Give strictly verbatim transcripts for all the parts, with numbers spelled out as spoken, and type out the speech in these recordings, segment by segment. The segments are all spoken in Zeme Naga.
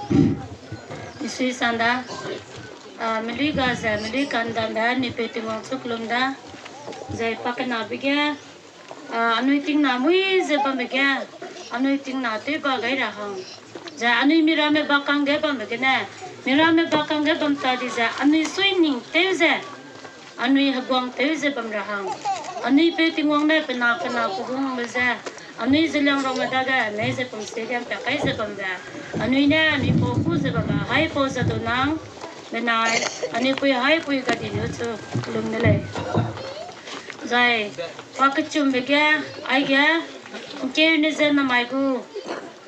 Misui sanda, a, melui ga ze, melui kandambe, anui peu Tingwang chu kelum da. Zai pakenabe ge, a, anui tingna mui ze bambe ge, anui tingna tew ba gai ra hang. Zai anui miramme bakang ge bambe gene, miramme bakang ge bam ta di ze, anui sui ning tew ze, anui heguang tew ze bam ra hang. Anui peu Tingwang ne pe na pe na kehungbe ze, anui Zeliangrongme dage mei ze pum sie ge mpa kai ze bambe, anui ne anui pau ku ze bambe, haipau ze du nang, benai, anui pui haipui ga di nu chu lum de lei. Zai, pa kechumbe ge, aige, ngkeu ne ze namai gu,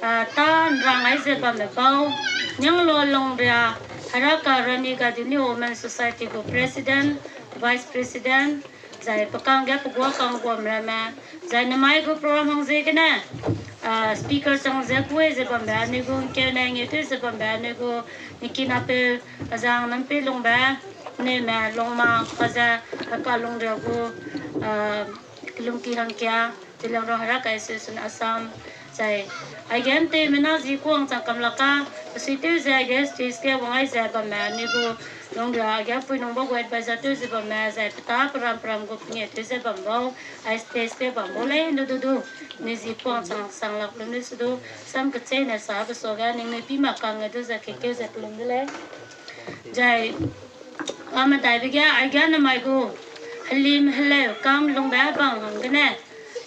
a, ta nrang ai ze bambe bau, Nianglo Longria, Heraka Rani Gaidinliu Women Society gu President, Vice President, zai pekang ge pegua kang guam ramme, zai namai gu program hang ziegene, a, speaker chang ze kuai ze bambe, anui gu ngkeu ne ngeu tew ze bambe, anui gu mikina peu, azang nampe lungbe, neume lungma, pa ze, Heraka Longria gu, a, kelungki hangkia, Zeliangrong Heraka Association Assam, zai, aige ntewme na zi kuang chang kam lak ka, pesui tew ze aige stage ge wang ai ze bamme, anui gu Longria aige pui nung ba gu advisor tew ze bamme, zai peta peram peram gu pengeu tew ze bam bau, ai stage ge bam bau lei nu du du, ni zi kuang chang sang lak lum ne su du, sam kecheîne sa besuage ningnui pi mak kangge du ze kekeu ze kelum de lei. Zai, a medaibe ge, aige namai gu, helim heleu kam lungbe bang hanggene,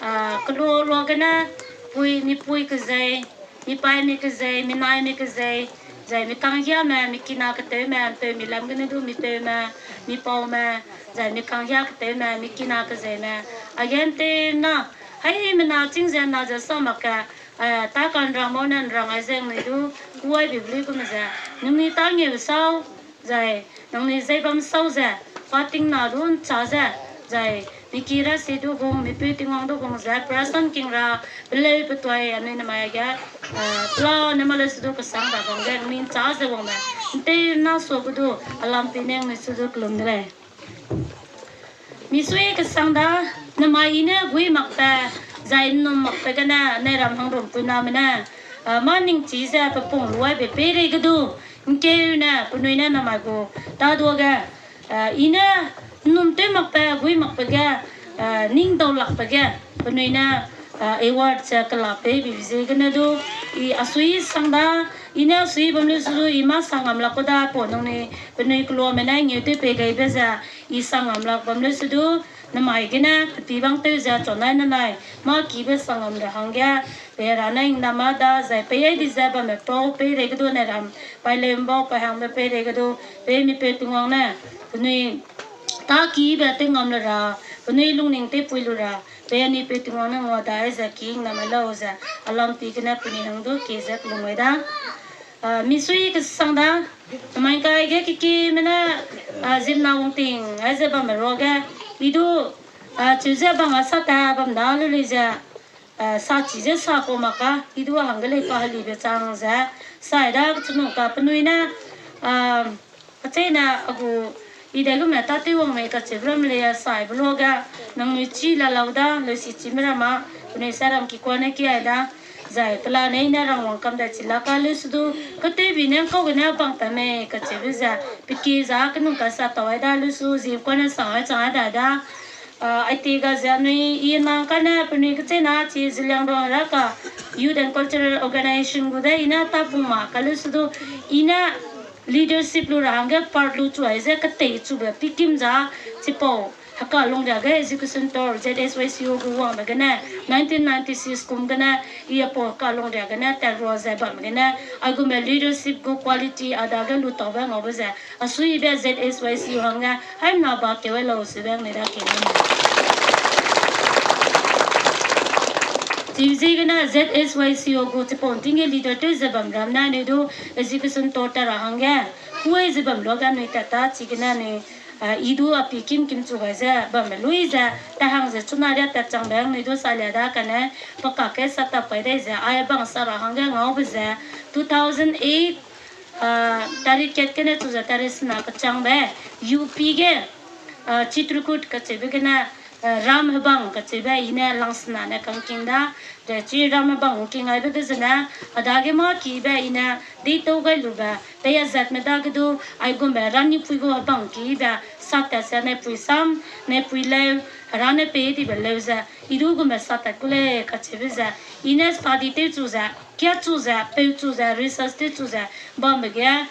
a, kelua luagene, pui, mipui kezei, mipaîme kezei, minaime kezei, zai mikanghiame, mikina ketewme, mpeu milam gene du mipeume, mipaume, zai mikanghia ketewme, mikina kezeime, aige ntewna, haimena chîng ze na ze sa mak ge, a, ta kanrang mau ne nrang ai ze ningnui du, kuaibe blui gume ze, ningnui tâ ngeu sau, zai, nangnui zei bam sau ze, pa tingna du nchâ ze, zai, miki ra si du gung, mipui Tingwang du gung ze, perasan king ra, peleu petuai, anui namai ge, a, pela ne ma le su du kesang ra bam ge, ningnui nchâ ze wangme, ntewna sua gu du, alam pi ne ningnui su du kelum de lei. Misui kesang da, namai i ne gui makbe, zai nnum makbe gene, neiram hangrum puiname ne, a, mâ ningchî ze pepung luaibe peirei ge du, ngkeu ne, penui ne namai gu, tâ duage, a, i ne nnum tew makbe, gui makbe ge, a, ning dau lakbe ge, penui ne, a, award ze kela peibe ziegene du, i a sui sang da, i ne a sui bam lu su du, i mâ sang ngam lak ku da, pau nangnui, penui keluame ne ngeu tew pei gaibe ze, i sang ngam lak bam lu su du, namai gene, pe pi bang tew ze, chonai nanai, mâ kibe sang ngam ra hangge, pei ra ne ngnam ma da, zai pei ai di ze bamme pau, peirei ge du neiram, paileu mbau, paihangbe peirei ge du, pei mipeu Tingwang ne, penui, tâ kibe tew ngam le ra, penui lungning tewpui lu ra, pei anui peu Tingwang ne ngua dai ze ki ngnam ma lau ze, alam pi gene penui hang du kie ze kelum gai da. A, misui kesang da, namai kai ge kekime ne, a, zimna wangting, ai ze bamme ruage, i du, a, cheu ze bang a sa ta bam da lu lei ze, a, sa chi ze sa kau mak ka, i du a hangge lei pa helibe chang ze, sai da kechunung ka penui ne, a, acheîne a gu, i dei gume tâtew wang mei kacheube ram lei a saibe luage, nangnui chî la lau da, leusi chîme ra ma, penui sai ram kikua ne ki ai da, zai pelane i ne rangwang kam dai chi lak ka leu su du, katewbi ne ngkau gene bang ta mei kacheube ze, pe ki za kenung ka sa tau ai da leu su, zimkua ne sang ai chang ai dai da, a, aiti ga ze anui i nang kane penui kecheîna chi Zeliangrong Heraka Youth and Cultural Organization gu de i ne tâpung ma ka leu su du, i ne leadership lu ra hangge part lu chu ai ze ketei chube pikim za, chipau, Heraka Longria ge education tour Z S Y C O gu wangbe gene, nineteen ninety-six kum gene, i apau Heraka Longria gene, tat rua ze bam gene, aigume leadership gu quality a dage lu taube ngaube ze, a suibe Z S Y C O hangge, haimna ba keu ai lau sube ngnui da keu ne. Chiziegene Z S Y C O gu chipau nting ge leader tew ze bam ram ne anui du education tour ta ra hangge, kuai ze bam luage anui tat ta chigene anui, a, i du a pi kim kim chu gai ze bamme lui ze, ta hang ze chuna ria tat changbe anui du salia da kane, pakak ke sa tap kai dai ze, ai bang sa ra hangge ngaube ze, two thousand eight, a, tarik kat gene chu ze tarik sena kechangbe, U P ge, a, Chitrakoot kacheube gene, ram hebang kacheube i ne langsenane kangking da, de chi ram hebang king aibe ge zene, a dage mâ kibe i ne deitau gai lube, pei a zatme dage du, aigumbe ranipui gu hebang kibe, satat ze naipui sam, naipui leu, hera ne pei dibe leu ze, i du gumbe satat ku lei kacheube ze, i ne study tewchu ze, kiachu ze, peuchu ze, research tewchu ze, bambe ge,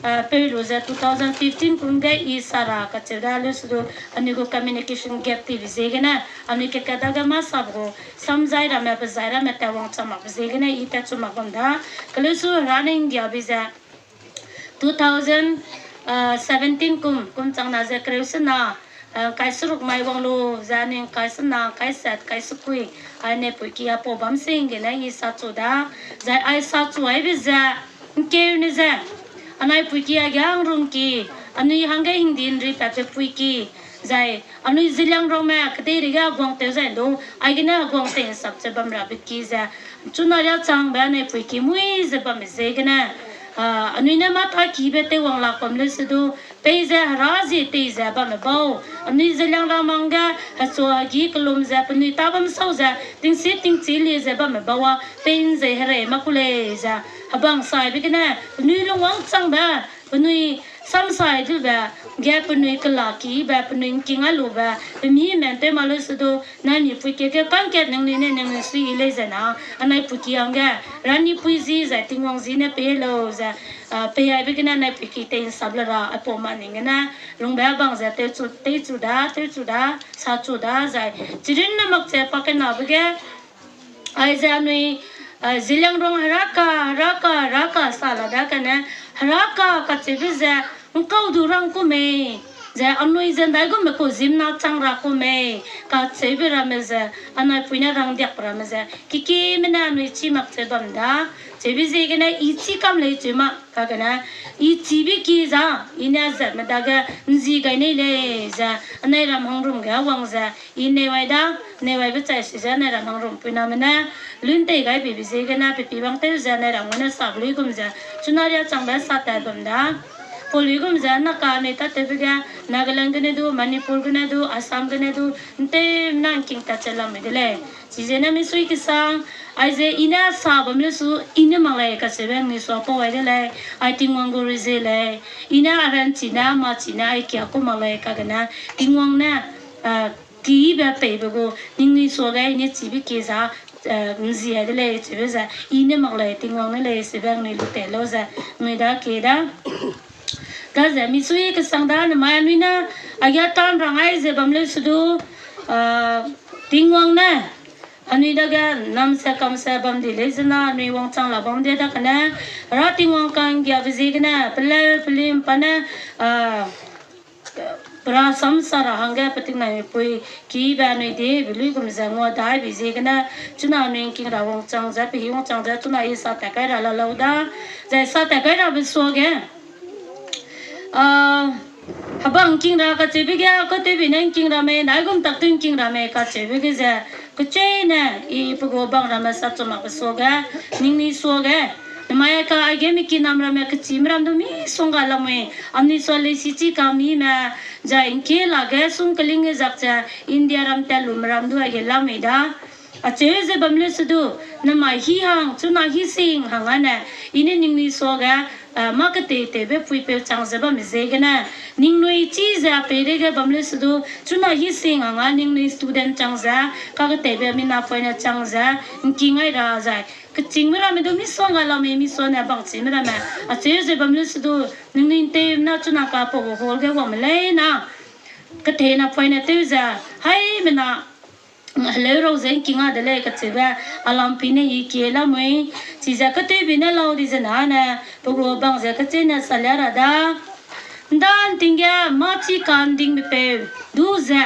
eh, peu lu ze two thousand fifteen kum ge i sa ra kacheu da leu se du, anui gu communication gap tibe ziegene, anui keka dage mâ sap gu, samzai ramme, pezai ramme, tat wangchang makbe ziegene, i tatchu mak bam da. Keleu su hera ne nggiabe ze, two thousand seventeen kum, kum chang na ze kereu sena, eh, kai seruk mai wang lu, ze anui kai sena, kai sat, kai sekui, ai naipui ki a pau bam sing gene i sa chu da, zai ai sa chu aibe ze, ngkeu ne ze, anai pui ki a ge hang rung ki, anui hangge hingdi nri patbe pui ki, zai anui Zeliang rangme kedeirei ge heguang tew zai lu, aigene heguang tei nsap ze bam rabe ki ze, chuna ria changbe anai pui ki mui ze bambe ziegene, ah, anui ne mâ ta kibe tewwang lak bam leu se du, pei ze hera zie tei ze bamme bau, anui Zeliang ram hangge, hechua hegi kelum ze penui ta bam sau ze, tingsi tingchi lie ze bamme bau a, pei nzei herei mak ku lei ze, hebang saibe gene, penui lungwang changbe, penui samsai dube, ge penui kela kibe, penui ngking a lube, pemi men tew ma leu se du, naimipui ki ge kangkat ningnui ne ningnui sui i lei ze na, anai pui ki hangge, ranipui zi zai Tingwang zi ne pei lau ze, ah, pei aibe gene naipui ki tei nsap le ra, aipau ma ning gene, lungbe bang ze tewchu, teichu da, tewchu da, sa chu da, zai, chirin ne mak ze pakenabe ge, aize anui, eh, Zeliang rang heraka, heraka, heraka sa la da kane, heraka kacheube ze, ngkau du rang ku mei, ze anui ze ndaigumbe ku zimna chang ra ku mei, kacheube ramme ze, anai pui ne rangdiak ramme ze, kikime ne anui chî mak ze bam da, cheube ziegene i chî kam lei cheu ma, kagene, i chîbe ki za, i ne zatme dage, nzi gai nei lei ze, anai ram hangrum ge wang ze, i neiwai da, neiwaibe chai si ze, anai ram hangrum puiname ne, lun tei gai beibe ziegene, pepi bang tew ze, anai ram gene sap luigum ze, chuna ria changbe sa tat bam da. Pau luigum ze, naka anui tatewbe ge, Nagaland gene du, Manipur gene du, Assam gene du, ntew na ngking tat che lamui de lei. Chizene misui kesang, aize i ne sa bam leu su, i ne mak lei kacheube ngnui sua pau ai de lei, ai Tingwang gu rezie lei, i ne a ranchi ne, a machi ne, ai kia ku mak lei kagene, Tingwang ne, eh, kibe peibe gu, ningnui suage i ne chibe kie za, eh, nzi ai de lei, chibe ze, i ne mak lei, Tingwang ne lei, chibe ngnui lu tei lau ze, ngnui da kie da. Daze misui kesang da nemai anui ne, agia tan rang ai ze bam leu se du, ah, Tingwang ne, anui dage namse kamse bam di lei zena, anui wangchang la bam de da kane, Hera Tingwang ka'nggiabe ziegene, peleu pelim pa ne, ah, pe rasam sa ra hangge peting naimipui, kibe anui di, be luigum ze ngua dai be ziegene, chuna anui ngking ra wangchang ze, pehi wangchang ze, chuna i sa tat kai ra la lau da, zai sa tat kai rabe suage, ah, hebang ngking ra kacheube ge, katewbe ne ngking ra mei, naigum tak tew ngking ra mei kacheube ge ze, kecheîne, i pe gu bang ramme sa chu makbe suage, ningnui suage, nemai ka aige mi kinam ramme kechîme ram du misongga lamui, anui sua leisi chi kamime, zai ngkie lage sung keling ge zak ze, India ram tat lume ram du aige lamui da. Acheu ze bam leu se du, nemai hi hang, chuna hi sing hang ane, i ne ningnui suage, eh, mâ ketei tewbe puipeu chang ze bamme ziegene, ningnui chî ze a peireige bam leu se du, chuna hi sing hang a ningnui student chang ze, kaketeibe mina poine chang ze, ngking ai ra zai, kechîngme ramme du misongga lamui, misuane bangchime ramme, acheu ze bam leu se du, ningnui ntewmena chuna ka pau gu hall ge wangme leina, ketheina poine tew ze, haimena, heleu rau ze ngking a de lei kacheube, a lampi ne i kie lamui, chize katewbe ne lau di zena ne, pe gu bang ze kecheîne salia ra da. Nda nting ge mâ chi ka'ndingbe peu, du ze,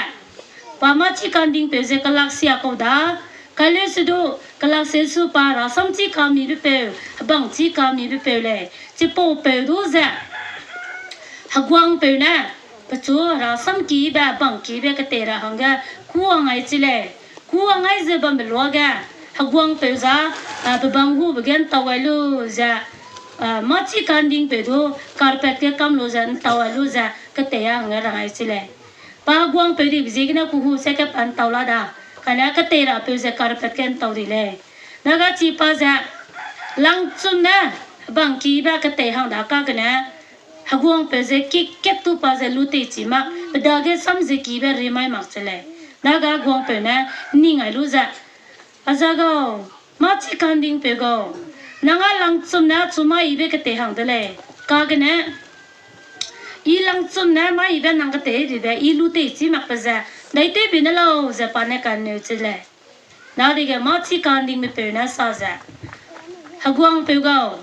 pa mâ chi ka'ndingpeu ze kelak sia kau da, kaleu se du, kelak se su pa rasam chi kamibe peu, hebang chi kamibe peu lei, chipau peu du ze, heguangpeu ne, pechu hera samkibe, bangkibe ketei ra hangge, kûwang ai chi lei. Kûwang ai ze bambe luage, heguangpeu za, a, pebang hube ge ntau ai lu ze, a, mâ chi ka'ndingpeu du, carpet ge kam lu ze, ntau ai lu ze, ketei a hangge rang ai chi lei. Pa heguangpeu dibe ziegene kuhu se kepa ntau la da. Kane ketei rapeu ze carpet ge ntau di lei. Daga chi pa ze langchum ne bangkibe ketei hang da kagene, heguangpeu ze kikep tu pa ze lu teichi mak, pe dage sam ze kibe rimai mak che lei. Daga heguangpeu ne ning ai lu ze, A za gau, mâ chi kandingpeu gau, nang â langchum ne achu mâ yibe ketei hang de lei. Kagene, I langchum ne mâ yibe nang ketei dibe, I lu teichi makbe ze, daitewbe ne lau ze pa ne kaneu che lei. Dadege mâ chi kandingbe peu ne sa ze, Heguangpeu gau,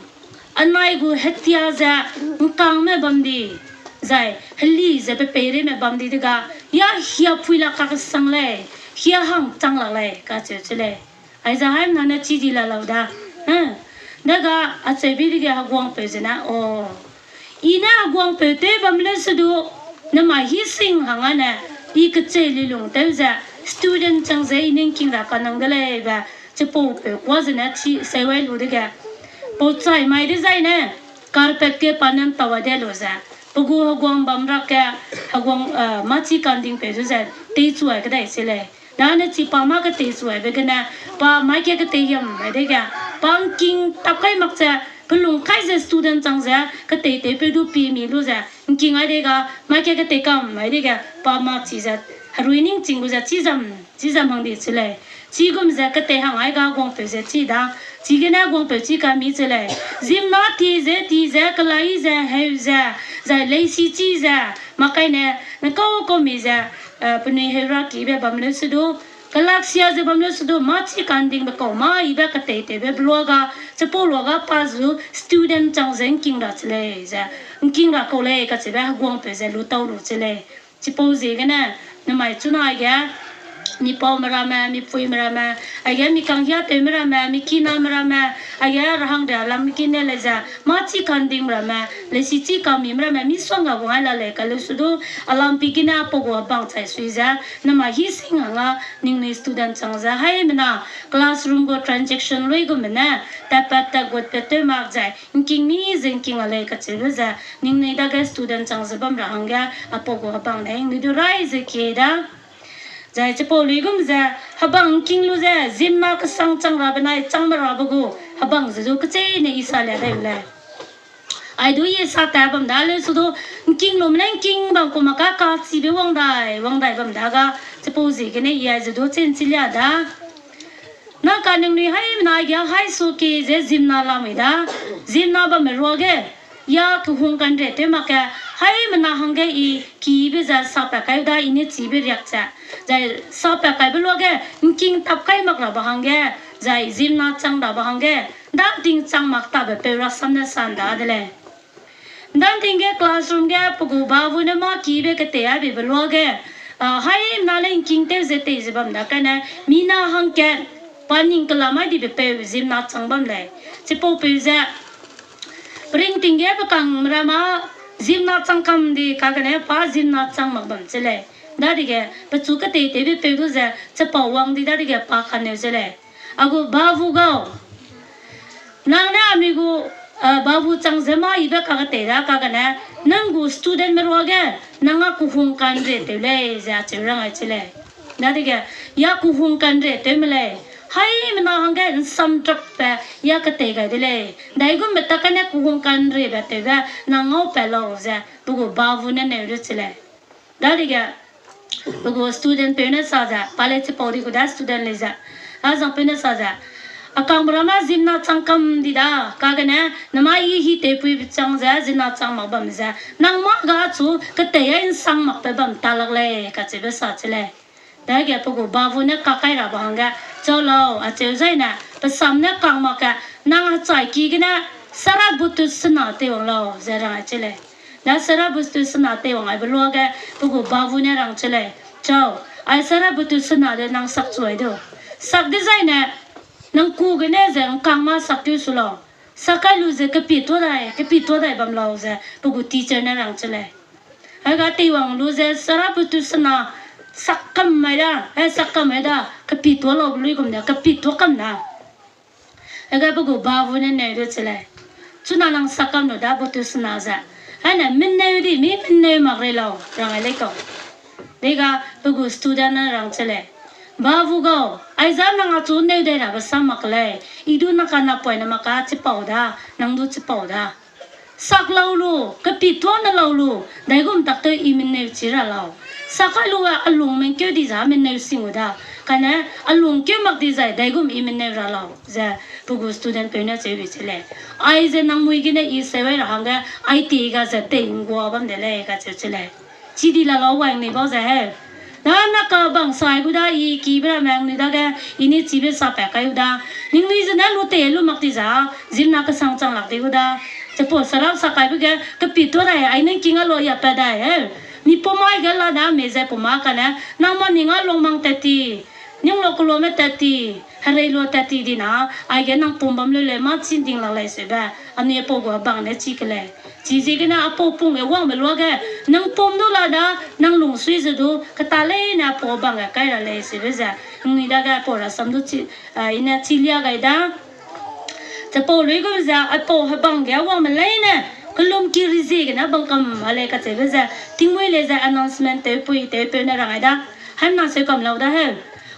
anai gu hetia ze ’ngkangme bam di, zai heli ze pe peireime bam di dega, ya hia pui lak kakesang lei, hia hang chang lak lei, kacheu che lei. Aize haimena ne chi di la lau da. Dega, acheube dege heguangpeu zene, o, I ne heguangpeu tew bam leu se du, nemai hi sing hang â ne, I kechei lilung tew ze, student chang ze I ne ’ngking ra kanang de lei be, chipaupeu kuâ zene chi seuai lu dege, pau chai mai dezaine, carpet ge pa ne ’ntau ai de lu ze, pe gu heguang bam rak ge, heguang, eh, mâ chi kandingpeu du ze, teichu ai kedai se lei. Dane chi pa mâ keteichu aibe gene, pa mai ke ketei hiam ai dege, pa ’ngking tap kai mak ze, pe lung kai ze student chang ze, ketei tewpeu du pimi lu ze, ’ngking ai dega, mai ke ketei kam ai dege, pa mâ chi ze, herui ning ching gu ze, chizam, chizam hang di che lei. Chigum ze ketei hang ai ga heguangpeu ze chi da, chigene heguangpeu chi kami che lei. Zimna ti ze, ti ze, kelai ze, heu ze, zai leisi chi ze, makaine, ne kau kau mi ze, eh, penui heu ra kibe bam leu se du, kelaksia ze bam leu se du, mâ chi kandingbe kau, mâ yibe ketei tewbe beluaga, chipau luaga pa zu student chang ze ’ngking ra che lei ze, ’ngking ra kau lei kacheube heguangpeu ze lu tau lu che lei. Chipau ziegene, nemai chuna aige, mi paume ramme, mi puime ramme, aige mi kanghiatewme ramme, mi kiname ramme, aige rahangria lam kine lei ze, mâ chi kandingme ramme, leisi chi kamime ramme, misongga wang ai la lei kaleu se du, alampi gene apau gu abang chai sui ze, nemai hi sing hang â, ningnui student chang ze, haimena, classroom gu transaction luigumbe ne, tatpat tatgutpat tew mak zai, ’ngking mi ze ’ngking a lei kacheube ze, ningnui dage student chang ze bam ra hangge, apau gu abang ne, ningnui du rai ze kie da. Zai chipau luigum ze, hebang ’ngking lu ze, zimna kesang chang rabe nai changme rabe gu, hebang ze du kecheîne I sa lia dai u lei. Ai du I sa ta bam da leu se du, ’ngking lume ne ’ngking bam ku mak ka kachibe wang dai, wang dai bam da ga, chipau ziegene I ai ze du chî ’nchi lia da. Na ka ningnui haimena aige hai su ki ze zimna lamui da, zimna bamme ruage, ya kehung kanre tew mak ge, haimena hangge I kibe ze sapat kai da I ne chibe riak ze, zai sapat kaibe luage, ’ngking tap kai mak rabe hangge, zai zimna chang rabe hangge, ’ndanting chang mak tabe peu rasam ne sa ’nda de lei. ’Ndanting ge classroom ge pe gu babu ne mâ kibe ketei aibe beluage, a, haimena lei ’ngking tew ze tei ze bam da kane, mina hangkat, pa ning kela mai dibe peu zimna chang bam lei. Chipaupeu ze, peringting ge pe kangme ramme, zimna chang kam di kagene pa zimna chang mak bam che lei. Dadege, pechu ketei tewbe peu du ze, chipau wang di dadege pa kaneu ze lei. A gu babu gau. Nang ne ami gu, eh, babu chang ze mâ yibe kaketei da kagene, nang gu studentme ruage, nang â kehung kanre tew lei ze acheu rang ai che lei. Dadege, ya kehung kanre tewme lei. Haimena hangge ’nsamdrakbe ya ketei gai de lei. Daigumbe tak kane kehung kanrebe tewbe nang ngaupat lau ze, pe gu babu ne neu de che lei. Dadege, pe gu studentpeu ne sa ze, pa lei chipau di gu da student lei ze. A zangpeu ne sa ze, a kangme ramme zimna chang kam di da, kagene, namai I hi tewpuibe chang ze, zimna chang mak bam ze, nang mâ ga chu ketei ai ’nsang makbe bam ta lak lei, kacheube sa che lei. Dage pe gu babu ne kakai rabe hangge, chau lau, acheu zaine, pe sam ne kang mak ge, nang hechai ki gene, sarabutu sena teiwang lau, ze rang ai che lei. Da sarabutu sena teiwang aibe luage, pe gu babu ne rang che lei. Chau, ai sarabutu sena de nang sak chu ai du. Sak dezaine, nang ku gene ze ’ngkang mâ sak keu su lau. Sak kai lu ze kepituâ dai, kepituâ dai bam lau ze, pe gu teacher ne rang che lei. Hega teiwang lu ze sarabutu sena sak kam mai da, eh, sak kam mai da, kepituâ laube luigum de, kepituâ kam na. Hega pe gu babu ne neu de che lei. Chuna nang sak kam lu da butu sena ze. Haine, meneu di, mi meneu mak rei lau, rang ai lei kau. Dega pe gu student ne rang che lei. Babu gau, aiza nang achu neu dei rabe sam mak lei. I du nang ka napoine mak ka chipau da, nang du chipau da. Sak lau lu, kepi tuâ ne lau lu, daigum tak tew I meneu chi ra lau. Sak kai lu a lung mengkeu di za meneu sing u da. Kane a lung keu mak di zai daigum I meneu ra lau, ze pe gu student peu ne cheu bi che lei. Aize nang mui gene I seu ai ra hangge, ai ti ga ze tei nggua bam de lei kacheu che lei. Chi di la lau wang nei bau ze heu. Da na ka bang sai gu da I kibe ramme nui dage, I ni chibe sa pa kai gu da. Ningnui zene lu tei lu mak di za, zimna kesang chang lak di gu da. Chipau sa lak sa kaibe ge, kepi tuâ dai, ai nang king a lo ya pa dai heu. Mi pum ai ge la da me ze pum a kane, nang ma ning a lung mang tat ti. Ning lo keluame tat ti, herei lua tat ti di na, aige nang pum bam leu lei mâ chî ’nding lak lei seube, anui apau gu hebang ne chi ke lei. Chiziegene apau pung ge wangbe luage, nang pum du la da, nang lungsui ze du, keta leine apau hebang ge kai ra lei seube ze, nui dage apau rasam du chi, eh, I ne chi lia gai da. Chipau luigum ze, aipau hebang ge wangme leine, kelumki rezie gene bang kam a lei kacheube ze, tingmui lei ze announcement tewpui tewpeu ne rang ai da, haimna seu kam lau da heu.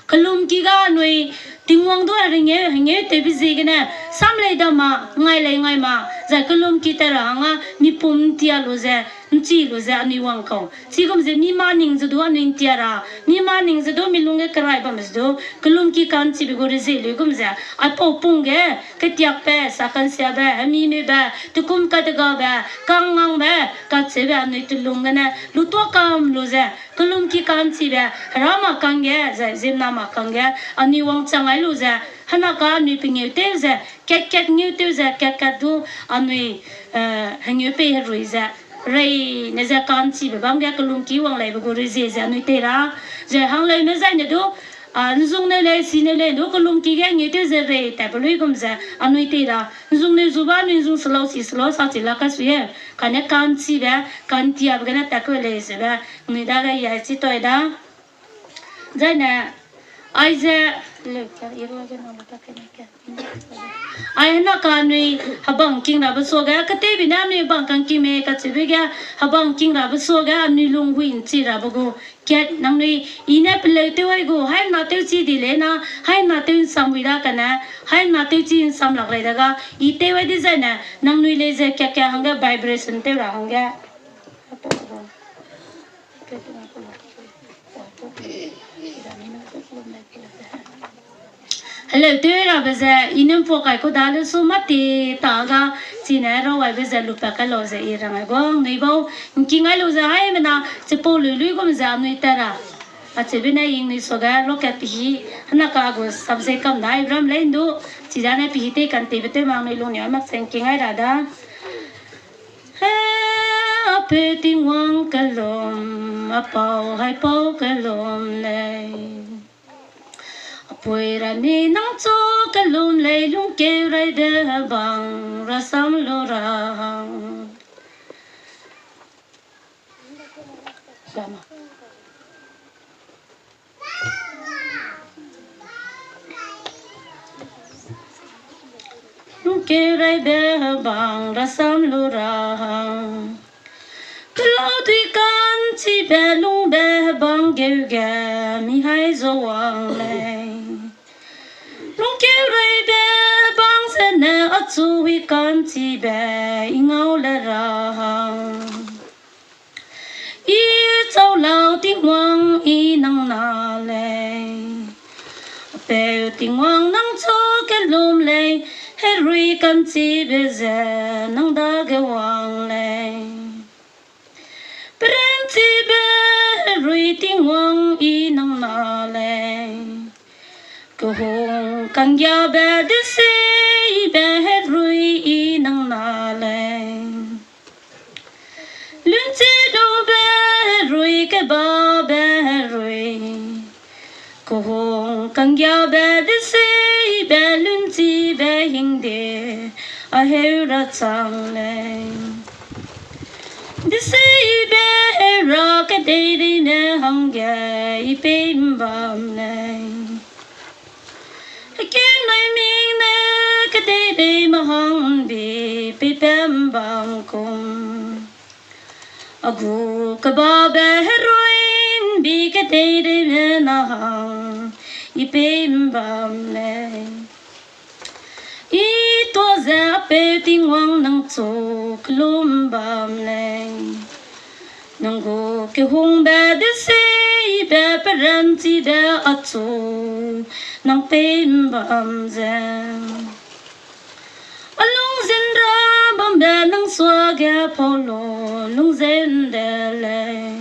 Kelumki ga anui Tingwang du a ringeu, hengeu tewbe ziegene, sam lei da ma, ngai lei ngai ma, zai kelumki tat ra hangge, mi pum ’ntia lu ze, ’nchi lu ze anui wang kau. Chigum ze mi ma ning ze du anui ’ntia ra, mi ma ning ze du mi lungge kerai bam ze du, kelumki ka'nchibe gu rezie luigum ze, aipau pung ge, ketiakbe, sakansiabe, hemimebe, tekum kadegabe, kangnangbe, kacheube anui telung gene, lutuâ kam lu ze, kelumki ka'nchibe, hera ma kangge, zai zimna ma kangge, anui wangchang ai lu ze, hena ka anui pengeu tew ze, kat-kat ngeu tew ze, kat-kat du anui, eh, hengeu pei herui ze, reine ze ka'nchibe bam ge kelumki wang leibe gu rezie ze anui tei ra, ze hangleume zaine du, ah, ’nzungneu lei, sineu lei du kelumki ge ngeu tew ze rei tatbe luigum ze anui tei ra, ’nzungneu zu ba anui ’nzung selau si selau sa chi la kasui e, kane ka'nchibe, ka'ntiabe gene tatkeu lei sebe, nui dage ya chi toi da. Zaine, aize, ai hena ka anui hebang king rabe suage, ketewbi ne anui hebang kangkingme kacheube ge, hebang king rabe suage, anui lunghui ’nchi rabe gu, kat nangnui, I ne peleu tew ai gu, haimna tewchi di lei na, haimna tew ’nsam wi da kane, haimna tewchi ’nsam lak lei da ga, I tew ai dizaine, nangnui lei ze kat-kat hangge vibration tew ra hangge. Heleu tew rabe ze, I ne ’mpua kai ku da leu su mâ ti ta ga, chine rau aibe ze lupat kai lau ze I rang ai guang, nui bau, ’ngking ai lu ze haimena, chipau lui luigum ze anui tat ra. Acheube ne I nui suage, lokat pehî, hena ka gu subject kam da, I ram lei ’ndu, chidane pehî tei kantebe tew mak nui lungnia mak se ’ngking ai ra da. He, a peu Tingwang kellum, a pau haipau kellum lei. A pui ra ni nang chu kellum lei lungkeu raibe hebang rasam lu ra hang. Lungkeu raibe hebang rasam lu ra hang. Kelau dui ka'nchibe lungbe hebang geu ge mi hai zo wang lei. Lungkeu raibe hebang zene achu wi ka'nchibe I ngau le ra hang. I chau lau Tingwang I nang na lei. A peu Tingwang nang chu kellum lei, herui ka'nchibe ze nang dage wang lei. Peranchibe herui Tingwang I nang na lei. Kehung kanggiabe deseibe herui I nang na lei. Lunchi lube herui kebabe herui. Kehung kanggiabe deseibe lunchibe hingde a heu ra chang lei. Deseibe heu ra kedeireine hangge I pei ’mbam lei. Hekenai ming ne kedeireime hangbi peipat ’mbam kum. A gu kebabe herui ’mbi kedeireime na hang, I pei ’mbam lei. I tuâ ze Apeu Tingwang nang chu kelum bam lei. Nang gu kehungbe deseibe peranchibe achu nang pei ’mbam ze, a lungzinra bambe nang suage pau lu lungzeu ’nde lei.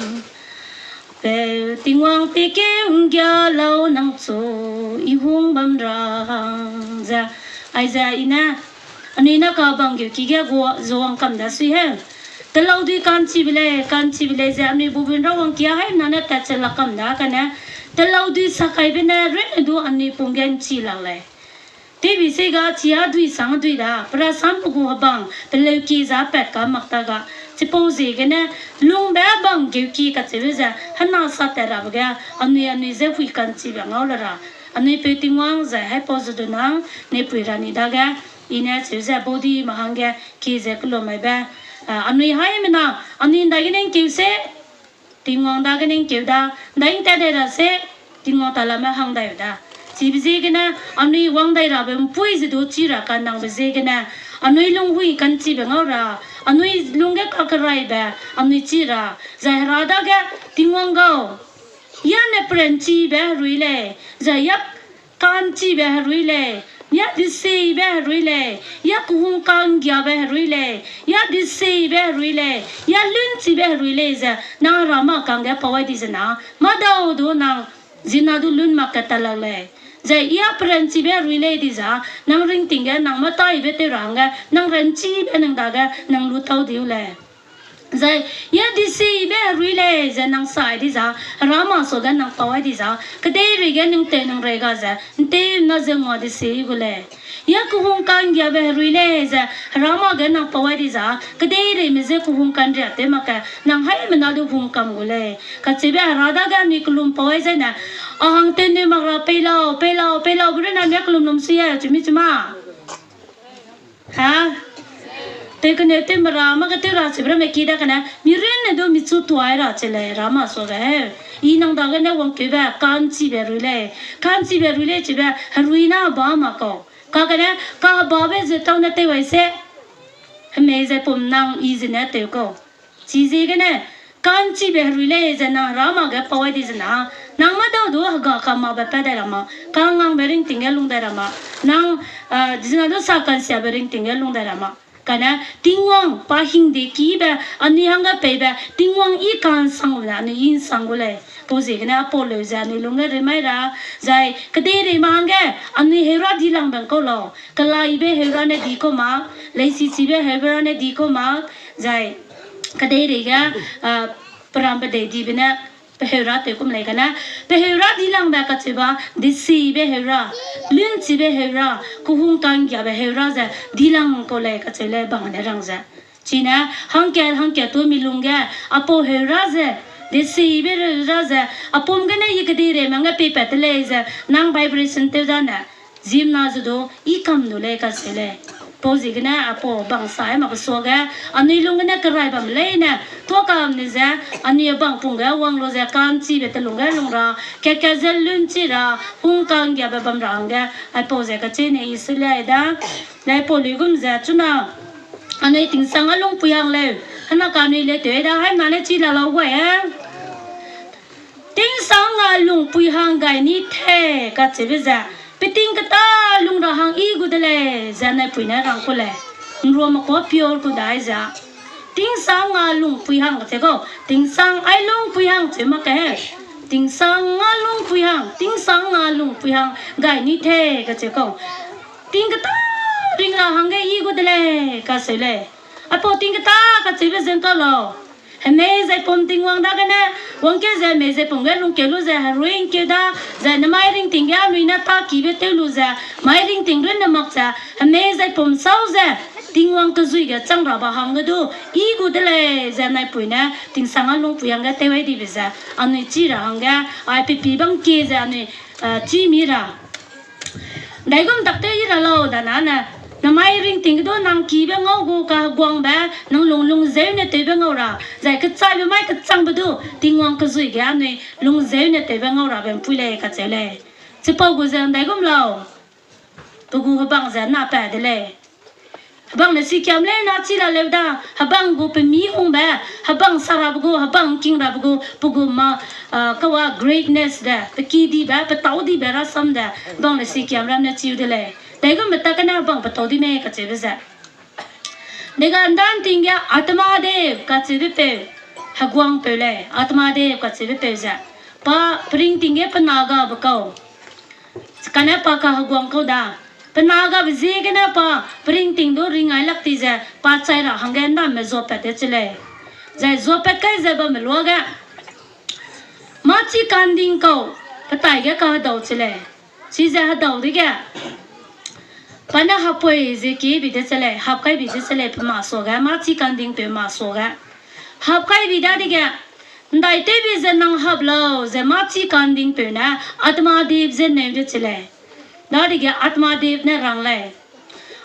Apeu Tingwang pekeu ’nggia lau nang chu I hung bam ra hang ze. Aize I ne, anui na ka bang geuki ge gua zuang kam da sui he. Telaudui ka'nchibe lei, ka'nchibe lei ze anui bubun ra wangkia haimena ne tatche lak kam da kane, telaudui sakaibe ne runne du anui pum ge ’nchi lak lei. Tewbi se ga chi a dui sang dui da, pe rasam pe gu hebang, peleuki za pat ka mak ta ga. Chipau ziegene, lungbe bang geuki kacheube ze, hena sa tat rabe ge, anui anui je hui ka'nchibe ngau le ra. Anui peu Tingwang zai haipau ze du nang, neipui ra ni dage, I ne cheu ze baudi ma hangge, kie ze kelumaibe, a, anui haimena, anui ’ndaigene ’ngkeu se, Tingwang dagene ’ngkeu da, ’ndai ’ngtat dai ra se, Tingwang talame hang dai da. Chibe ziegene, anui wang dai rabe ’mpui ze du chi ra kanangbe ziegene, anui lunghui ka'nchibe ngau ra, anui lungge kakeraibe, anui chi ra, zai Hera dage, Tingwang gau, ya ne peranchibe herui lei, zai ya ka'nchibe herui lei, ya deseibe herui lei, ya kehung ka'nggiabe herui lei, ya deseibe herui lei, ya lunchibe herui lei ze, nang Hera mâ kangge pau ai di zena, mâdau du nang zina du lun mak kat ta lak lei. Zai ya peranchibe herui lei di za, nang ringting ge nang mâtaibe tew ra hangge, nang ranchibe nang dage nang lu tau diu lei. Zai, ya deseibe herui lei ze nang sai di za, Hera mâ suage nang pau ai di za, kedeirei ge nang tew nang rei ga ze, ’ntew na ze ngua desei gu lei. Ya kehung ka'nggiabe herui lei ze, Hera mâ ge nang pau ai di za, kedeireime je kehung ka'nria tew mak ge, nang haimena du hung kam gu lei. Kacheube Hera dage anui kelum pau ai zene, a hang tewneu mak ra pei lau, pei lau, pei lau, be runne anui kelum lum sui e, chumi chuma. Ha? Tew keneu tew mera, mâ ketew ra chibe ramme ki da kane, mi runne du michu tuai ra chi lei, Hera mâ suage. I nang dagene wangkeube, ka'nchibe herui lei. Ka'nchibe herui lei chibe, herui na ba ma kau. Kakane, kahebabe ze tau ne tew ai se. Hemei zai pum nang I zene tew kau. Chiziegene, ka'nchibe herui lei ze nang Hera mâ ge pau ai di zena, nang mâdau du hega kamabe pat dai ra ma, kangangbe ringting ge lung dai ra ma, nang, a, zina du sa ka'nsiabe ringting ge lung dai ra ma. Kane, Tingwang pa hingde kibe, anui hangge peibe, Tingwang I ka'nsang gu ne, anui I ’nsang gu lei. Pau ziegene apau leu ze anui lungge rei mai ra, zai kedeireime hangge, anui heura dilangbe ’ngkau lau, kelaibe heura ne di kau mak, leisichibe heura ne di kau mak, zai kedeirei ge, a, peram pedei dibe ne, pe heura tew kum lei kane, pe heura dilangbe kacheube, deseibe heura, lunchibe heura, kehung ka'nggiabe heura ze, dilang kau lei kacheu lei bang ne rang ze. Chine, hangkat hangkat tu mi lungge, apau heura ze, deseibe heura ze, apum gene I kedeireime hangge peipat te lei ze, nang vibration tew dane, ziemmena ze du, I kam du lei kacheu lei. Pau ziegene apau bang sai mak kesuage, anui lung gene kerai bam leine, tuâ kam ni ze, anui bang pung ge wang lu ze ka'nchibe telung ge lung ra, kat kat ze lunchi ra, hung ka'nggiabe bam ra hangge, aipau ze kacheu ne I su lei da, aipau luigum ze chuna, anui tingsang a lungpui hang leu, hena ka anui le tew da, haimena ne chi la lau gai e. Tingsang a lungpui hang gai ni the kacheube ze, peting keta lung ra hang I gu de lei ze naipui ne rang ku lei. ’Nruame kuâ pure ku dai ze. Tingsang a lungpui hang kacheu kau. Tingsang ai lungpui hang cheu mak ke he. Tingsang a lungpui hang, tingsang a lungpui hang gai ni the kacheu kau. Ting keta ring ra hangge I gu de lei kacheu lei. Aipau ting keta kacheube ze ’ngkau lau. Hemei zai pum Tingwang dagene, wangke ze hemei zai pum ge lungkeu lu ze herui ’ngkeu da, zai nemai ringting ge anui ne tâkibe tew lu ze, mai ringting runne mak ze, hemei zai pum sau ze, Tingwang kezui ge chang rabe hangge du, I gu de lei ze naipui ne, tingsang a lungpui hangge tew ai dibe ze, anui chi ra hangge, ai pepi bang kie ze anui, eh, chi mi ra. Daigum tak tew I ra lau da nane, Namai ringting ge du nang kibe ngau gu kaheguangbe, nang lung lungzeu ne tewbe ngau ra, zai kechaibe mai kechangbe du, Tingwang kezui ge anui lungzeu ne tewbe ngau rabe ’mpui lei kacheu lei. Chipau gu ze ’ndaigum lau, pe gu hebang ze na pa de lei. Hebang ne sikiam lei na chi la leu da, hebang gu pemi hungbe, hebang sarabe gu, hebang ’ngking rabe gu, pe gu ma, ah, kawa greatness de, pe kidibe, pe tâudibe rasam de, hebang ne sikiam ram ne chiu de lei. Daigum metak kene hebang pe tâudi mei kacheube ze. Dega ’ndanting ge Atmadev kacheube peu, heguangpeu lei, Atmadev kacheube peu ze. Pa peringting ge pe na gabe kau. Kane pa kaheguang kau da. Pe na gabe ziegene pa peringting du ringai lak ti ze pa chai ra hangge ’ndamme zuapat de che lei. Zai zuapat kai ze bamme luage mâ chi kanding kau, petai ge kahedau che lei. Chize hedau dege, pa ne hapui ze kie bi de che lei, hap kai bi de che lei, pe masuage, mâ chi kandingpeu masuage. Hap kai bi dadege, ’ndaitewbe ze nang hap lau ze mâ chi kandingpeu ne, Atmadev ze neu de che lei. Dadege Atmadev ne rang lei.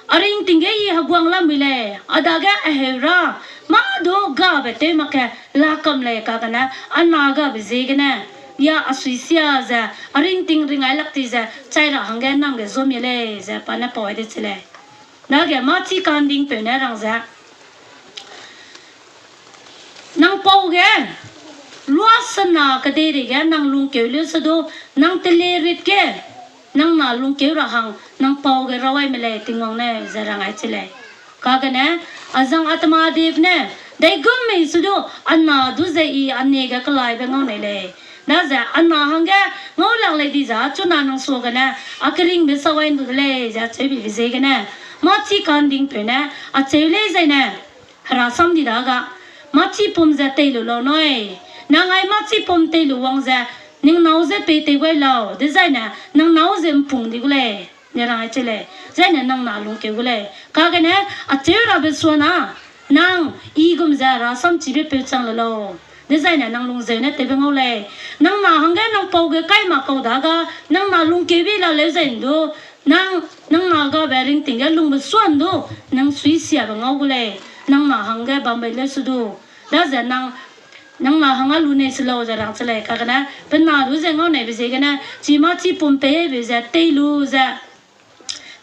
A ringting ge I heguang lamui lei, a dage a heu ra, mâ du gabe tew mak ke lakam lei kagene, a na gabe ziegene, ya a suisia ze, a ringting ringai lak ti ze, chai ra hangge nang ge zomie lei ze pa ne pau ai de che lei. Dage mâ chi kandingpeu ne rang ze, nang pau ge, lua sena kedeirei ge nang lungkeu leu se du, nang telerit ge, nang na lungkeu ra hang, nang pau ge raw ai me lei Tingwang ne ze rang ai che lei. Kagene, a zang Atmadev ne, daigum mei se du, a na du ze I a ne ge kelaibe ngau nei lei. Daze a na hangge ngau lak lei di za chuna nang suagene, a keringbe sa wai ’ndu de lei ze acheu bibe ziegene, mâ chi kandingpeu ne, acheu lei zaine, hera sam di daga, mâ chi pum ze tei lu lau nui. Nang ai mâ chi pum tei lu wang ze, ning nâu ze pei tei gai lau, dezaine, nang nâu ze ’mpung di gu lei, ne rang ai che lei, zaine nang na lungkeu gu lei. Kagene, acheu rabe suana, nang, I gum ze hera sam chibe peu chang le lau. Dezaine nang lungzeu ne tewbe ngau lei. Nang na hangge nang pau ge kai mak kau daga, nang na lungkeube la leu zai ’ndu, nang, nang na gabe ringting ge lungbe suan du, nang suisiabe ngau gu lei. Nang na hangge bambe leu se du. Daze nang, nang na hang a lu nei se lau ze rang che lei. Kagene, pe na du ze ngau neibe ziegene, chi mâ chi pum peibe ze tei lu ze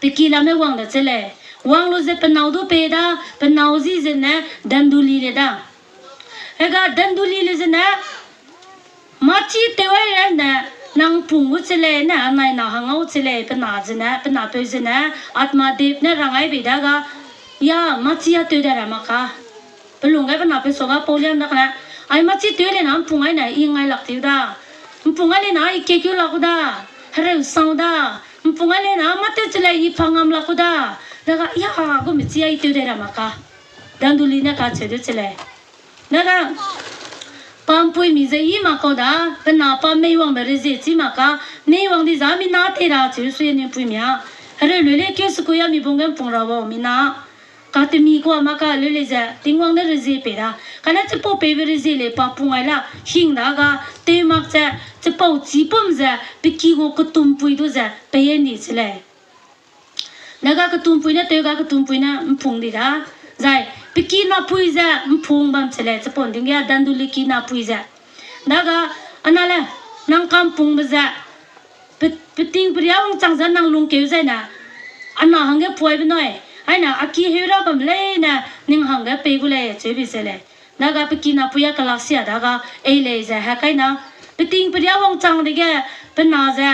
pe ki lame wang de che lei. Wang lu ze pe nâu du pei da, pe nâu zi zene Danduli le da. Hega Danduli le zene, mâ chi tew ai re ne, nang pung gu che lei ne, anai na hang ngau che lei, pe na zene, pe napeu zene, Atmadev ne rang ai bei daga, ya, mâ chi a tew de ra mak ka. Pe lung gai pe napeu suaga pau liam dak ne, ai mâ chi tew le na ’mpung ai ne, I ngai lak tiu da. ’Mpung ai le na, I kekeu lak ku da. Hereu sang da. ’Mpung ai le na, mâ tew che lei, I pa ngam lak ku da. Daga, ya, gu me chi a I tew de ra mak ka. Danduli ne kacheu de che lei. Daga, pa ’mpuimi ze I mak kau da, pe na pa meiwangbe rezie chi mak ka, meiwang di za mi na tei ra cheu sui ni ’mpuimi a. Hereu lui le keu se ku ya mi bung ge ’mpung ra wau mi na. Katemi kua mak ka leu lei ze, Tingwang ne rezie pei da. Kane chipau peibe rezie lei pa pung ai la, hing daga, tew mak ze, chipau chipum ze, pe ki gu ketumpui du ze, pei ni che lei. Daga ketumpui ne, tew ga ketumpui ne, ’mpung di da. Zai, pe ki napui ze, ’mpung bam che lei, chipau ’nding ge, Danduli ki napui ze. Daga, ana le, nang kampungbe ze, pe, peting peria wangchang ze nang lungkeu zai ne, ana hangge puaibe nui, ai ne, a ki heu ra bam lei ne, ning hangge pei gu lei, cheu bi se lei. Daga pe ki napui a kelak sia daga, ei lei ze, he kai na, peting peria wangchang dege, pe na ze,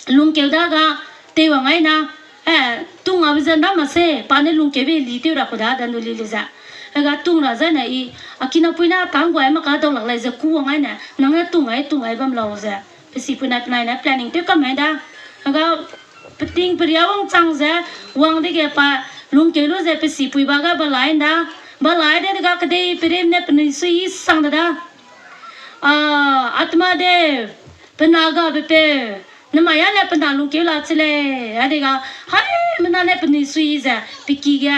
lungkeu daga, teiwang ai na, eh, tung abe ze ’nda mak se, pa ne lungkeube li tew ra ku da, Danduli le ze. Hega tung ra zai ne I, a ki napui ne tang guai mak ka dau lak lei ze ku wang ai ne, nang ne tung ai, tung ai bam lau ze. Pe sipui nai penai ne planning tew kam ai da. Hega peting peria wangchang ze, wang dege pa lungkeu lu ze pe sipui ba ga balai ’nda. Balai de dega kedei perem ne penui sui sang de da. Ah, Atmadev, pe na gabe peu, namai a ne pe na lungkeu la che lei, a dega, haimena ne penui sui ze, pe ki ge,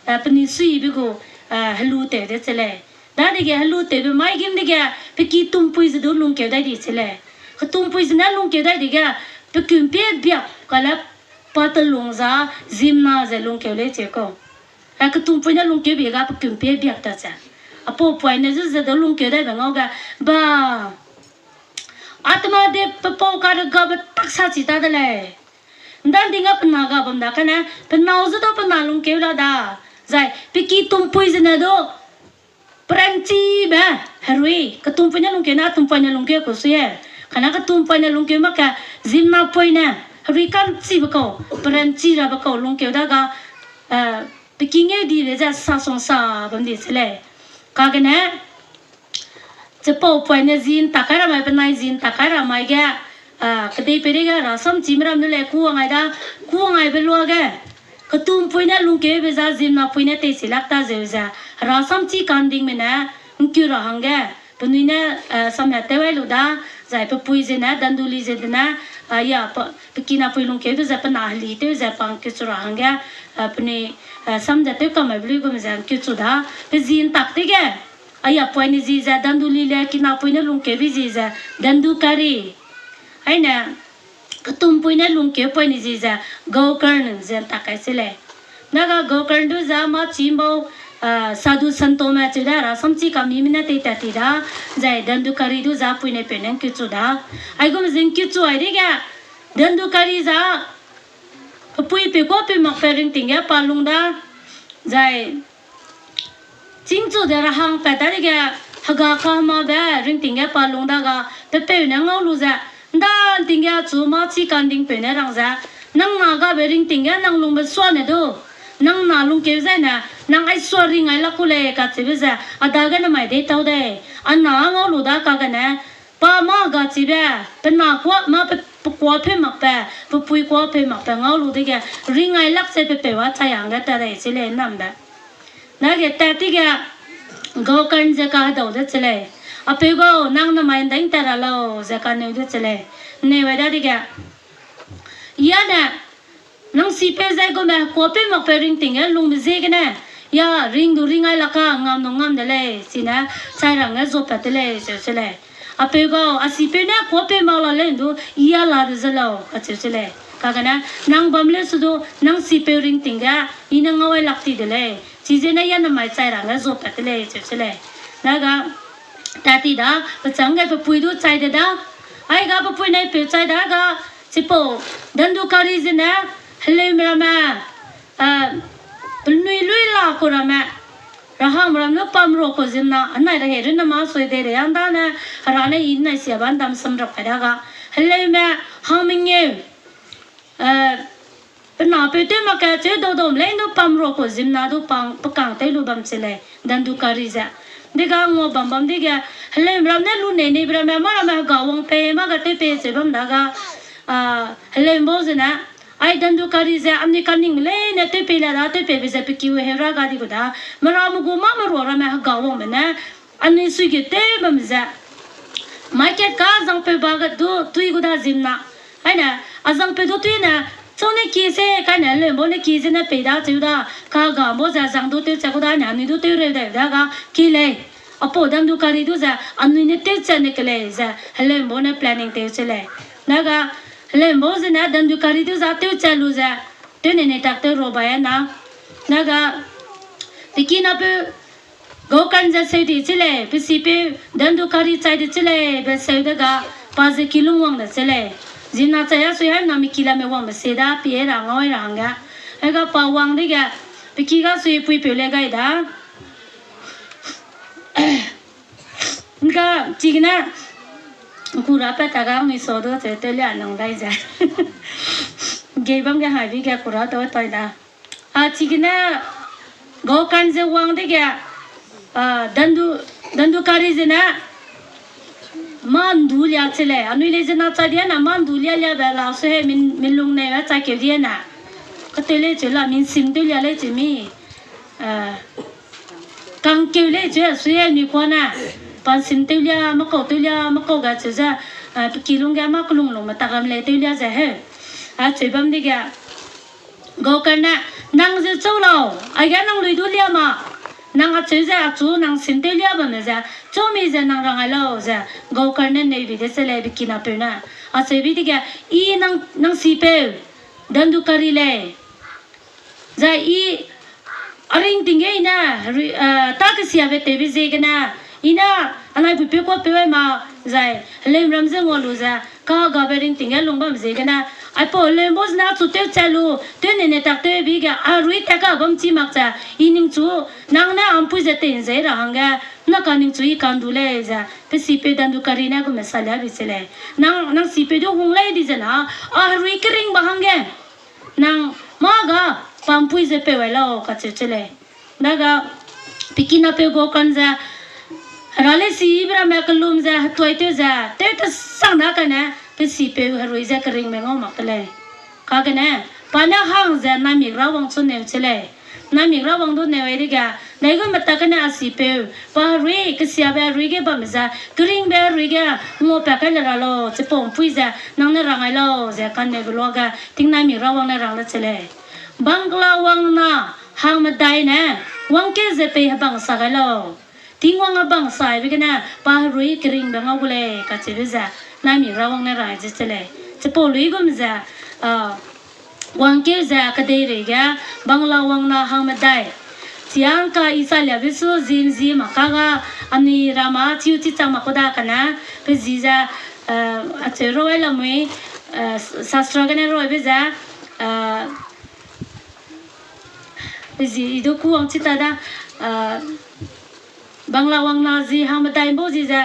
eh, penui suibe gu, eh, helu tew de che lei. Dadege helu tewbe mai gim dege, pe ki tumpui ze du lungkeu dai di che lei. Ketumpui ze ne lungkeu dai dege, pe kumpie biak kale, pa telung za, zimna ze lungkeu lei cheu kau. Ra ketumpui ne lungkeu bi ga pe kumpi biak ta ze. Apau poine zu ze de lungkeu dai be ngau ge, ba, Atma de pe pau ka re ga be tak sa chi ta de lei. Ndan ding a pe na ga bam da kane, pe nâu zu dau pe na lungkeu la da. Zai, pe ki tumpui zene du, peranchi be, herui, ketumpui ne lungkeu na, tumpui ne lungkeu ku sui e. Kane ketumpui ne lungkeu mak ke, zimna pui ne, herui kanchi be kau, peranchi ra be kau lungkeu da ga, eh, pe ki ngeu di le ze sa song sa bam di se lei. Kagene, chipau poine zi ntak kai ra mai, penai zi ntak kai ra mai ge, ah, kedei peireige hera samchime ram nu lei ku angai da, ku angaibe luage, ketumpui ne lungkeube za zimna pui ne teisilak ta zeu ze, hera samchi kandingme ne, ngkeu ra hangge, penui ne, eh, samne tew ai lu da, zai pe pui zene, danduli ze dene, ah, ya, pe, pe kinapui lungkeube ze pe na heli tew ze pa ngkeuchu ra hangge, ah, penui, eh, sam ze tew kam maibe luigum ze ngkeuchu da, pe zi ntak dege, aya poine zi ze, danduli le kinapui ne lungkeube zi ze, dandukari. Aine, ketumpui ne lungkeu poine zi ze, Gokarn ze ntak kai se lei. Naga Gokarn du za mâ chî mbau, ah, sadu santome cheu da, hera samchi kamime ne teitat ti da, zai dandukari du za puine peu ne ngkeuchu da. Aigum ze ngkeuchu ai dege, dandukari za, pepui peu kuâ peu makpe ringting ge pa lung da, zai, chîngchu de ra hangpat dadege, hega kamabe ringting ge pa lung da ga, pepeu ne ngau lu ze, nda nting ge achu mâ chî kandingpeu ne rang ze, nang na gabe ringting ge nang lungbe suane du, nang na lungkeu zaine, nang ai sua ring ai lak ku lei kacheube ze, a dage namai deîtau dei, a na ngau lu da kagene, pa mâ gachibe, pe na kuâ, mâ pe, pe kuâ peu makbe, pepui kuâ peu makbe ngau lu dege, ring ai lak ze pepeu a chai hangge tat dei se lei nambe. Nage tat ti ge, Gokarn ze kahedau de che lei. Apeu gau, nang namai ndaing tat ra lau ze kaneu de che lei. Neu ai dadege, yane, nang sipeu zai gume kuâ peu makpeu ringting ge lungbe ziegene, ya ring du ring ai lak ka ngam nu ngam de lei, chine, chai rangge zuapat de lei, cheu se lei. Apeu gau, a sipeu ne kuâ peu mak la lei du, ya la de ze lau, acheu se lei. Kagene, nang bam leu se du, nang sipeu ringting ge, i ne ngau ai lak ti de lei. Chizene ya namai chai rangge zuapat de lei, cheu se lei. Naga, tat ti da, pechâng ge pepui du chai de da. Aiga pepui ne peu chai da ga, chipau, dandukari zene, heleume ramme, eh, penui lui la ku ramme, rahangme ram lu pam ro ku zimna, anai rehei runne mâ sui dei rei hang dane, hera ne i nai sia ba ndam sam rak kai da ga, heleume, hangmengeu, eh, pe napeu tew mak ke cheu daudau lei du pam ro ku zimna du pang, pe kang tew lu bam che lei, dandukari ze. Dega ngua bam bam dege, heleume ram ne lu nei neibe ramme, mâ ramme hega wang pei, mâ ga tew pei cheu bam da ga, ah, heleume bau zene, ai dandukari ze, anui kaningme leine tew pei la da, tew peibe ze pe kiu heu ra ga di gu da, merame gu mâ merua ramme hega wangbe ne, anui suige tew bam ze. Market ka zangpeu ba ge du tui gu da zimna. Aine, a zangpeu du tui ne, chau ne ki se, kaine heleume bau ne ki zene pei da cheu da, kaga bau ze zang du tew che gu da ne, anui du tew reu dai da ga, ki lei. Apau dandukari du ze, anui ne tew che ne ke lei ze, heleume bau ne planning tew che lei. Naga, heleume bau zene dandukari du za tew che lu ze, tew ne ne tak tew ro bai na. Naga, pe kinapeu, Gokarn ze seu di che lei, pe sipeu, dandukari chai di che lei, be seu de ga, pa ze kilung wang de che lei. Zimna chai a sui hai na mi ki lame wangbe se da, pie ra ngau ai ra hangge. Aiga pa wang dege, pe ki ga sui puipeu le gai da. Nka, chigene, kura pat ta ga mi so du che tew lia nang dai ze. Gei bam ge hai bi ge kura tau tai da. A chigene, Gokarn ze wang dege, a, dandu, dandukari zene, mâ ndu lia che lei, anui lei zena chai di na mâ ndu lia lia be la su he min, min lung nei be chai keu di na. Katew lei cheu la, min sim tew lia lei cheu mi. Eh, kangkeu lei cheu, sui e nui kuâ ne. Pa nsim tew lia, makau tew lia, makau ga cheu ze, eh, pe kilung ge mâ kelung lungme tak ram lei tew lia ze heu. A cheu bam dege, Gokarn ne, nang ze chau lau, aige nang lui du lia ma. Nang acheu ze achu nang sim tew lia bamme ze, chau mi ze nang rang ai lau ze, Gokarn ne neu bi de che lei pe kinapeu ne. Acheu bi dege, i nang, nang sipeu, Dandukari lei. Zai i a ringting ge i ne, ri-, eh, ta kesiabe tewbe ziegene, i ne anai puipeu kuapeu ai mak, zai heleumram ze ngua lu ze, kagabe ringting ge lung bam ziegene, aipau heleumbau zene achu tewchat lu, tew nene tak tewbe ge, a herui tat ka bam chi mak ze, i ningchu, nang ne a ’mpui ze tei ’nzei ra hangge, na ka ningchu i ka'ndu lei ze, pe sipeu Dandukari ne gume salia bi se lei. Nang, nang sipeu du hung lei di zena, a herui keringbe hangge, nang mâ ga pa ’mpui ze peu ai lau kacheu che lei. Daga, pe kinapeu Gokang ze, hera lesi ibe ramme kellum ze, hetuai tew ze, tew tesang da kane, pe sipeu herui ze keringbe ngau mak te lei. Kagene, pa ne hang ze naimik Rawang chu neu che lei. Naimik Rawang du neu ai dege, nai gu metak gene a sipeu, pa herui, kesiabe herui ge bam ze, keringbe herui ge, ngau pa kai le ra lau, chipau ’mpui ze, nang ne rang ai lau, ze kanneube luage, ting naimik Rawang ne rang le che lei. Bangla wang na hangmedai ne, wangkeu ze pei hebang sa gai lau. Tingwang hebang saibe gene, pa herui keringbe ngau gu lei, kacheube ze, naimik Rawang ne rang ze che lei. Chipau luigum ze, ah, wangkeu ze kedeirei ge, bangla wang na hangmedai. Chiang ka i saliabe su zim zim a kaga, anui rama chiu chi chang mak ku da kane, pe zi ze, eh, acheu ro ai lamui, eh, sastra gene roibe ze, eh, pe zi i du ku wang chi ta da, eh, bangla wang na zi hangmedai ’mbau zi ze,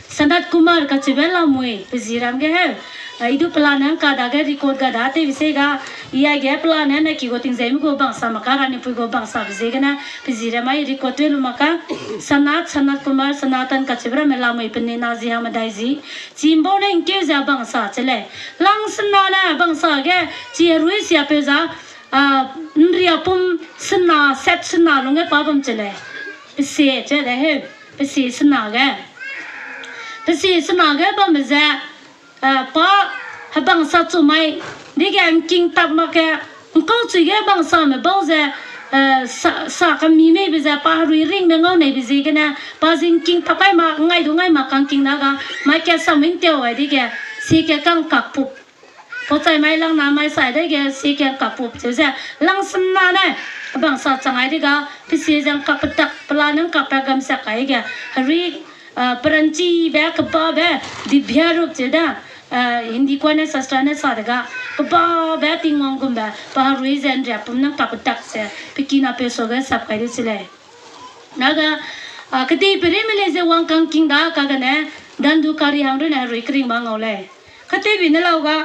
Sanat Kumar kacheube lamui, pe zi ram ge heu. Eh, i du pelane ’ngka dage record ga da tewbe se ga, i aige pelane ne ki gu tingzeime gu bang sa mak ka, ranipui gu bang sabe ziegene, pe zi ram ai record tew lu mak ka. Sanat, Sanat Kumar, Sanatan kacheube ramme lamui penui na zi hangmedai zi. Chi ’mbau ne ’ngkeu ze bang sa che lei. Lang sena ne bang sa ge, chi herui siapeu za, ah, ’nriapum sena, set sena lungge pa bam che lei. Pese che de heu, pese sena ge. Pese sena ge bamme ze, eh, pa hebang sa chu mai, dege ’ngking tap mak ge, ’ngkau chui ge bang same bau ze, eh, sa, sa kami meibe ze pa herui ringbe ngau neibe ziegene, pa zi ’ngking tap kai mak, ngai du ngai mak kangking da ga, mai ka samui ’ntiau ai dege, sie ka kang kak pup. Pau chai mai lang na mai sai dege, sie ka kak pup cheu ze, lang sena ne, hebang sa chang ai dega, pese ze ’ngkak petak, pelane ’ngkak pa gam sak kai ge, herui, ah, peranchibe, kebabe, dibia rup cheu da, ah, Hindi kane sastra ne sa dega, kebabe Tingwang gumbe, pa herui ze ’nriapum ne ’ngkak petak ze, pe kinapeu suage sap kai de che lei. Daga, ah, kedei perime lei ze wang kangking da kagene, Dandukari hang runne herui keringbe ngau lei. Ketewbi ne lau ga,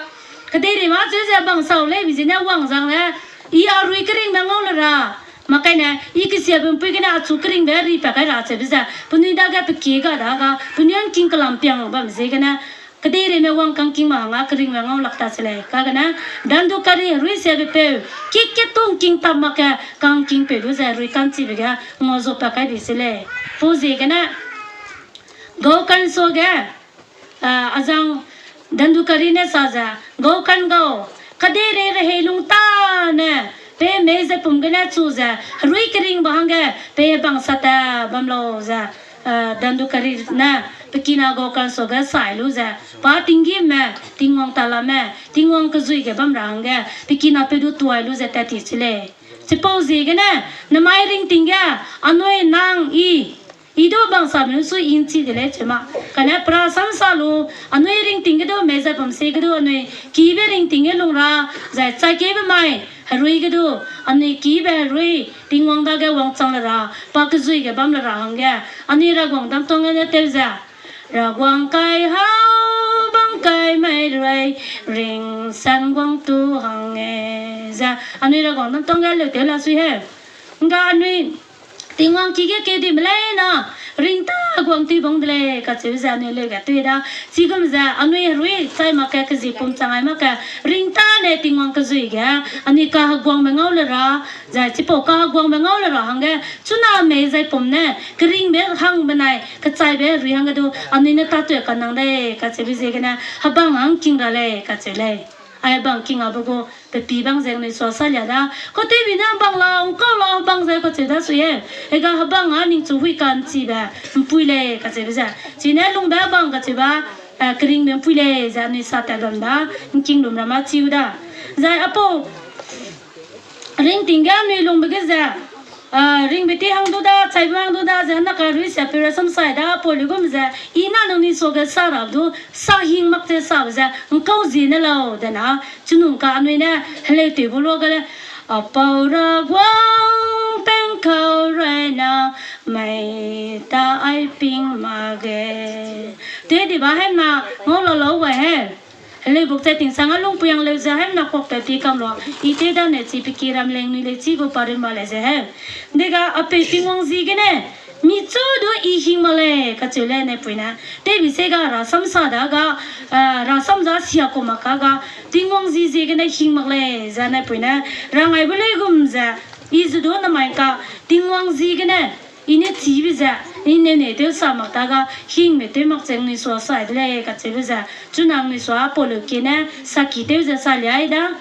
kedeirei mâ cheu ze bang sau lei bi zene wang zang le, i a herui keringbe ngau le ra. Mak kai ne, i kesiabe ’mpui gene achu keringbe ri pa kai ra cheube ze, penui dage pe kie ga da ga, penui ’ngking kelam piang bam ziegene, kedeireime wang kangking ma hangge keringbe ngau lak ta che lei. Kagene, Dandukari herui siabe peu, kik ke tu ’ngking tap mak ge, kangkingpeu du ze herui ka'nchibe ge, ngau zu pa kai bi che lei. Pau ziegene, Gokang suage, ah, azang Dandukari ne sa ze, Gokang gau, kedeirei rehei lung tâne, pe mei ze pum gene chu ze, herui keringbe hangge, pe bang sa ta bam lau ze, eh, Dandukari ne, pe kina Gokang suage sai lu ze, pa tinggîmme, Tingwang talame, Tingwang kezui ge bam ra hangge, pe kinapeu du tuai lu ze tat ti che lei. Chipau ziegene, namai ringting ge, anui nang i, i du bang same lu su i ’nchi de lei cheu ma. Kane pra sam sa lu, anui ringting ge du mei zai bam se ge du anui, kibe ringting ge lung ra, zai chai kebe mai, herui ge du, anui kibe herui, Tingwang dage wangchang le ra, pa kezui ge bam le ra hangge, anui Ravguangc dam tuang gene tew ze, Ravguangc kai hau, bang kai mai rui, ring san guang tu hangge, ze, anui Ravguangc dam tuang ge leu tew la sui he. Nga anui, Tingwang ki ge keu dime leine, ring tâ guang tui bang de lei, kacheu ze anui leu ge tui da. Chigum ze anui herui chai mak ge, kezie pum chang ai mak ge, ring tâne Tingwang kezui ge, anui kaheguangbe ngau le ra, zai chipau kaheguangbe ngau le ra hangge, chuna mei zai pum ne, keringbe hang benai, kechaibe herui hangge du, anui ne tâtew kanang lei, kacheube ziegene, hebang hang king ra lei, kacheu lei. Ai hebang king abe gu, pe pi bang ze anui sua salia da. Katewbi ne hebang la, ’ngkau la, hebang ze kacheu da sui e. Ega hebang a ningchu hui ka'nchibe, ’mpui lei, kacheube ze. Chine lungbe hebang kacheu ba, eh, keringbe ’mpui lei, ze anui sa tat bam da, ’ngking lum ra ma chiu da. Zai apau ringting ge anui lungbe ge ze, ringbe ti hang du da, chaibe hang du da, ze na karui siapeu rasam sai da, apau luigum ze, i na nangnui suage sa ra du, sa hing mak ze sabe ze, ngkau zie ne lau de na, chunung ka anui ne, heleu tewbe luage le, apau ra guang pengkau rai na, mei ta ai ping ma ge. Te diba hemna, ngau la lau gai he. Heleu buk chai tingsang a lungpui hang leu ze hemna kuak pe pi kam lua, i te dane chi pe ki ram leng nui lei chi gu pa ri ma lei ze he. Dega apeu Tingwang ziegene, michu du i hing mak lei, kacheu le naipui ne. Tewbi se ga rasam sa da ga, rasam za sia ku mak ka ga, Tingwang zi ziegene hing mak lei, ze naipui ne. Rangaibe luigum ze, i zu du namai ka, Tingwang ziegene, i ne chibe ze, i ne ne tew sa mak ta ga, hingme tew mak cheng nui sua sai de lei, kacheube ze, chunang nui sua apau leu ki ne, saki tew ze sa liai da.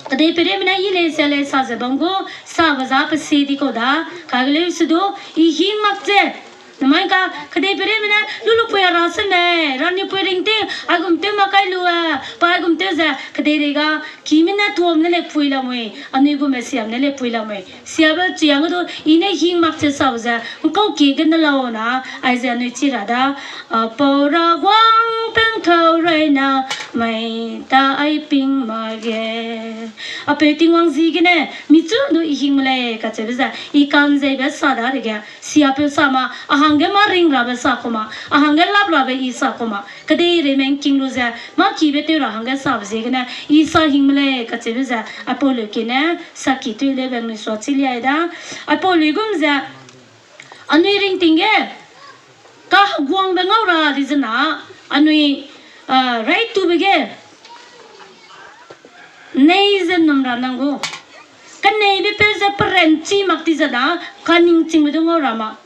Kedei peireme ne i lei sia lei sa ze bam gu, sabe za pe se di kau da, kage leu se du, i hing mak ze. Namai ka, kedei peireme ne, lulupui a ra se mei, ranipui ringting, aigum tew mak kai lu e, pa aigum tew ze, kedei rei ga, kime ne tuam ne le pui lamui, anui gume siam ne le pui lamui. Siabe chiang du, i ne hing mak che sau ze, ngkau ki gene lau na, aize anui chi ra da, apau ra guang pengkau rai na, mei ta ai ping ma ge. Apeu Tingwang ziegene, michu du i hing mak lei, kacheube ze, i kanzeibe sa dadege, siapeu sa ma, a hangge mâ ring rabe sa ku ma, a hangge lap rabe i sa ku ma, kedei reime ngking lu ze, mâ kibe tew ra hangge sabe ziegene, i sa hing mak lei, kacheube ze, aipau leu ki ne, saki tew leu bang nui sua chi liai da. Aipau luigum ze, anui ringting ge, kaheguangbe ngau ra di zena, anui, raitube ge, nei ze num ra nang gu. Keneibe peu ze peranchi mak di zena, kaningchingbe du ngau ra ma.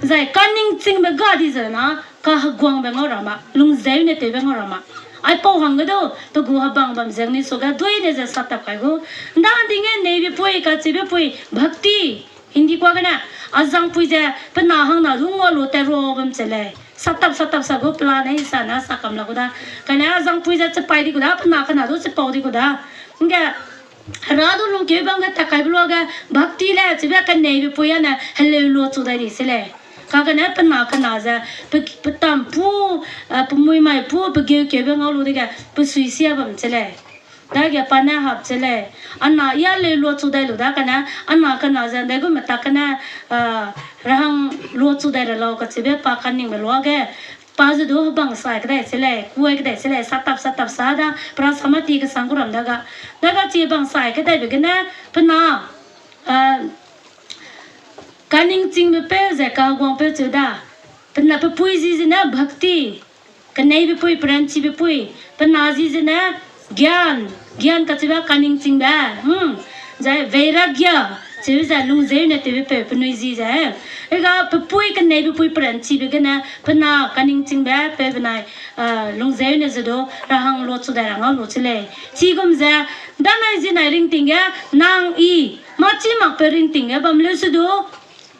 Zai kaningchingbe ga di zena, kaheguangbe ngau ra ma, lungzeu ne tewbe ngau ra ma. Aipau hangge du, pe gu hebang bam zeng ni suage dui ne ze satap kai gu. Nda ding ge neibe pui, kachibe pui, bhakti, Hindi kua gene, azangpui ze, pe na hangna du ngua lu tat ra bam che lei. Satap, satap sa gu pela ne i sa na sa kam la gu da. Kane azangpui ze chipai di gu da, pe na kena du chipau di gu da. Nge, Hera du lungkeu bam ge tat kaibe luage, bhakti le, chibe keneibe pui ane, heleu luachu dai di se lei. Kagene pe na kena ze, pe, pe tampu, pe muimai pu, pe geukeube ngau lu dege, pe sui sia bam che lei. Dage pa ne hap che lei. Ana i a leu luachu dai lu da kane, ana kena ze, ndaigum me tak kane, rahang luachu dai ra lau kachibe pa kaningbe luage, pa ze du hebang sai kedai che lei, kuai kedai che lei, satap, satap sa da, pe rasam a ti kesang gu ram daga. Daga chi bang sai kedaibe gene, pe na, kaningchingbe peu ze kaheguangpeu cheu da. Pe na pe pui zi zene bhakti, keneibe pui, peranchibe pui, pe na zi zene gyan, gyan kachibe kaningchingbe, zai vairagya, chibe ze lungzeu ne tewbe peu penui zi ze. Ega pe pui keneibe pui peranchibe gene, pe na kaningchingbe peu benai, lungzeu ne ze du, rahang luachu dai ra ngau lu che lei. Chigum ze, danai zinai ringting ge, nang i, mâ chi makpeu ringting ge bam leu se du,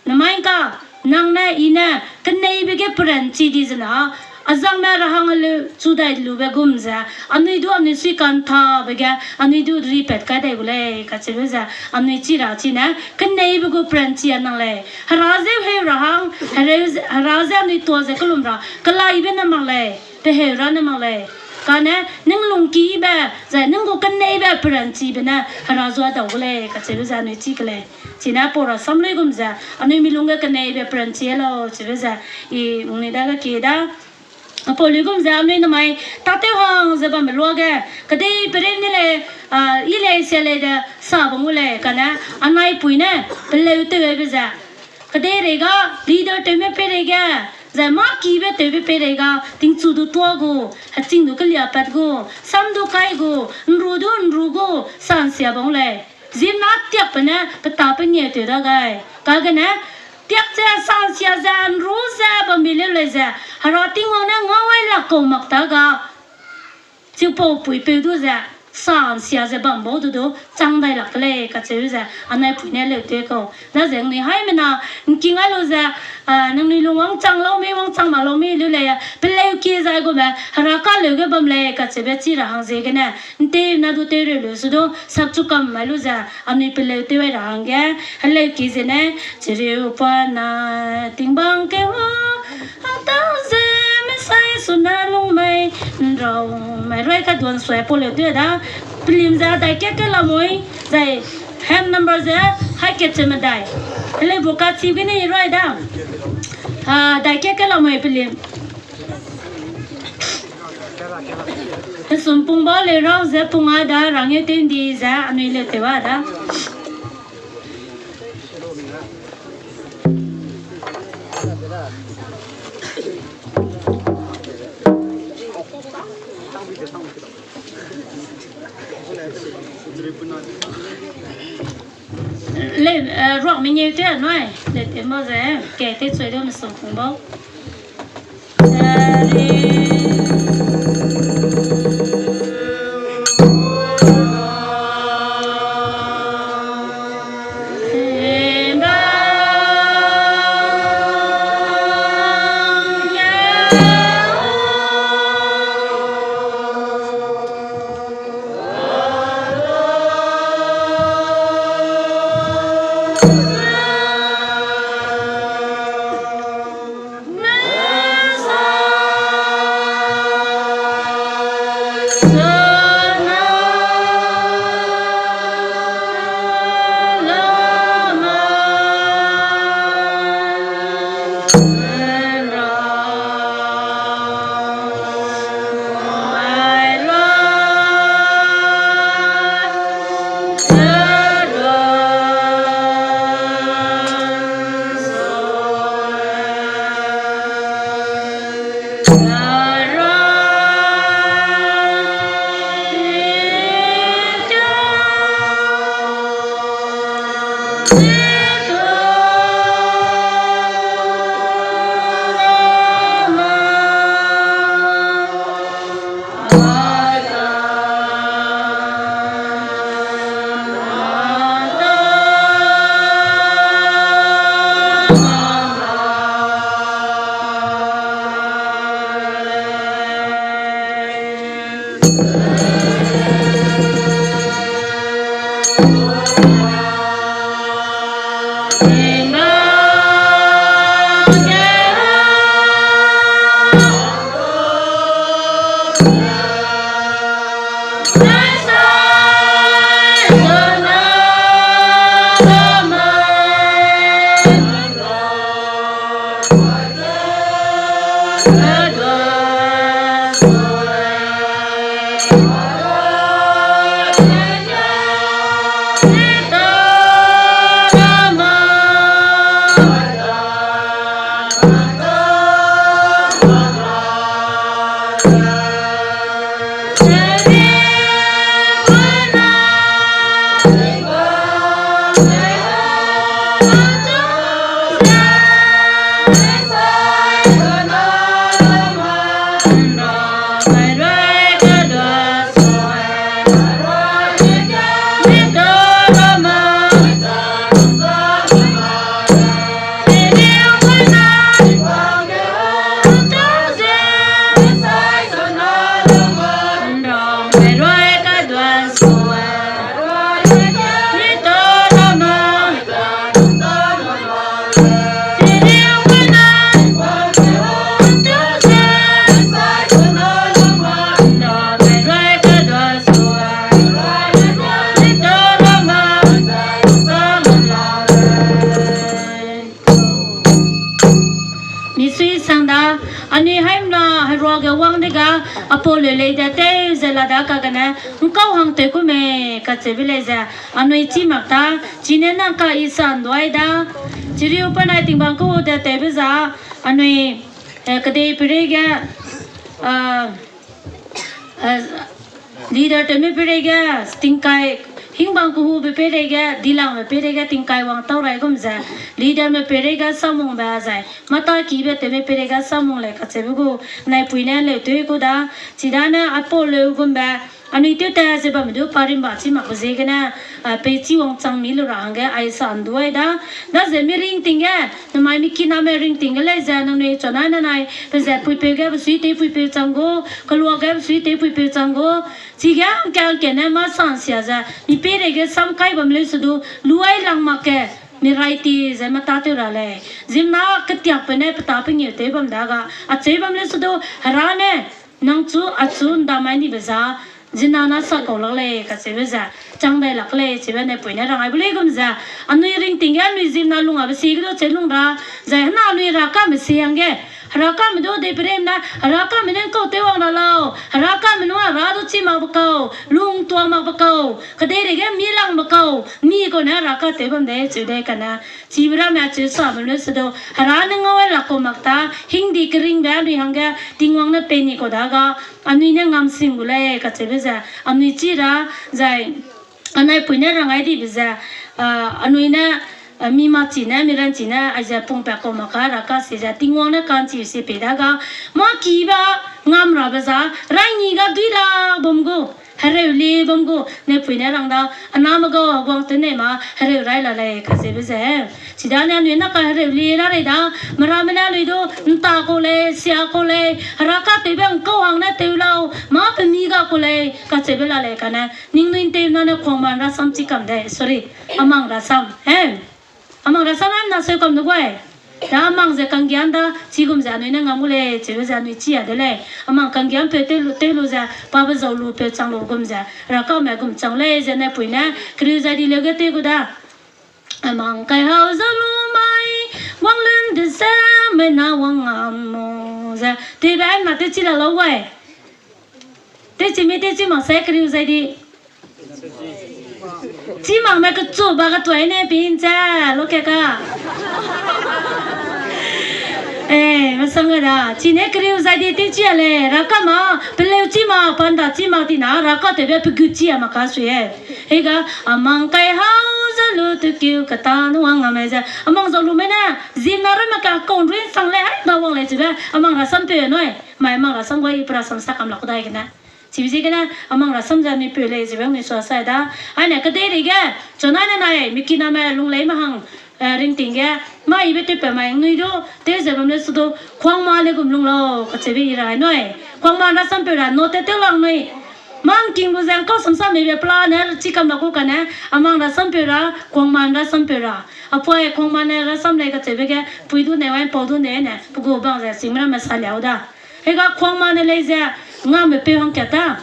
namai ka, nang ne i ne, keneibe ge peranchi di zena, azangme rahang a leu chu dai lube gum ze, anui du anui sui kanthabe ge, anui du ripat kai dai gu lei, kachibe ze, anui chi ra chi ne, keneibe gu peranchi a nang lei. Hera ze heu ra hang, hera ze anui tua ze kelum ra, kelaibe ne mak lei, pe heu ra ne mak lei. Kane, ning lungkibe, zai ning gu keneibe peranchibe ne, hera zua dau gu lei, kachibe ze anui chi ke lei. Chine pau rasam luigum ze, anui mi lungge keneibe peranchi lau, chibe ze, i, ngnui dage kie da. Apau luigum ze, anui namai, tâtew hang ze bambe luage, kedei peirei ne lei, i lei sia lei de, sa bam gu lei, kane, anaipui ne, peleu tewbe ze, kedeirei ga, leader tewme peireige, zai mâ kibe tewbe peireiga, tingchu du tuâ gu, heching du keliapat gu, sam du kai gu, nru du nru gu, sansia bam lei. Ziemmena tiakbe ne, pe ta pe ngeutew da gai. Kagene, tiak ze, sansia ze, nru ze, bambi leu lei ze, Hera Tingwang ne ngau ai lak kau mak ta ga. Chipau puipeu du ze, sansia ze bam bau du du, chang dai lak ke lei, kacheu ze, anaipui ne leu tew kau. Daze ngnui haimena, ngking ai lu ze, A, nangnui lung wangchang lau mei, wangchang ma lau mei lu lei, peleu kie zai gume, hera kaleu ge bam lei, kacheube chi ra hang ziegene, nte na du tew reu lu su du, sap chu kam mai lu ze, anui peleu tew ai ra hangge, heleu kie zene, chiriu pa na, tingbang ke wa, hangtau ze, mesai su na lung mai, nrau mai, roi ka duan sui pau leu tew da, pelim ze, dai ke ke lamui, zai, hand number ze, hai ke che medai. Heleu bu ka chi gene roi da. A, dai ke ke lamui pelim. Sum pung ba le rau ze pung a da rang ye tew ndi ze anui le tew a da. Le, eh, ruak mengeu te nui, le te ma ze, ke te choi de mesong kung bau. Misui sang da, anui haimna heruage wang dega, apau leu lei de tew ze la da kagene, nkau hang tew ku me, kacheube lei ze, anui chi mak ta, chine nang ka i sa nduai da, chiriu pa nai tingbang ku de tewbe za, anui, eh, kedei peireige, ah, eh, leader tewme peireige, tingkai, hingbang kehube peireige, dilangbe peireige, tingkai wang tau rai gum ze, leaderme peireige samungbe zai, mata kibe tewme peireige samung lei kacheube gu, naipui ne leu tew ku da, chidane apau leu gumbe, Anui tewtat ze bamme du pa rimba chi makbe ziegene, a, peichi wangchang mi lu ra hangge ai sa nduai da. Daze mi ringting ge, namai mi kiname ringting ge lei ze, nangnui chuna nanai, pe ze puipeu ge besuitewpuipeu chang gu, kelua ge besuitewpuipeu chang gu, chige hangke hangke ne mâ sansia ze, mi peireige sam kai bam leu se du, luai lang mak ge, mi rai ti ze mâ tâtew ra lei. Ziemmena ketiakbe ne pe ta pengeu tew bam da ga, acheu bam leu se du, Hera ne, nang chu achu ndamai nibe za, ziemmena na sakau lak lei kacheube ze, chang dai lak lei, chibe ne puine rang aibe luigum ze, anui ringting ge anui ziemmena lung abe si ge du cheu lung ra, zai hena anui Herakame si hangge, Herakame du deiperemna, Herakame ne ngkau tew wang ra lau, Herakame nung Hera du chî makbe kau, lungtua makbe kau, kedeireige mi langbe kau, mi kau ne Heraka tew bam dei cheu dei kane, chibe ramme cheu sa bam leu se du, Hera ne ngau ai lak kau mak ta, hingdi keringbe anui hangge, Tingwang ne pei ni kau da ga, anui ne ngamsim gu lei kacheube ze, anui chi ra, zai, anai puine rang ai dibe ze, a, anui ne, a, mi machi ne, mi ranchi ne, aize pungpat kau mak ka, Heraka si ze, Tingwang ne ka'nchi si pei da ga, mâ kiba, ngam rabe za, raini ga dui la bam gu, hereu li bam gu, ne puine rang da, aname gau, guang tew nei ma, hereu rai la lei kacheube ze. Chidane anui na ka hereu li la rei da, meramme ne anui du, nta kau lei, sia kau lei, Heraka tewbe ngkau hang ne tew lau, mâ pe mi ga kau lei, kacheube la lei kane, ningnui ntew na ne Kuangman rasam chi kam dei, sorry, amang rasam, he. Amang rasam na seu kam de guai. Da amang ze kanggian da, chigum ze anui ne ngam gu lei, chibe ze anui chi a de lei. Amang kanggianpeu tew lu, tew lu ze, pabe zau lu peu chang lu gum ze, Herakame gum chang lei ze ne puine, keriu zai di leu ge tew gu da. Amang kai hau zau lu mai, wang lun de ze, mai na wang ngam mo ze. Tewbe na tewchi la lau guai. Tewchi mi tewchi mak se keriu zai di. Chi mak me kechu ba ketuai ne pin ze, lo ke ka. Eh, masang ga da. Chi ne keriu zai di tewchi a lei, Heraka ma, peleu chi mak, panda chi mak tina, Heraka tewbe pe gu chi a mak ka sui e. Hega, amang kai hau zau lu tekiu keta nu wang ngam me ze. Amang zau lu me ne, ziemmena ramme ka kaun ruin sang lei, hai na wang lei chibe, amang rasam peu nui. Mai amang rasam guai i pe rasam sa kam lak dai gene. Chibe ziegene, amang rasam ze mi peu lei chibe nui sua sai da. Aine kedeireige, chuna nanai, mi kiname lung lei ma hang, eh, ringting ge, mâ ibe tewpat mai nui du, tew ze bam leu se du, Kuangman ne gum lung lau, kacheube i ra nui. Kuangman rasam peu ra, no te tew lang nui. Mâ ngking gu ze ngkau samsa meibe plan ne, chi kam lak gu kane, amang rasam peu ra, Kuangman rasam peu ra. Apoi Kuangman ne rasam lei kacheube ge, pui du ne wai, pau du ne ne, pe gu bang ze, singme ramme sa liau da. Hega Kuangman ne lei ze, ngame peu hangkat ta.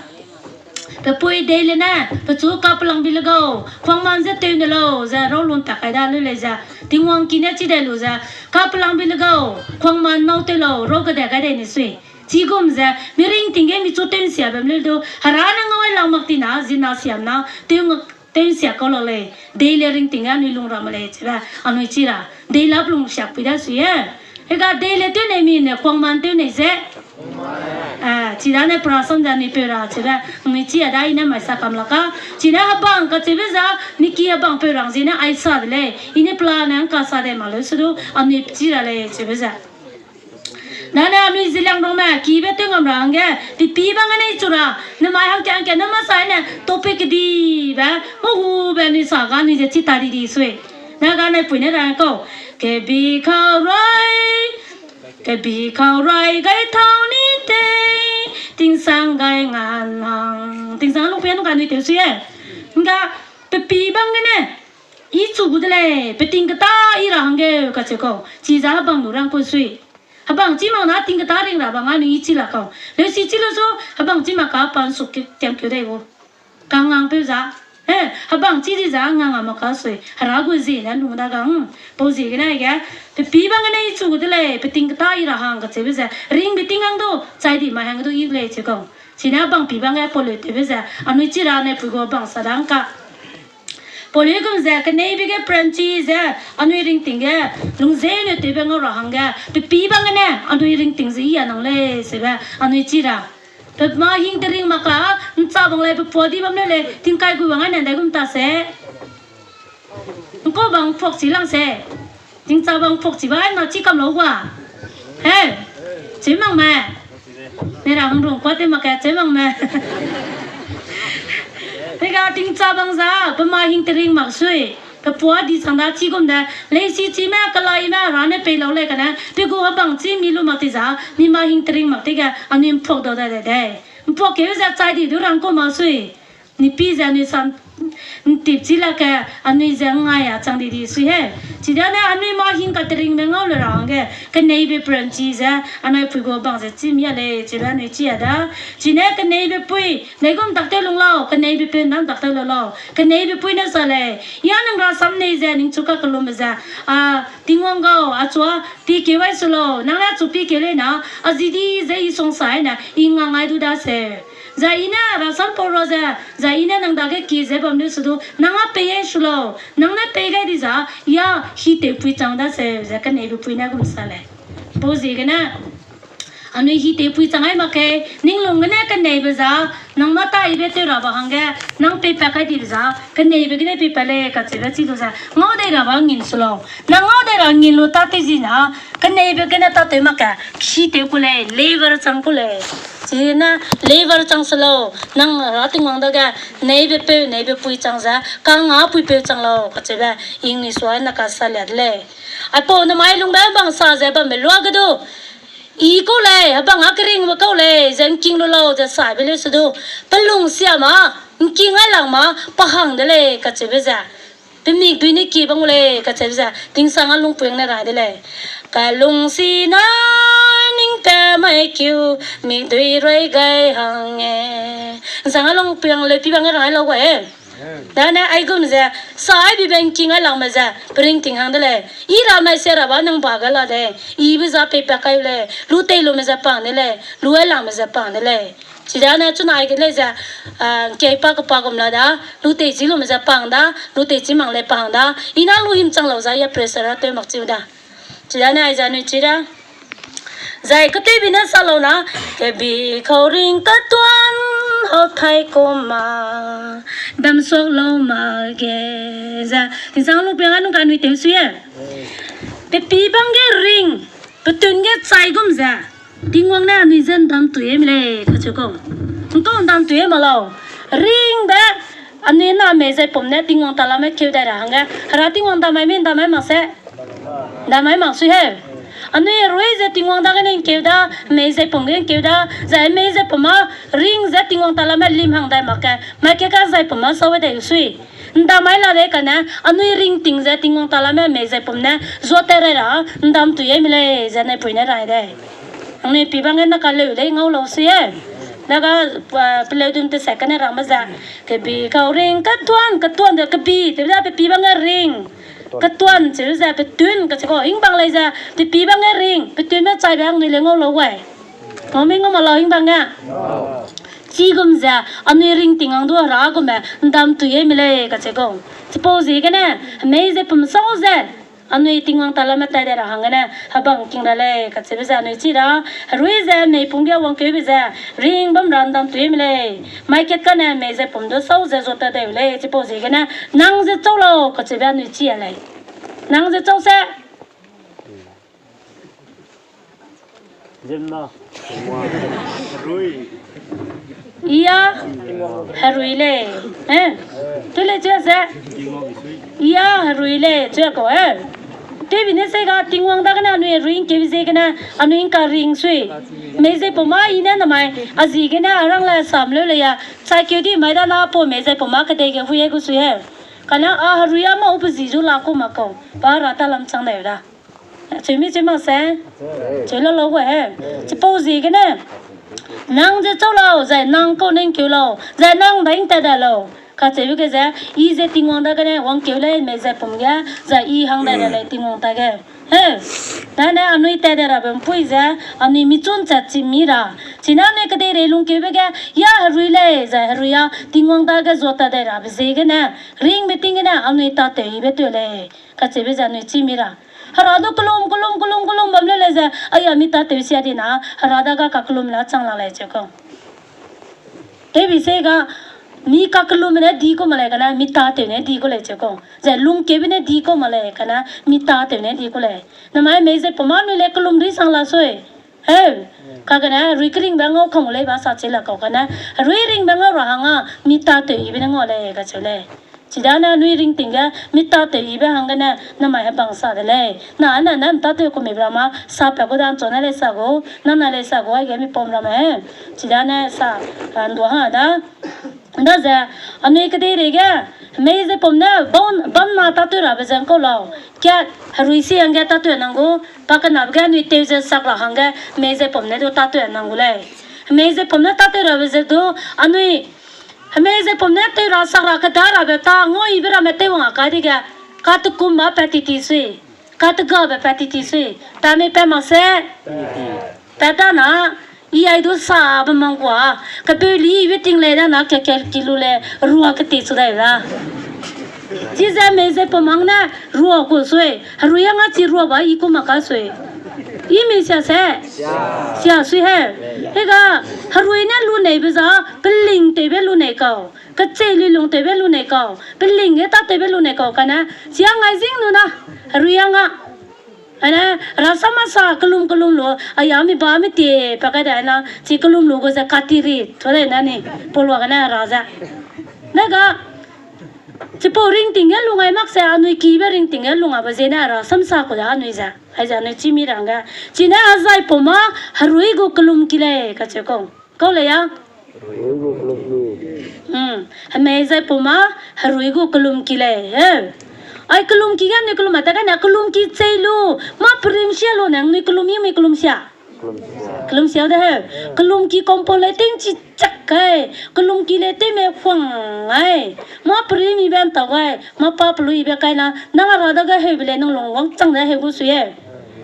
Pe pui dei le ne, pechu kapelangbi le gau, Kuangman ze tew ne lau, ze rau lun tak kai da leu lei ze, Tingwang ki ne chi dai lu ze, kapelangbi le gau, Kuangman nâu tew lau, rau kede gai dai ne sui. Chigum ze, mi ringting ge michu tew nsia bam leu du, Hera ne ngau ai lang mak tina, zina siam na, tew ng-, tew nsia kau lak lei, dei le ringting ge anui lung ramme lei, chibe, anui chi ra, dei lap lung siak pui da sui e. Hega dei le tew nei mi ne, Kuangman tew nei ze. Eh, chidane pe rasam ze anui peu ra, chibe, anui chi a da i ne mai sa kam lak ka. Chine hebang kacheube ze, mi ki hebang peu rang ziene ai sa de lei. I ne plan ne ngka sa de mak leu se du, anui chi ra lei, chibe ze. Dane anui Zeliangrongme, kibe tew ngam ra hangge, pepî bang gene i chu ra, nemai hangke hangke ne mâ sa ne, topic kedibe, mâ hube anui sa ga anui ze chi ta di di sui. Na ga ne pui ne ra kau, kebi kau rai, kebi kau rai gai tau ni tei, tingsang gai ngan hang, tingsang lungpeu nu ga anui tew sui e. Nga, pepî bang gene, i chu gu de lei, peting keta i ra hangge kacheu kau, chiza hebang lu rang kau sui. Hebang chi mak na ting keta ring ra bang anui i chi la kau. Leusi chi lu su, hebang chi mak ka pa nsuk tiamkeu dei gu. Kangang peu za. Eh, hebang chi di za ngang a mak ka sui. Hera gu zie ne lung da gang. Pau ziegene ge, pepî bang gene i chu gu de lei, peting keta i ra hang kacheube ze. Ringbe ting hang du, chai di mai hang du i lei cheu kau. Chine hebang pî bang ge pau leu tewbe ze. Anui chi ra ne pui gu hebang sa dang ka. Pau leu gum ze, keneibe ge pranchi ze, anui ringting ge, lungzeu ne tewbe ngau ra hangge, pepî bang gene, anui ringting ze i a nang lei, sebe, anui chi ra. Pe mâ hing te ring mak ka, ncha bang lei, pe pua di bam lei lei, tingkai gu bang ai ne dai gum ta se. Ngkau bang phuak chi lang se. Tingcha bang phuak chi ba, na chi kam lau gua. He, chi mang me. Ne ra hang rung kua te mak ka, chi mang me. Tega tingcha bang za, pe ma hing tering mak sui. Pe pua di sang da chi gum de, lei si chi me, kelai me, ra ne pei lau lei kane, pe gu hebang chi mi lu mak ti za, mi ma hing tering mak ti ge, anui mpok dau da de de. Mpok keu ze chai di du rang ko mak sui. Ni pi ze anui sam ntip chi la ke, anui ze ngai a chang di di sui he. Chi da ne anui ma hing ka tering me ngau le ra hangge, keneibe pren chi ze, anui pui gu bang ze chi mi a lei, chi da anui chi a da. Chi ne keneibe pui, nei gum dak te lung lau, keneibe pui nam dak te lung lau, keneibe pui ne sa lei. Ya nang ra sam nei ze, ning chu ka kelum ze, a, Tingwang gau, a chua, pi keu ai su lau, nang la chu pi keu lei na, a zi di ze i song sai na, i nga ngai du da se. Za i ne rasam pau ra ze, za i ne nang dage ki ze bam lu su du, nang a pei ai su lau, nang ne pei gai di za, ya hi te pui chang da se, ze keneibe pui ne gum sa lei. Pau ziegene, anui hi te pui chang ai mak ke, ning lung gene keneibe za, nang mata ibe tew ra ba hangge, nang pei pa kai dibe za, keneibe gene pei pa lei, kacheube chi du ze, ngau dei ra ba ngin su lau. Nang ngau dei ra ngin lu ta te zi na, keneibe gene ta tew mak ke, hi te ku lei, lever chang ku lei. Chi ne, lever chang su lau, nang ra Tingwang dage, neibe peu, neibe pui chang ze, kang a pui peu chang lau, kacheube, English wa na ka sa lia de lei. Aipau namai lungbe bang sa ze bambe lua ge du, i kau lei, hebang a keringbe kau lei, ze ngking lu lau, ze saibe leu su du. Pe lung sia ma, ngking ai lang ma, pa hang de lei, kacheube ze. Pe mikdui ne ki bang gu lei, kacheube ze. Tingsang a lungpui ne rai de lei. Ka lung si na ning pe mai kiu, mikdui rui gai hang e. Tingsang a lungpui leu pi bang rai lau gu e. Dane aigum ze, sa ai bi bang king ai langme ze, pe ringting hang de lei. I ra mai se ra ba nang ba ga la de. Ibe za pei pa kai lei. Lu tei lume ze pang de lei. Lu ai langme ze pang de lei. Chidane chuna ai ge lei ze, ah, kei pa kepa gum la da. Lu tei chi lume ze pang da. Lu tei chi mang lei pang da. I na lu him chang lau za ya pressure ra tew mak chiu da. Chidane ai ze anui chi ra. Zai ketewbi ne sa lau na, kebi kau ring ketuan hau thai kum ma, bam suak lau ma ge, ze, tingsang lu piang anung ka anui tew sui e. Pepi bang ge ring, petun ge chai gum ze, Tingwang ne anui ze ndam tui e mi lei, kacheu kau. Ngkau ndam tui e ma lau. Ringbe, anui na mei zai pum ne Tingwang talame keu dai ra hangge, hera Tingwang ndam mai mi ndam mai mak se. Ndam mai mak sui he. Anui herui ze Tingwang dagene ngkeu da, mei zai pum ge ngkeu da, zai mei zai pum a ring ze Tingwang talame lim hang dai mak ke, mai ke ka zai pum a sau dai sui. Ndam mai la de kane, anui ringting ze Tingwang talame mei zai pum ne, zuat te rai ra, ndam tui e mi lei, ze ne pui ne rai de. Anui pi bang ge na ka leu lei ngau lau sui e. Na ka, ah, peleu dum te se kane rangbe ze. Kebi kau ring, ketuan, ketuan de kebi, te da pepi bang ge ring. Ketuan, cheu ze petun, kacheu kau, hing bang lei ze, pepi bang ge ring, petun me chai bang anui le ngau lau wai. Ngau mi ngau ma lau hing bang ge. Chigum ze, anui ringting ang du hera gume, ndam tui e mi lei, kacheu kau. Chipau ziegene, mei ze pum sau ze, anui Tingwang talame tai de ra hanggene, hebang king ra lei, kacheube ze anui chi ra, herui ze mei pum ge wangkeube ze, ring bam ra ndam tui e mi lei, mai kat kane mei ze pum du sau ze zuat ta deu lei, chipau ziegene, nang ze chau lau, kacheube anui chi a lei. Nang ze chau se. Ia, herui lei. Eh? Tu lei cheu se. Ia, herui lei, cheu kau, eh? Tewbi ne se ga Tingwang dagene anui herui ngkeu ziegene anui ngka ring sui. Mei zai pum a i ne namai, a ziegene a rang le sam leu lei ya. Chai keu di mai da na pau mei zai pum a kedei ge hui e gu sui he. Kane a herui a ma u pe zi zu la ku ma kau. Pa ra ta lam chang dai da. Cheu mi cheu mak se. Cheu la lau gu he. Chipau ziegene. Nang ze chau lau, zai nang kau ne ngkeu lau, zai nang dai ngtat da lau. Kacheube ge ze, i ze Tingwang dagene wangkeu lei mei zai pum ge, zai i hang dai da lei Tingwang dage. He. Dane anui tat de rabe mpui ze, anui michun chat chi mi ra. Chine anui kedeirei lungkeube ge, ia herui lei, zai herui a, Tingwang dage zuat ta dai rabe ziegene, ringbe ting gene anui tâtew ibe tew lei. Kacheube ze anui chi mi ra. Hera du kelum, kelum, kelum, kelum bam leu lei ze, aia mi tâtew sia di na, hera dage kakelum la chang la lei cheu kau. Tewbi se ga, mi kakelum ne di ku ma lei kane, mi tâtew ne di ku lei cheu kau. Zai lungkeube ne di ku ma lei kane, mi tâtew ne di ku lei. Namai mei zai pum a anui le kelum ri sang la sui. Eu, kagene, herui keringbe ngau kang lei ba sa chi la kau kane, herui ringbe ngau ra hanga, mi tatew yibe ne ngau lei, kacheu lei. Chidane anui ringting ge, mi tatew yibe hanggene, namai hebang sa de lei. Na, na, na, mi tatew ku mi bra ma, sa pe gu dan chone lei sa gu, na, na lei sa gu, aige mi pom ra ma he. Chidane sa, a, ndua ha da. Nda ze, anui kedeireige, hemei ze pum ne, bam, bam na tatew rabe ze ngkau lau. Kia, herui si hangge tatew nang gu, pa kenabe ge anui tew ze sak ra hangge, hemei ze pum ne du tatew nang gu lei. Hemei ze pum ne tatew rabe ze du, anui, hemei ze pum ne tew ra sak ra keda rabe ta, ngau yibe ramme tew wang a kai dege, katekum ba pa titi sui, kategabe pa titi sui, pa mei pa mak se, pa ta na, i ai du sa be mang gua, kapeu li ibe ting lei da na, ke, ke, ki lu le, rua keti chu dai da. Chi ze hemei ze pum hang ne, rua ku sui, herui hanga chi rua ba i ku mak ka sui. I mi sia se? Sia sui he. Hega, herui ne lu neibe za, peling tewbe lu nei kau. Kechei lilung tewbe lu nei kau. Peling ge tatewbe lu nei kau kane. Chia ngai zing lu na. Herui hanga. Ane, rasam masa kelum kelum lu. Aya mi ba mi tie pa kai da na. Chi kelum lu gu ze katiri. Tode na ni. Polua kane ra ze. Nega. Chipau ringting ge lu ngai mak se anui kibe ringting ge lu ngai ba zene rasam sa ku da anui ze. Aize anui chi mi rangge. Chine azai pum a herui gu kelum ki lei kacheu kau. Kau lei ya? Herui gu kelum ki. Hmm. Hemei zai pum a herui gu kelum ki lei. He. Ai kelum ki ge anui kelum a ta kane kelum ki chei lu. Ma perim sia lu ne anui kelum i mi kelum sia. Kelum sia de he. Kelum ki compound lei ting chi chak kai. Kelum ki lei ting me huang ai. Ma perim ibe ntau gai. Ma pa pelu ibe kai na. Nang a ra da ga heube lei nang lung wang chang da heu gu sui he.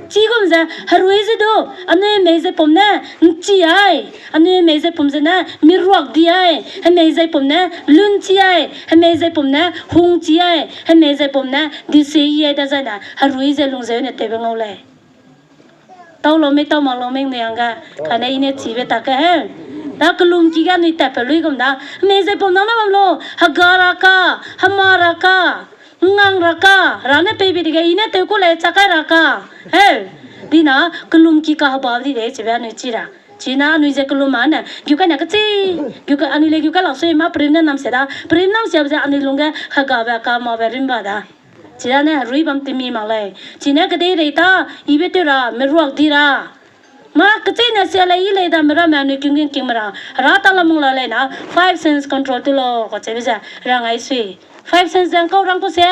Chigum ze, herui ze du, anui hemei ze pum ne, nchi ai, anui hemei ze pum ze ne, miruak di ai, hemei ze pum ne, lun chi ai, hemei ze pum ne, hung chi ai, hemei ze pum ne, di se i ai da zai ne, herui ze lung ze ne tewbe ngau lei. Tau lo mei, tau mak lo mei nui hangge, kane i ne chibe ta ke he. Da kelum ki ga nui tat pe lui gum da, hemei ze pum nang na bam lo, hega ra ka, hema ra ka, ngang ra ka, ra ne peibe dege, i ne tew ku lei chakai ra ka. Heu, dina, kelum ki ka heba di de, chibe anui chi ra. China anui ze kelum ma ne, giu ka ne kechi, giu ka, anui le giu ka la sui ma perim ne nam se da, perim nam se ze anui lungge, hega be ka ma be rim ba da. China ne, herui bam timi mak lei. Chine kedei rei ta, ibe tew ra, miruak di ra. Ma, kecheîne sia lei i lei da mera me anui king king king mera. Hera ta lamung la lei na, five sense control tu lo, ko chebe ze, rang ai sui. Five sense ze ngkau rang ku se.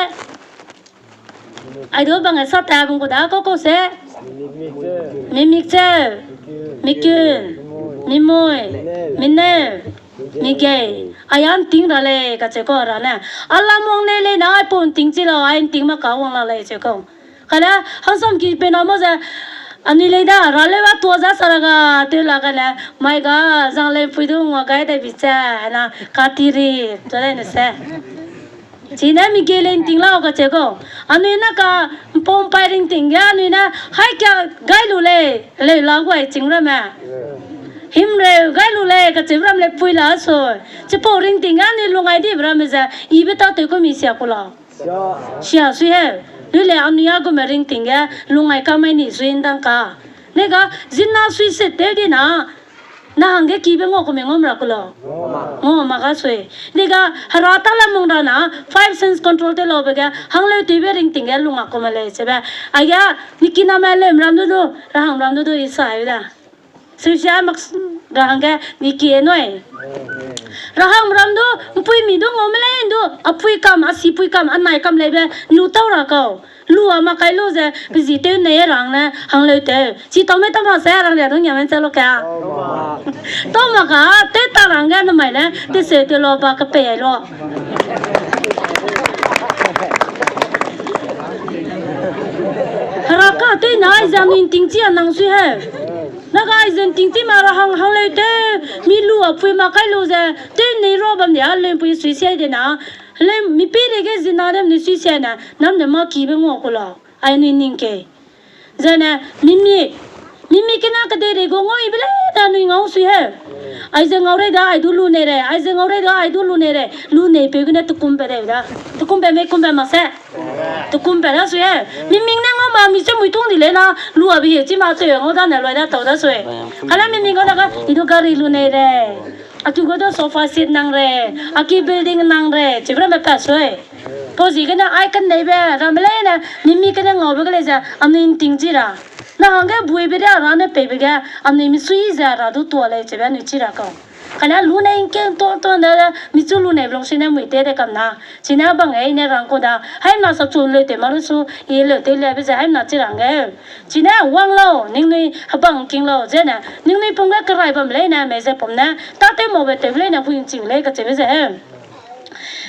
Ai du bang e sa ta bung ku da kau kau se. Mimik cheu. Mikun. Mimui. Mineu. Migei. Ai a nting ra lei, kacheu kau ra ne. A lamung nei lei na, ai pau nting chi lau, ai nting ma ka wang la lei, cheu kau. Kane, hangsam ki pe na mo ze, anui lei da, ra lei wa tua za sa ra ga, tew la kane, mai ga, zang lei pui du ngua gai de bi che, na, ka ti ri, tua lei ne se. Chine mi ge lei nting lau kacheu kau. Anui na ka, mpom pai ring ting ge, anui na, hai kia gai lu lei, lei la guai ching ra me. Himreu gai lu lei, kacheu ram lei pui la so. Chipau ring ting ge, anui lung ai di ra me ze, ibe ta tew ku mi sia ku lau. Sia. Sia sui he. Lui le anui a gume ring ting ge, lungai ka mai ni sui ndang ka. Nega, zina sui se tew di na. Na hangge kibe ngau ku me ngau mra ku lo. Ngau ma ga sui. Nega, hera ta lamung ra na, five sense control te lo be ge, hangleu tewbe ring ting ge, lunga ku ma lei chebe. Aige, ni kina me lem ram du du, ra hang ram du du i sa ai da. Susia mak s-, ra hangge ni kie nui. Ra hang ram du, mpui mi du ngau me lei du, a pui kam, a si pui kam, a nai kam lei be, lu tau ra kau. Lu a ma kai lu ze, pe zi tew nei rang ne, hang leu tew. Chi tau me tau ma se rang ria du nia men che lo ka. Tau ma ka, tew ta rang ge ne mai ne, te se te lo ba ka pe ai lo. Hera ka tew na, ai ze anui nting chi a nang sui he. Naga ai zen ting ti ma ra hang, hang leu tew, mi lu a pui ma kai lu ze, tew nei ro bam de a leu pui sui sia de na. Leu mi pi de ge zina dem ne sui sia na, nam ne ma kibe ngau ku lau. Ai nui ning ke. Zene, mimi, mimi kena kedei rei gu ngau ibe lei da nui ngau sui he. Ai ze ngau rei da, ai du lu nei rei, ai ze ngau rei da, ai du lu nei rei, lu nei peu gene tukum pe de da. Tukum pe me kum pe ma se. Te kum pe da sui e. Mi ming ne ngau ma mi che mui tung di le na. Lu abi he chi ma che ngau da ne loi da tau da sui. Kala mi ming ngau da ga i du gari lu nei re. A ki gu du sofa seat nang re. A ki building nang re. Chi bra me pa sui. Pau ziegene ai kan nei be ra me le ne. Mi mi kene ngau be ge le ze. Anui nting chi ra. Na hangge bui be de ra ne pei be ge. Anui mi sui ze ra du tua lei chi be anui chi ra kau. Kane lu ne ngking to to nda, michu lu ne blong sine mui te de kam na. Chine bang e ne rang ku da. Hai na sa chu le te maru su, i le te le be ze hai na chi rang e. Chine wang lau, ningnui hebang king lau, zene. Ningnui pum ge kerai bam lei ne, me ze pum ne. Ta te mo be te lei ne, hui ching lei ka che be ze he.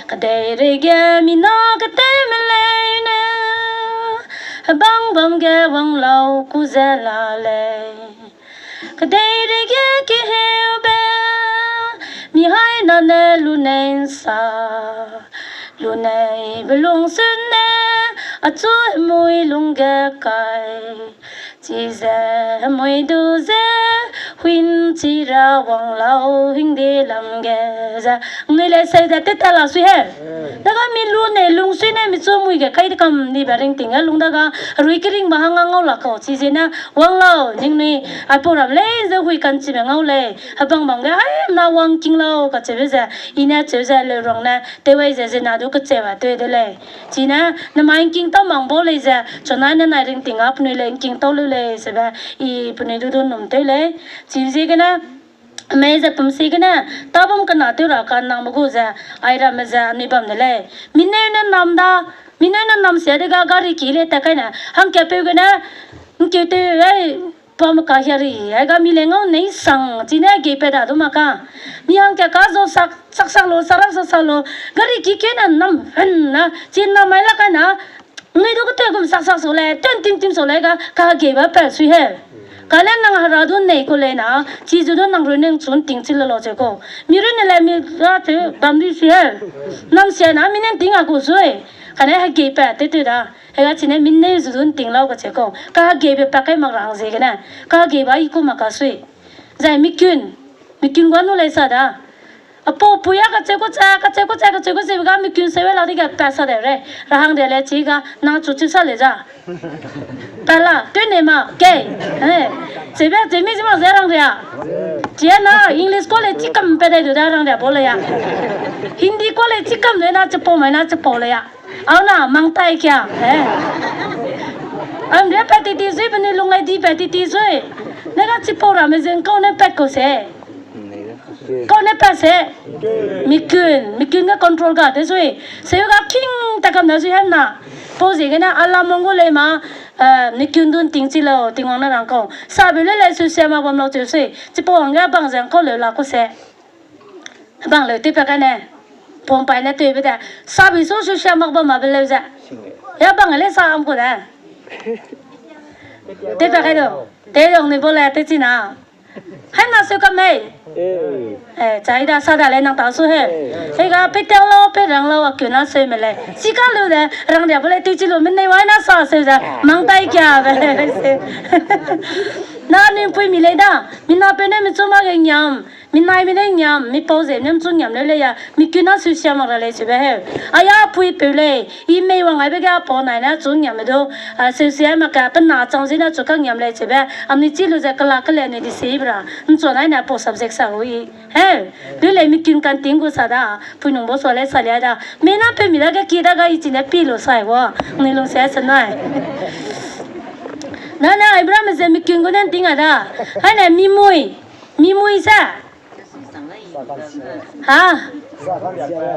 Kedei rei ge mi na kete me lei ne. Hebang bam ge wang lau ku ze la lei. Kedei rei ge keheu be, mi hai na ne lu nei nsa, lu nei be lung sun ne, achu hemui lung ge kai, chize hemui du ze, huin chi ra wang lau hingde lam ge ze, nui le seu ze te ta la sui he. Daga mi lu ne lung sui ne mi chu mui ge kai de kam ni ba ring ting a lung daga rui kering ba hang a ngau la kau chi ze na wang lau ningnui ai pau ram lei ze hui kan chi me ngau lei. Hebang bang ge ai na wang king lau ka cheu ze i ne cheu ze le rong ne te wei ze ze na du ka cheu a te de lei. Chi ne na mai king tau mang bo lei ze chonai ne nai ring ting a penui le king tau leu lei se be i penui du du num te lei. Chi ze ge na Mei ze pum si gene, tabum kena tew ra ka nang me gu ze, ai ramme ze anui bam de lei. Mineu ne nam da, mineu ne nam sia de ga gari ki le ta kai ne, hangke peu gene, ngkeu tew, ai, pa me ka hia ri, ai ga mi le ngau nei sang, chi ne gei pe da du ma ka. Mi hangke ka zo sak, sak sak lo, sarak sak sak lo, gari ki ke ne nam fen na, chi nam mai la kai na, Nui du keteu gum sak sak su lei, ten tim tim su lei ga, ka hegei ba pa sui he. Ka le nang hera du nei ku lei na, chi zu du nang rui neng chun ting chi le lo che ko. Mi rui ne le mi ra che bam di si he. Nang sia na mi neng ting a ku sui. Ka ne hegei pa te te da. He ga chi ne mi nei zu du ting lau ka che ko. Ka hegei be pa kai mak rang ze gene. Ka hegei ba i ku mak ka sui. Zai mi kun. Mi kun gua nu lei sa da. Apo puya kacheu kucha, kacheu kucha, kacheu kucha ga mi kun sewe la di ga pa sa de re. Ra hang de le chi ga na chu chi sa le za. Pa la, tu ne ma, ke. Eh. Chebe, chemi chi ma ze rang ria. Chia na, English ko le chi kam pe de du da rang ria bo le ya. Hindi ko le chi kam le na chi po mai na chi po le ya. Au na, mang tai kia, eh. Am de pa ti ti sui, penui lung ai di pa ti ti sui. Ne ga chi po ramme zeng kau ne pat kau se. Kau ne pat se. Mi kun, mi kun ga control ga te sui. Se ga king ta kam na sui hem na. Po zi ge na ala mong gu le ma, eh, mi kun dun ting chi lo, Tingwang ne rang kau. Sa be le le su sia ma bam lo chu sui. Chi po hang ga bang zeng kau le la ku se. Bang leu tew pa kai ne. Pom pai ne tew be de. Sa bi su su sia mak bam ma be leu ze. Ya bang le sa am ku de. Tew pa kai do. Te dong ni bo le te chi na. Hai na su ka mei. Eh, chai da sa da le nang ta su he. He ga pe teu lo, pe rang lo, a ku na su me le. Chi ka lu de, rang dia bo le tew chi lu, me nei wai na sa su ze. Mang tai kia be le se. Na ni pui mi le da. Mi na pe ne mi chu ma ge nyam. Mi nai mi ne ngiam, mi pau ze nem chu ngiam leu lei ya, mi kuna su sia mak ra lei chebe heu. Aya pui peu lei, i mei wang ai be ga pau nai na chu ngiam me du, a, su sia mak ka, pe na chang zi na chu ka ngiam lei chebe, am ni chi lu ze kala kale ni di si bra, nchu nai na pau subject sa hui. Heu, lu lei mi kun kan ting gu sa da, pui nung bo so lei sa lia da, me na pe mi da ga ki da ga i chi ne pi lu sai wo, ni lung se se nai. Na na ai bra me ze mi kun gu nen ting a da, hai ne mi mui. Mi mui se? Ha?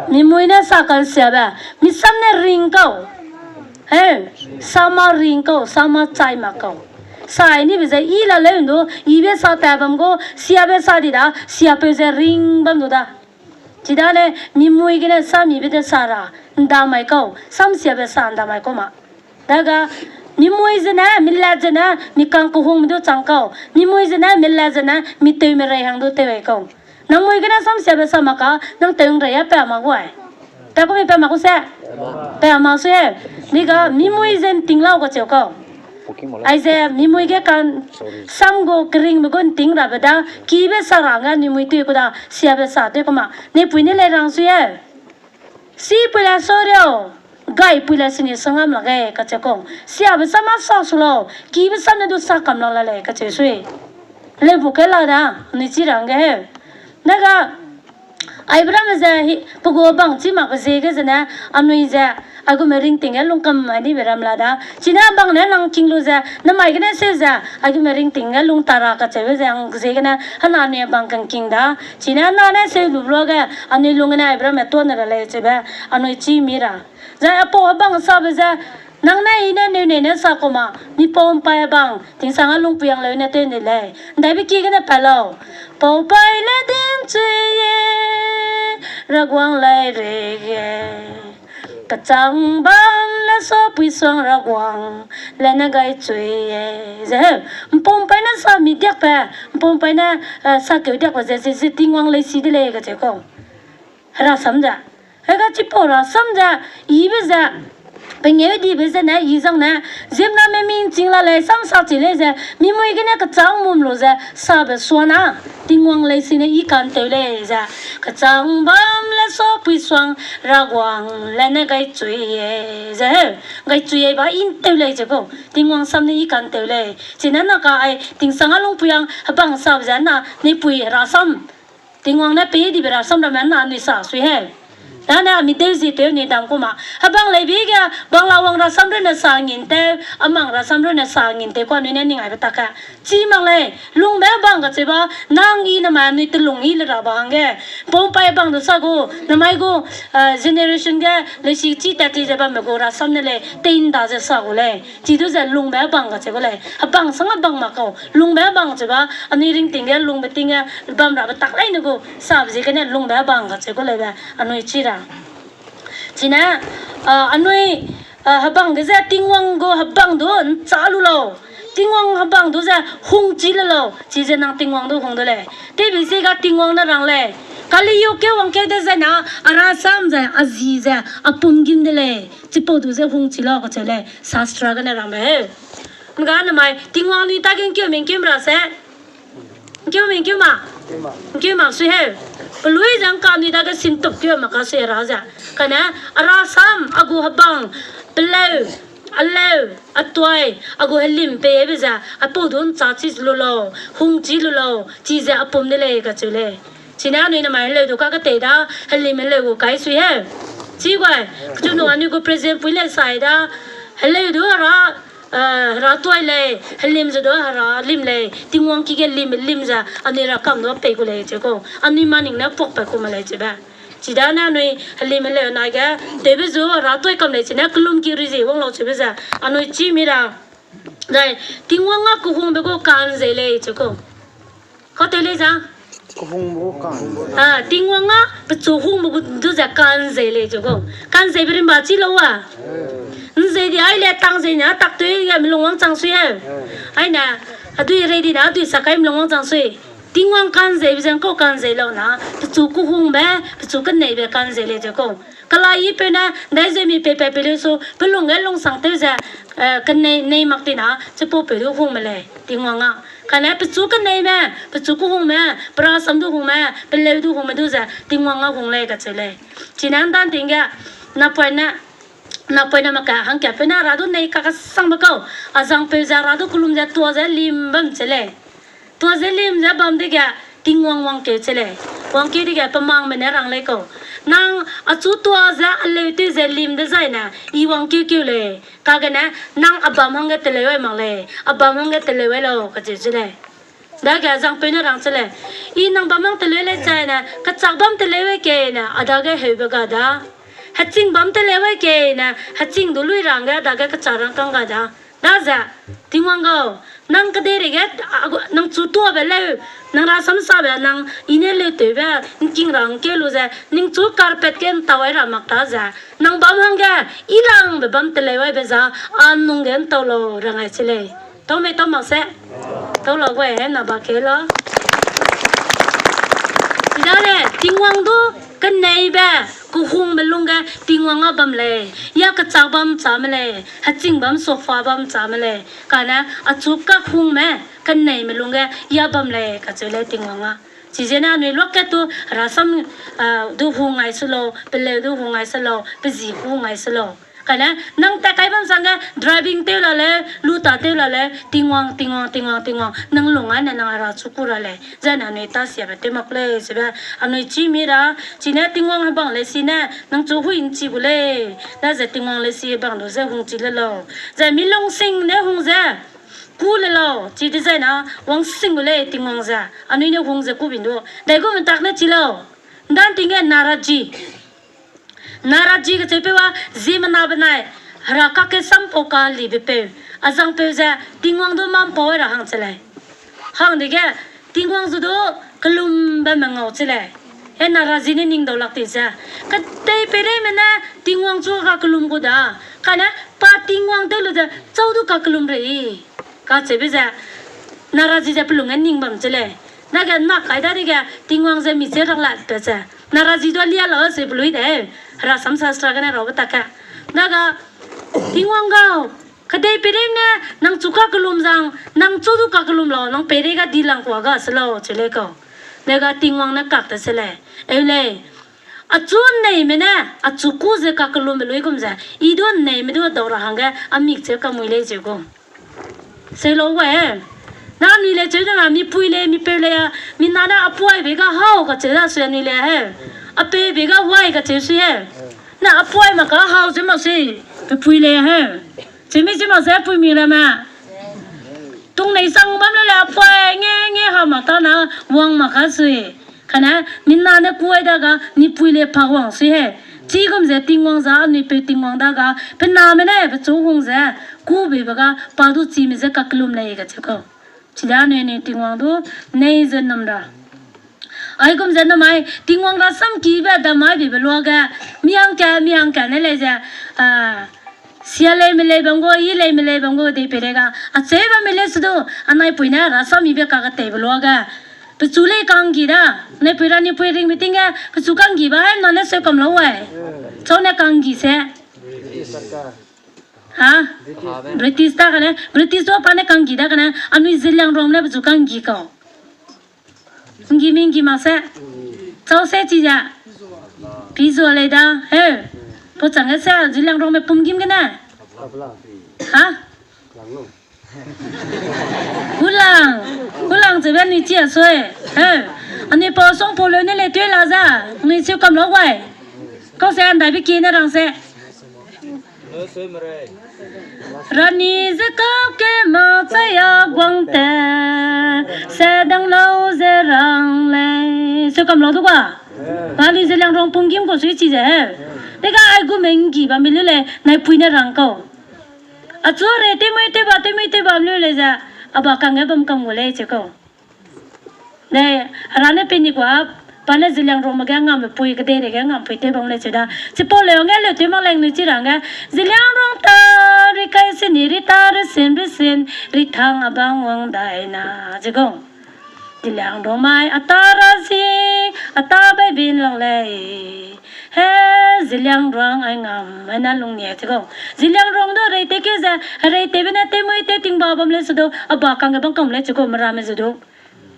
Mi mui ne sa kan siabe. Mi sam ne ring kau. He, sa ma ring kau, sa ma chai ma kau. Sai ni be ze i la leu ndu, i be sa ta bam gu, siabe sa di da, siapeu ze ring bam du da. Chidane, mi mui gene sa mi be de sa ra, nda mai kau, sam siabe sa nda mai kau ma. Daga, mi mui zene, mi lat zene, mi kang kehung mi du chang kau. Mi mui zene, mi lat zene, mi tew mi rei hang du tew ei kau. Nang mui gene sam siabe sa maka, nang tew ngrei a pa ma guai. Ta ku mi pa ma ku se? Pa ma su e. Niga, mi mui zen ting lau ka cheu kau. Aize, mi mui ge kan sam gu kering me gun ting ra be da, ki be sa ra nga ni mui tew ku da, siabe sa tew ku ma. Ni pui ni le rang su e. Si pui la so rio. Kaipui le sini sangam lak ge, kacheu kau. Siabe sam a sa su lau, kibe sam ne du sa kam lak la lei, kacheu sui. Leu bu ke la da, anui chi rang ge heu. Nega, aibe ramme ze, hi, pe gu bang chi mak pe ziege zene, anui ze, aigume ringting ge lungkam ai dibe ram la da. Chine bang ne nang king lu ze, namai gene seu ze, aigume ringting ge lung ta ra kacheube ze, ang ziegene, hena anui bang kang king da. Chine na ne seu lu luage, anui lung gene aibe ramme tuâ ne ra lei cheube, anui chi mi ra. Zai apau hebang sabe ze, nang ne i ne neu nei ne sa kuma, mi pau mpai hebang, tingsang a lungpui ang leu ne tew nei lei. Ndaibe ki gene pa lau. Pau pai le ding chui ye, Raguang lai re ge. Kachang bam le sapui suang Raguang, le ne gai chui ye. Ze heu, mpau mpai ne sa mi diak pe, mpau mpai ne, eh, sa keu diak pe ze, ze, ze Tingwang lei si de lei kacheu kau. Herasam ze. Hega chipau rasam ze, ibe ze, pengeu dibe ze ne, i zang ne, ziemmename mi nching la lei, sam sa chi lei ze, mi mui gene kechang mum lu ze, sabe suana, Tingwang lei si ne i kantew lei ze, kechang bam le sapui suang, Raguang le ne gai chui ye, ze heu, gai chui ye ba i ntew lei ze kau, Tingwang sam ne i kantew lei, chine na ka ai, tingsang a lungpui ang, hebang sabe ze na, nipui rasam, Tingwang ne pei dibe rasam ramme na anui sa sui heu. Dane mi deu zi tew ni dam kuma. Hebang leibe ge, bang la wang rasam rune sa ngin tew, amang rasam rune sa ngin tew kua anui ne ning aibe tak ka. Chi mak lei, lungbe hebang kacheu ba, nang i namai anui telung i le ra ba hangge. Pau mpai hebang du sa gu, namai gu, eh, generation ge, lesi chi tat ti ze bamme gu rasam ne lei, tei nda ze sa gu lei. Chi du ze lungbe hebang kacheu gu lei. Hebang sang hebang mak kau. Lungbe hebang cheu ba, anui ringting ge, lungbe ting ge, bam rabe tak leine gu, sabe ziegene lungbe hebang kacheu gu leibe, anui chi ra. Chine, ah, anui, ah, hebang ge ze Tingwang gu hebang du nchâ lu lau. Tingwang hebang du ze hungchi le lau. Chize nang Tingwang du hung de lei. Tewbe ziega Tingwang ne rang lei. Kali yu keu wangkeu dezaine, a rasam ze, a zi ze, a pum gim de lei. Chipau du ze hungchi lau kacheu lei. Sastra gene rangbe heu. Nga namai, Tingwang anui dage ngkeu mengkeu ra se. Ngkeu mengkeu ma? Ngkeu mak sui heu. Pelui ze ngka anui dage sintup keu mak ka sui ra ze. Kane, a rasam, a gu hebang, peleu, a leu, a tuai, a gu helim peibe ze, a pau du nchâ chi lu lau, hungchi lu lau, chize a pum de lei kacheu lei. Chine anui namai heleu du kaketei da, helim heleu gu kai sui heu. Chi guai, kechunu anui gu president pui le sai da, heleu du hera, eh, hera tuai lei, helim ze du hera lim lei, Tingwang ki ge lim, lim ze, anui rakam du pei gu lei cheu kau, anui maning ne puakpat ku ma lei cheube. Chidane anui helim heleu nage, tewbe zu hera tuai kam lei chine kelum ki ri zi wang lau cheube ze, anui chi mi ra. Zai, Tingwang a kehungbe gu ka'nzei lei cheu kau. Katew lei za? Ah, Tingwang a pechu hungbe gu du ze ka'nzei lei cheu kau. Ka'nzeibe rimba chi lau a? Nzei di ai le tangzei ne, tak tui ge melung wangchang sui heu. Aine, adui rei di na, adui sa kai melung wangchang sui. Tingwang ka'nzeibe ze ngkau ka'nzei lau na, pechu kehungbe, pechu keneibe ka'nzei lei cheu kau. Kelai yipeu ne, ndaizemi peipat pe leu su, pelung ge lungsang tew ze, eh, kenei, nei mak ti na, chipaupeu du hungme lei, Tingwang a. Kane pechu keneime, pechu kehungme, perasam du hungme, peleu du hungme du ze, Tingwang a hung lei kacheu lei. Chine ndan ting ge, napoine, napoine mak ka, hangkapeu ne hera du nei kakesangbe kau, a zangpeu ze hera du kelum ze tuâ ze lim bam che lei. Tuâ ze lim ze bam dege, Tingwang wangkeu che lei. Wangkeu dege pemangme ne rang lei kau. Nang achu tuâ ze aleu tew ze lim dezaine, i wangkeukeu lei. Kagene, nang a bam hangge teleu ai mak lei. A bam hangge teleu ai lau, kacheu che lei. Dage zangpeu ne rang che lei. I nang bam hang teleu lei zaine, kechak bam teleu ai keine, a dage heube ga da. Heching bam teleu ai keine, heching du lui ra hangge, a dage kechak rangkâng ga da. Daze, Tingwang gau, nang kedeireige, a, nang chu tuâbe leu, nang rasam sabe, nang i ne leu tewbe, ngking ra ngkeu lu ze, ningchu carpet ge ntau ai ra mak ta ze, nang bam hangge, i langbe bam teleu aibe za, a nung ge ntau lau rang ai che lei. Tau mei tau mak se? Tau lau gai he na ba keu lau. Chidane, Tingwang du, keneibe, kehungbe lungge, Tingwang a bam lei, ya kechak bam chame lei, heching bam sofa bam chame lei, kane, achu kehungme, keneime lungge, ya bam lei, kacheu lei Tingwang a. Chizene anui luakat tu, rasam, ah, du hung ngai se lau, peleu du hung ngai se lau, pezi hung ngai se lau. Kane, nang tat kai bam sangge, driving tew la le, lu ta tew la le, Tingwang, Tingwang, Tingwang, Tingwang, nang lung ane nang hera chu ku ra lei. Zai ne anui ta siabe tew mak lei, sebe, anui chi mi ra, chine Tingwang hebang lei si ne, nang chu hui nchi gu lei. Na ze Tingwang lei si hebang lu ze hung chi le lau. Zai mi lungsing ne hung ze, ku le lau, chi dezai na, wang sing gu lei Tingwang ze, anui ne hung ze ku bin du. Dai gu mentak ne chi lau. Ndan ting ge naraji. Naraji kacheu peu a, ziemmena benai, hera kake sampau ka libe peu, azang peu ze, Tingwang du mampau ra hang che lei. Hang dege, Tingwang zu du kelumbe mengau che lei. He naraji ne ning dau lak ti ze. Kedei peireime ne, Tingwang chu kakelum gu da. Kane, pa Tingwang tew lu ze, chau du kakelum rei. Kacheube ze, naraji ze pelung ge ning bam che lei. Nage nak kai dadege, Tingwang ze mi che rang la pe ze. Naraji du lia lau se pelui de. Hera samsastra gene raube tak ge. Naga, Tingwang gau, kedei peireime ne, nang chu kakelum zang, nang chu du kakelum lau, nang peirei ga di lang kua ga se lau, che lei kau. Dega Tingwang ne kak te se lei. Eu lei. Achu neime ne, achu ku ze kakelumbe lui gum ze. I du neime du dau ra hangge, amik che kamui lei ze gu. Sei lau gu e. Na anui le cheu ze na, mipui le, mipeu le a, mina ne apuaibe ga hau kacheu da sui anui le he. Apeube ga wai kacheu sui he. Na apuai mak ka hau ze mak sui, pepui le he. Chemi chi mak se puimi ramme. Tung nei sang bam le le apuai nge nge hau mak ta na wang mak ka sui. Kane, mina ne kuai daga, nipui le pa wang sui he. Chigum ze Tingwang za, anui peu Tingwang daga, pe name ne, pechu hung ze, ku beibe ga, pa du chime ze kakelum lei kacheu kau. Chida anui anui Tingwang du, nei ze num ra. Aigum ze namai, Tingwang rasam kibe damai bibe luage, mi hangka, mi hangka ne lei ze, a, sia leime lei bam gu, i leime lei bam gu, dei peirei ga, acheu bamme lei se du, anaipui ne rasam mibe kakateibe luage, pechu lei kanggi da, naipui ra nipui ring meeting ge, pechu kanggi ba, hai na ne seu kam lau wai. Chau ne kanggi se. Ha? British ta kane, British du pa ne kanggi da kane, anui Zeliangrong ne pechu kanggi kau. Nggi mi nggi mak se. Chau se chi ze. Pi zua lei da, he. Pau chang ge se, Zeliangrongme pum gim gene. Ha? Hulang, hulang chebe anui chi a sui, he. Anui pau song pau leu ne lei tui la za, anui chiu kam lau wai. Kau se andaibe ki ne rang se. Rani ze kap ke ma chai a guang te, se dang lau ze rang lei. Chiu kam lau du ga. Rani Zeliangrong pum gim kau sui chi ze, he. Dega aigume nggi bamme lu lei, naipui ne rang kau. Achu re teimui teiba, teimui teiba lu lei ze, a ba kangge bam kam gu lei cheu kau. Ne, hera ne peni kua, pa ne Zeliangrongme ge ngamme pui, kedeirei ge ngamme pui tew bam lei cheu da. Chipau leu nge leu tew mak leng nui chi ra hangge, Zeliangrong ta, ri kai sini, ri ta, ri sin, ri sin, ri thang a bang wang dai na, cheu kau. Zeliangrong mai, a ta ra si, a ta bai bin lak lei. He, Zeliangrong ai ngam, ai na lungnie cheu kau. Zeliangrong du rei tei ke ze, rei teibe ne teimui tei tingba bam lei se du, a ba kangge bam kam lei cheu kau, meramme ze du.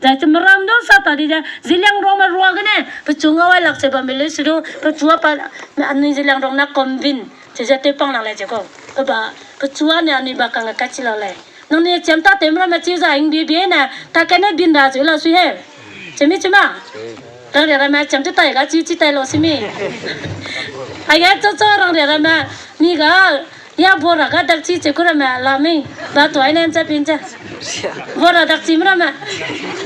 Zai cheu meram du sa ta di ze, Zeliangrongme ruagene, pechu ngau ai lak cheu bamme lei se du, pechu a pa, anui Zeliangrong na convince, cheu ze tew pang lak lei cheu kau. Pe ba, pechu a ne anui ba kangge kachi lak lei. Nangnui chiam ta tew meramme chiu za hingbi bi ne, ta kane bin ra cheu la sui he. Chemi cheu ma? Rangria ramme chiam te tai ga chiu chi tai lau simi. Aige chau chau rangria ramme, mi ga, ya bora ga dakchi cheu ku ramme la mi. Ba tuai ne ncha pin cha. Bora dakchi meramme.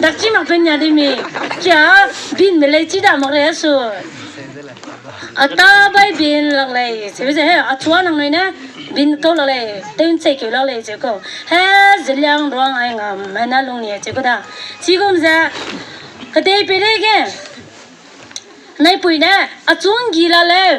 Dakchi mak pe nia di mi. Kia binme lei chi da mak re su. A ta bai bin lak lei, cheu ze he, achua nangnui ne, bin kau lak lei, tew nchei keu lak lei cheu kau. He, Zeliangrong ai ngam, ai na lungnie cheu kau da. Chigum ze, kedei peireige, naipui ne, achu nggi la leu,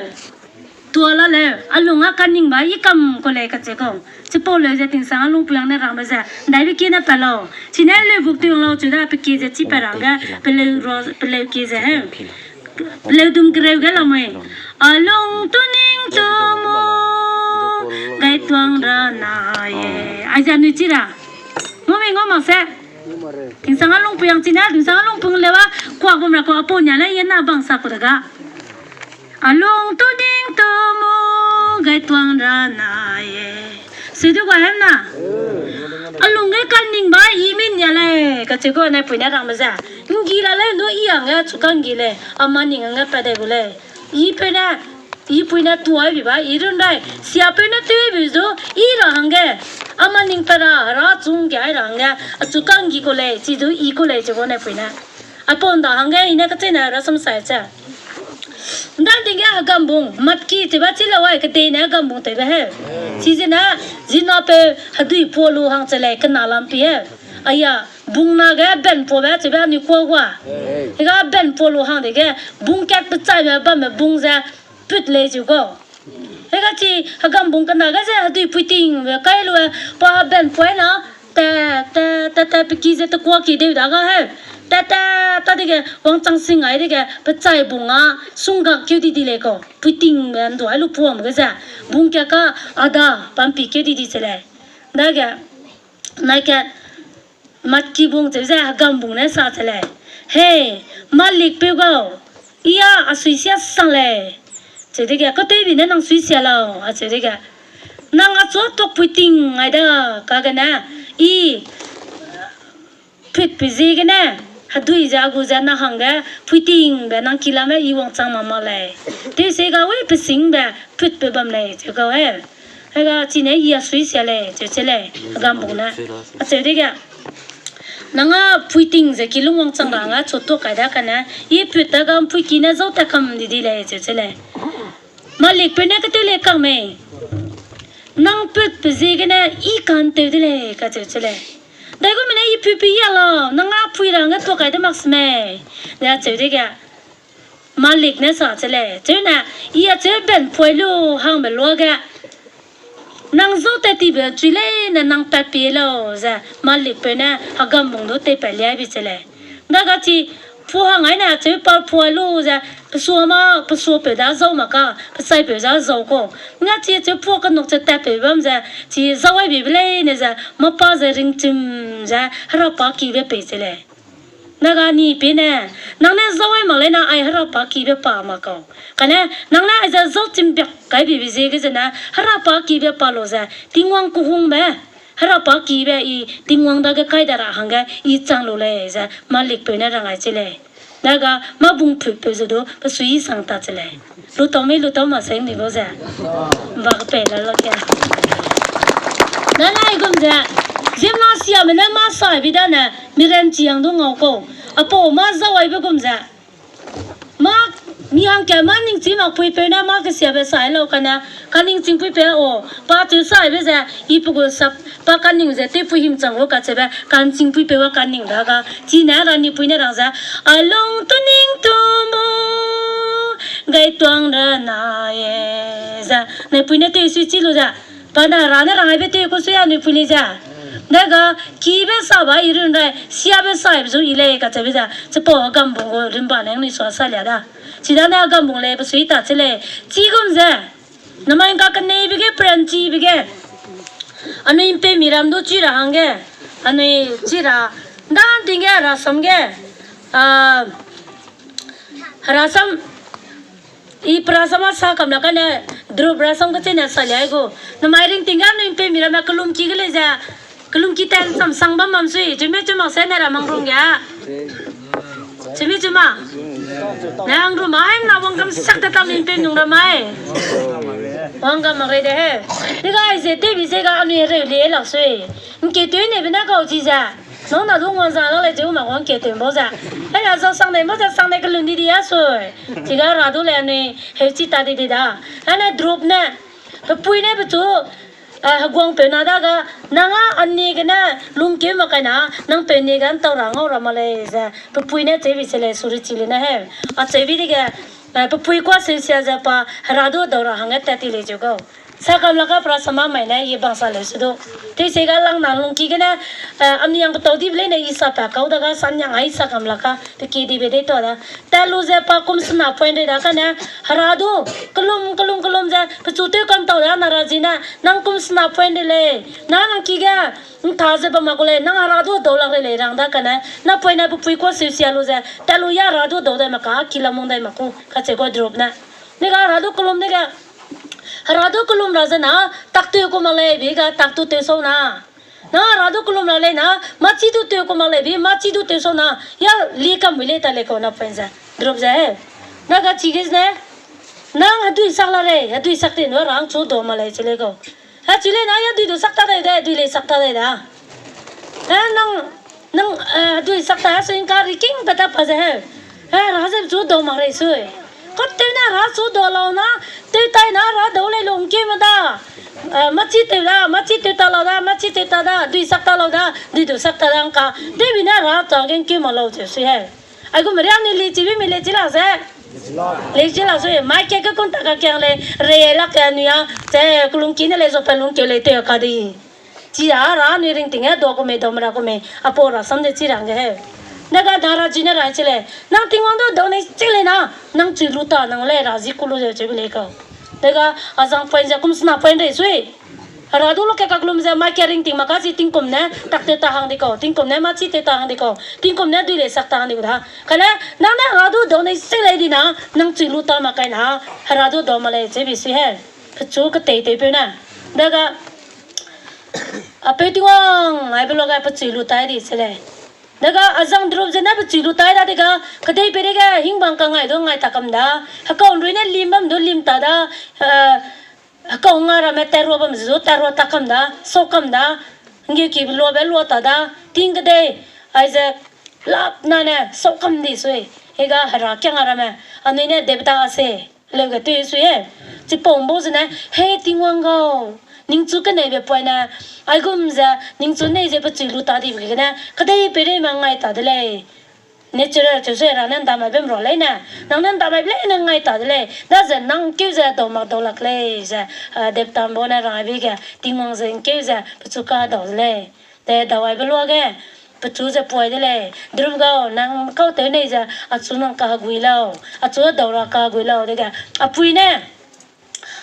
tua la leu, a lung a kaningba, i kam kau lei kacheu kau. Chipau leu ze tingsang a lungpui hang ne rangbe ze, ndaibe kie ne pat lau. Chine leu buk tei wang lau cheu da, pe kie ze chi pat ra hangge, peleu ro, peleu kie ze he. Leudum kereu ge lamui. A lung tu ning tu mu, gai tuang ra na ye. Aize anui chi ra. Ngau mi ngau mak se. Tingsang a lungpui hang chine, tingsang a lungpui lewa, kuak bam ra kau apau nia ne ye na bang sa kau de ga. A lung tu ning tu mu, Gai tuang ra na e. Sidu ga hem na. Alung ge kaning ba i min ya lei, kacheu gu naipui ne rangbe ze. Nggi la lei nu i hangge chu kanggi lei. Ama ning hangge pat dai gu lei. I peu ne, i pui ne tuai bi ba, i run dai. Sia peu ne tui bi zu, i ra hangge. Ama ning pe ra, ra chung ge ai ra hangge. Achu kanggi ku lei, chi zu i ku lei, chi gu naipui ne. Apau nda hangge i ne kachene rasam sai che. Nda ding ge hegambung, matki chiba chi la wai, kedei ne hegambung tewbe he. Chi zene, zina pe hedui pualu hang che lei, kena lampi he. Aya, bung na ge ben puabe chibe ni kua gua. Hega ben pualu hang dege, bung kat pe chai me bam me bung ze, put lei chu gu. Hega chi, hegambung kena ge ze hedui puiting be kai lu e, pa ben puai na, ta, ta, ta, ta, pe ki ze te kua ki deu da ga he. Ta, ta, ta dege, wangchang sing ai dege, pe chai bung a, sung gak keu di di lei kau. Puiting be ndu ai lu puam ge ze. Bung kia ka, ada, pampi keu di di che lei. Dage, nai ke, Matki bung cheu ze hegambung ne sa che lei. Hei, malik peu gau, i a a suisia sang lei. Cheu dege, katei bi ne nang suisia lau, a cheu dege. Nang a chua tok puiting ngai da, kagene, i put pe ziegene, hedui ze a gu ze na hangge, puiting be nang kilame i wangchang ma ma lei. Tewse ga wei pe sing be, put pe bam lei, cheu gau he. Hega chine i a suisia lei, cheu che lei, hegambung ne. A cheu dege. Nang a puiting ze kilung wangchang ra nga chu tok kai da kane, i put da ga mpui ki ne zau ta kam di di lei, cheu che lei. Malik peu ne kateu lei kang mei. Nang put pe ziegene i kan tew de lei, kacheu che lei. Daigum ne i pui pui ya lau, nang a pui ra nga tok kai de mak se mei. Ne a cheu dege. Malik ne sa che lei, cheu ne, i a cheu ben puai lu hangbe luage, nang zau tat tibe chui leine nang pat pie lau ze, malik peu ne hegambung du teipat liai bi che lei. Daga chi, pu hang ai ne cheu pa puai lu ze, pesua ma, pesua peu da zau ma ka, pesaipeu za zau kau. Nga chi cheu pu kenuk che tatpeu bam ze, chi zau ai bibe leine ze, mâ pa ze ringchim ze, hera pa kibe pei che lei. Daga ni pie ne, nang ne zau ai mak leine ai hera pa kibe pa mak kau. Kane, nang ne aize zau chimbiak kai bibe ziege zene, hera pa kibe pa lu ze, Tingwang kehungbe, hera pa kibe i Tingwang dage kai da ra hangge i chang lu lei ze, malik peu ne rang ai che lei. Daga, mâ bung put peu ze du, pesui i sang ta che lei. Lutau mei lutau ma seng ni gu ze. Bak pe la lo ke. Nane aigum ze, ziemmena siame ne mâ sai bi dane, miranchi hang du ngau kau. Apau mâ zau aibe gum ze. Mâ, mi hangke mâ ningchi mak pui peu ne mâ kesiabe sai lau kane, kaningching pui peu o, pa cheu saibe ze, i pe gu sap, pa kaning ze, tewpui himchang gu kacheube, kanching pui peu a kaning daga, chine ra ni pui ne rang ze, a lung tu ning tu mu, gai tuang ra na e, ze, ne pui ne tew sui chi lu ze, pa ne ra ne rang aibe tew ku sui anui pui lei ze. Daga, kibe saba i run rai, siabe saibe zu i lei kacheube ze, chipau hegambung gu rimba ne anui sua sa lia da. Chidane hegambung lei, pesui ta che lei, chigum ze. Namai ngka keneibe ge, peranchibe ge. Anui mpeumi ram du chi ra hangge. Anui chi ra, nda nting ge, rasam ge. A, rasam, i perasam a sa kam la kane, drup rasam kachene sa liai gu. Namai ringting ge anui mpeumi ramme kelumki ge lei ze. Kelumki tan sam sang bam bam sui, chumi chuma se ne ra mang rum ge. Chumi chuma. Ne hang rum ai na wang kam sak ta tam ning pe nung ra mai. Wang kam mak rei de he. Diga aize tew bi ze ga anui reu le lak sui. Ngke tew ne be na kau chi ze. Nang na du ngwang za la lei cheu ma wang ke tew bau ze. Hela za sang ne bau ze sang ne kelun di di a sui. Chiga ra du lei anui heu chi ta di di da. Hane drup ne. Pepui ne pechu, eh, heguangpeu na daga, nang a anui gene lungkeu mak kai na, nang peu ni ge ntau ra ngau ra ma lei ze, pepui ne cheu bi se lei suri chi le ne he. A cheu bi dege, eh, pepui kua seusia ze pa, hera du dau ra hangge tat ti lei cheu gau. Sa kam la ka perasam a mai ne, i bang sa leu se du. Tewse ga lang na lungki gene, eh, anui yang petau dibe leine i sa pa kau daga, sa nyang ai sa kam la ka, pe ki dibe dei ta da. Tat lu ze pa kum sena point rei da kane, hera du, kelum, kelum, kelum ze, pechu tew kam tau da na ra zi ne, nang kum sena point rei lei, na nang ki ge, ntha ze bam mak gu lei, nang hera du dau lak rei lei rang da kane, na point ne pepui kua seusia lu ze, tat lu ya hera du dau dai mak ka, ki lamung dai mak ku, kacheu gu drup ne. Nega hera du kelum nege, Hera du kelum ra ze na, tak tew ku mak lei bi ga tak du tew sau na. Na hera du kelum ra lei na, machi du tew ku mak lei bi, machi du tew sau na. Ya li kam wi lei ta lei kau na point ze. Drop ze he. Na ga chi ge ne. Nang hedui sak la lei, hedui sak te nu rang chu do mak lei chi lei kau. He chi lei na ya dui du sak ta dai de, dui lei sak ta dai da. He nang, nang, eh, dui sak ta he sui ngka ri king pe ta pa ze he. He ra ze chu do mak rei sui. Kot tew na ra chu do lau na, tew tai na ra dau lei lung ke ma da. Eh, machi tew da, machi tew ta lau da, machi tew ta da, dui sak ta lau da, dui du sak ta da ngka. Debi na ra ta ge ngke ma lau che sui he. Aigum riam ni li chibi mi le chi la ze. Le chi la sui, mai ke ke kun ta ka kiang lei, re la ke nui a, che kelung ki ne lei zo pe lung ke lei tew ka di. Chi a ra nui ringting e dua ku mei, dau mera ku mei, a pau ra sam de chi rang ge he. Nega da ra ji ne ra chi lei, nang Tingwang du dau nei chi lei na, nang chui lu ta nang lei ra ji ku lu ze chi bi lei kau. Nega a zang point ze kum sena point rei sui. Hera du lu ke kaklum ze mai ke ringting mak ka chi tingkum ne tak tew ta hang di kau, tingkum ne machi tew ta hang di kau, tingkum ne dui lei sak ta hang di kau da. Kane, nang ne hera du dau nei chi lei di na, nang chui lu ta mak kai na, hera du dau mak lei chi bi sui he. Pechu ketei tei peu ne. Nega, a peu Tingwang, ai pe lu ga pechui lu tai di chi lei. Nega, a zang drop ze ne pechui lu tai da dega, kedei peireige hingbang ka ngai du ngai ta kam da. Hekau nrui ne lim bam du lim ta da, eh, hekau nga ramme tat rua bam zu tat rua ta kam da, sau kam da, nggeuki be lua be lua ta da, ting kedei, aize, lap na ne, sau kam di sui, hega hera kiang a ramme, anui ne depta a se, leu ge tei sui e, chipau mbau ze ne, he Tingwang gau, ningchu keneibe poine, aigum ze, ningchu nei ze pechui lu ta dibe gene, kedei peireime ngai ta de lei. Natural cheu ze ra ne ndamai bam rua lei ne. Nang ne ndamai be lei ne ngai ta de lei. Daze nang keu ze dau mak dau lak lei ze, eh, depta mbau ne rang aibe ge, Tingwang ze ngkeu ze, pechu ka dau de lei. Te dau aibe luage, pechu ze puai de lei. Drum gau, nang kau tew nei ze, achu nang kahegui lau. Achu dau ra kahegui lau dege. Apui ne,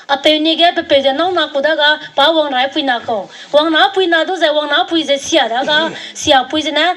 a peu ni ge pe peu ze nâu na ku da ga, pa wang ra pui na kau. Wang na pui na du ze, wang na pui ze sia da ga, sia pui ze ne,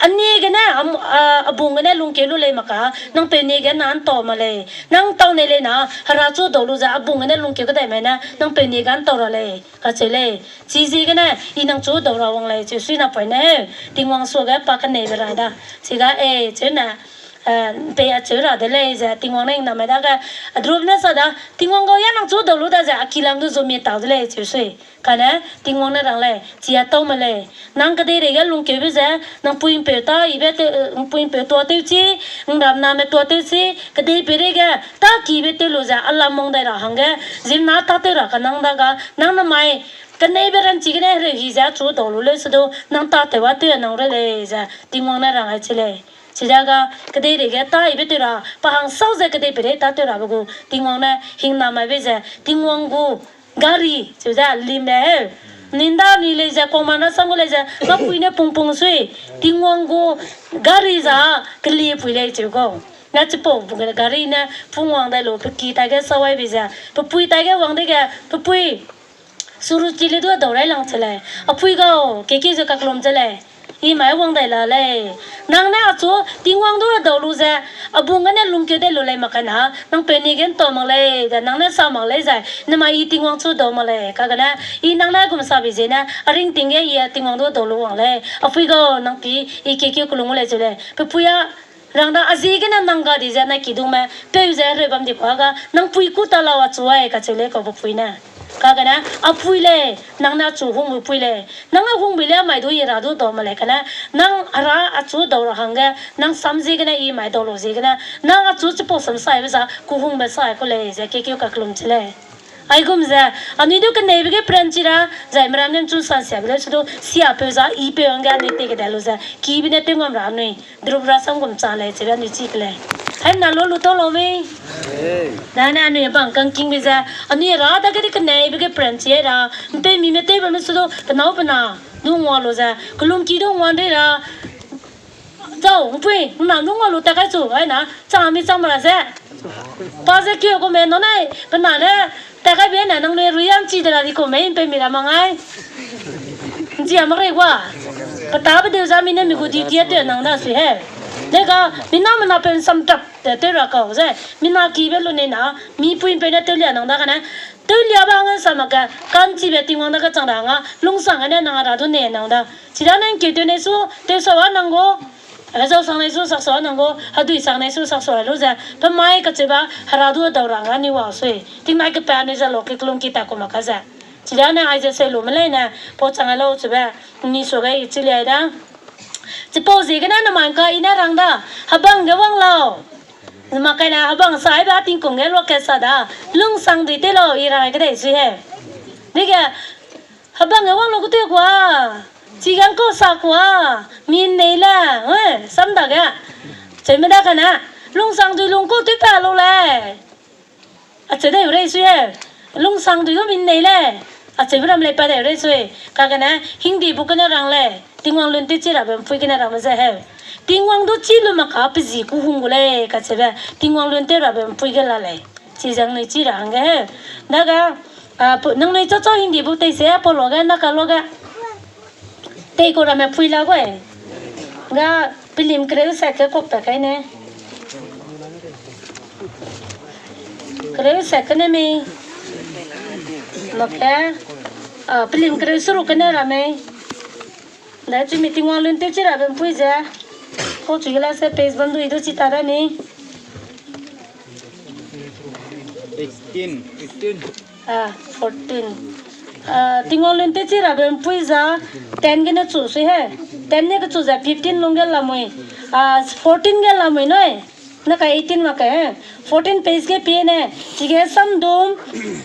a ni gene, a, a bung gene lungkeu lu lei mak ka, nang peu ni ge na ntau mak lei. Nang ntau nei lei na, hera chu dau lu ze, a bung gene lungkeu kedai mai ne, nang peu ni ge ntau ra lei, kacheu lei. Chiziegene, I nang chu dau ra wang lei, cheu sui na poine, Tingwang suage pa keneibe ra da. Chiga, e, cheu ne, eh, pei acheu ra de lei ze, Tingwang ne hingnamai dage, a drum ne sa da, Tingwang gau ya nang chu dau lu da ze, a kilam du zu mi tau de lei, cheu sui. Kane, Tingwang ne rang lei, chi a tau me lei. Nang kedeireige lungkeube ze, nang pui mpeu ta, ibe te, eh, pui mpeu tuâtew chi, nram name tuâtew chi, kedei peireige, ta kibe tew lu ze, a lam mong dai ra hangge, zimna tâtew ra ka nang dage, nang namai, keneibe ranchi gene hereu hi ze, achu dau lu leu se du, nang tâtew a tew nang re lei ze, Tingwang ne rang ai chi lei. Chidaga, kedeireige ta ibe tew ra, pa hangsau ze kedei peirei tâtew rabe gu, Tingwang ne hingnamaibe ze, Tingwang gu, gari, cheu ze, lim le heu. Ninda nui lei ze, kongmana sam gu lei ze, mapui ne pungpung sui, Tingwang gu, gari za, keliepui lei cheu kau. Na chipau, gari ne, pungwang dai lu, pe ki taige sawaibe ze, pe pui taige wang dege, pe pui, Suruchi le du dau rai lang che lei. Apui gau, keki ze kaklum che lei. I mai wang dai la lei. Nang ne achu Tingwang du dau lu ze, a bung gene lungkeu dai lu lei mak kai na, nang peu ni ge ntau mak lei, de nang ne sa mak lei zai, nemai I Tingwang chu dau mak lei, kagene, I nang ne gum sabe ziene, a ringting ge I Tingwang du dau lu wang lei. Apui gau, nang pi, I keki kelung lei che lei. Pe pui a, rang da a ziegene nang ga di ze na kidungme, peu ze hereu bam di kua ga, nang pui ku ta lau achu ai, kacheu lei kau pe pui ne. Kagene, apui lei, nang ne achu hungbe pui lei. Nang a hungbe lei mai du I ra du dau mak lei kane, nang ra achu dau ra hangge, nang sam ziegene I mai dau lu ziegene, nang achu chipau sam saibe za, ku hungbe sai ku lei, ze kekeu kaklum che lei. Aigum ze, anui du keneibe ge pranchi ra, zai meram nem chun san siabe leu se du, siapeu za, ipeu hangge anui tei kede lu ze, kibe ne tew ngam ra anui, drup ra sam gum cha lei, chebe anui chi ke lei. Haimna lu lu tau lau mei? Nane anui bang kangkingbe ze, anui ra dage di keneibe ge pranchi ra, mpeu mime tewbe me se du, penâu pena, du ngua lu ze, kelungki du ngua nrei ra, Zau, mpui, nna nung ngau lu ta kai chu, ai na, chang mi chang mara ze. Pa ze keu ku me, nau nai, pe na ne, ta kai be ne, nang le rui yang chi de la di ku me, mpeu mi ra mang ai. Nchi a mak rei gua. Pe ta be de za mi ne mi gu duty a tew nang da sui he. Lega, mi na me na pen sam tap te tew ra kau ze. Mi na ki be lu ne na, mi pui mpeu ne tew lia nang da kane. Tewlia ba hangge sa mak ge, ka'nchibe Tingwang dage chang ra hangge, lungsang gene nang hera du ne nang da. Chida nang keu tew ne su, tew sa wa nang gu, eh, zau sang ne su, sak sa wa nang gu, hedui sang ne su, sak sa wa lu ze, pe mai kacheu ba, hera du dau ra hangge ni wa sui. Tingnai kepa ni ze lo ke kelung ki ta ku mak ka ze. Chida ne ai ze se lu me lei ne, pau chang a lau chebe, ni su ge i chi liai da. Chipau ziegene namai ka i ne rang da, hebang ge wang lau. Zema kai ne hebang sa ai ba tingkung ge luakat sa da, lungsang dui te lau i rang ai kedei sui he. Dege, hebang ge wang lu ku te kua, chi gang kau sa kua, min nei le, eh, sam dage. Cheu me da kane, lungsang dui lung kau tew pa lu lei. Acheu dei rei sui he, lungsang dui du min nei lei. Acheube ram lei pa dei rei sui. Kagene, hingdi bu kene rang lei. Tingwang lun tew chi rabe mpui kene rangbe ze he. Tingwang du chi lu mak ka pe zi ku hung gu lei, kacheube. Tingwang lun tew rabe mpui ge la lei. Chi zang nui chi ra hangge he. Daga, a, pu-, nangnui chachau hingdi bu tei se, pau luage, naka luage. Tei ku ramme pui la gu e. Ga pelim kereu se ke kok ta kai ne. Kereu se kene mei. Mak ke. A, pelim kereu seruk kene ra mei. Dai chu mi Tingwang lun tew chi rabe mpui ze. Kau chu gela se page bam du i du chi ta ra ni. Eighteen, fifteen. A, fourteen. A, Tingwang lun tew chi rabe mpui za ten gene chu sui he. Ten ne kechu ze fifteen lung ge lamui. A, fourteen ge lamui nui. Naka eighteen mak ke he. Fourteen page ge pie ne. Chige samdum,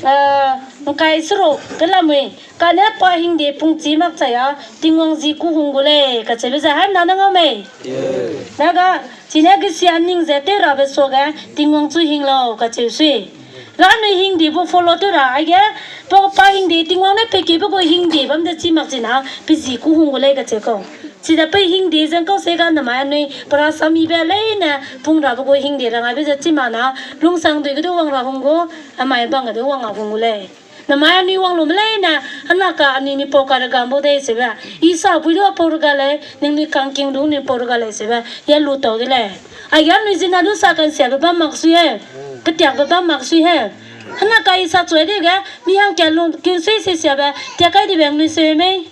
a, ngkai seruk ge lamui. Kane pa hingde pungchi makchai a, Tingwang zi ku hung gu lei, kacheube ze haimna nang au mei. Daga, chine gesia ning ze tew rabe suage, Tingwang chu hing lau, kacheu sui. Ga anui hingdi bu follow tew ra, aige, pa, pa hingdi Tingwang ne pe kebe gu hingdi bam de chi mak china, pe zi ku hung gu lei kacheu kau. Chida pe hingdi zeng kau se ga namai anui, pe rasam ibe leine, pung rabe gu hingdi rang aibe ze chi mak na, lungsang dui ge du wang ra hung gu, amai bang ge du wang a hung gu lei. Namai anui wang lu me leine, hena ka anui mipau ka regam bau dei seube. I sa pui du apau rega lei, ningnui kangking du nipau rega lei seube. Ya lu tau de lei. Aige anui zina du sa kansiabe bam mak sui he. Ketiakbe bam mak sui he. Hena ka i sa chuai dege, mi hangkia lung, kinsui se siabe, tiak kai dibe anui seu mei.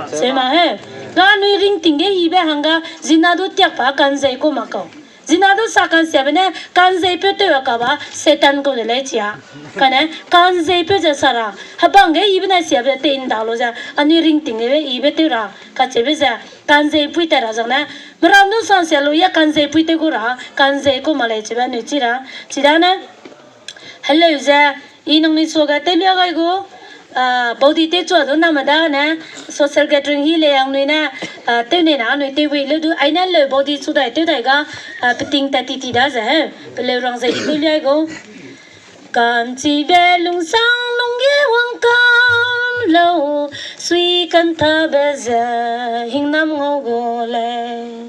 Seu ma he. Ga anui ringting ge hibe hangga, zina du tiak pa kanzei ku mak kau. Zina du sa kansiabe ne, kanzeipeu tew a kaba, Satan kau de lei chia. Kane, kanzeipeu ze sa ra, hebang ge ibe ne siabe te nda lu ze, anui ringting ge ibe tew ra, kacheube ze, kanzeipui tat ra zang ne, meram du sansia lu ya kanzeipui tew gu ra, kanzei ku ma lei chibe anui chi ra, chidane, heleu ze, i nangnui suage tewlia gai gu, a, baudi tew chua du name dane, social gathering hi lei anui ne, a, tew nei na anui tew wei leu du, aine leu baudi chu dai tew dai ga, a, peting tat ti ti da ze he, peleu rang ze i tewlia gu. Ka'nchibe lungsang lungge wangkam lau, sui kanthabe ze hingnam ngau gu lei.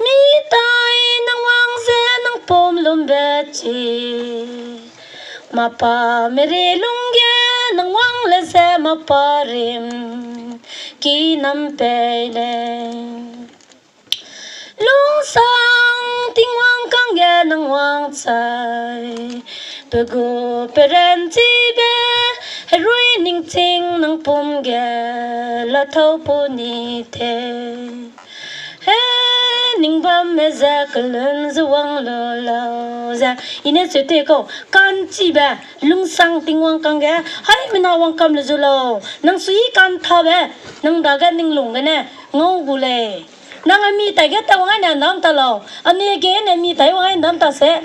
Mi tai nang wang ze nang pum lumbe chi. Mapa mere lungge nang wang le ze mapa rim. Kinam pei lei. Lungsang Tingwang kangge nang wangchai, pe gu peranchibe, herui ningching nang pum ge, lathau pu ni te. He, ning bamme ze kelun ze wang lu lau ze. I ne cheu te kau, ka'nchibe, lungsang Tingwang kangge, haimena wangkam le zu lau. Nang sui kanthabe, nang dage ning lung gene, ngau gu lei. Nang a mi taige ta wang ai ne ndam ta lau. Anui ge ne mi tai wang ai ndam ta se.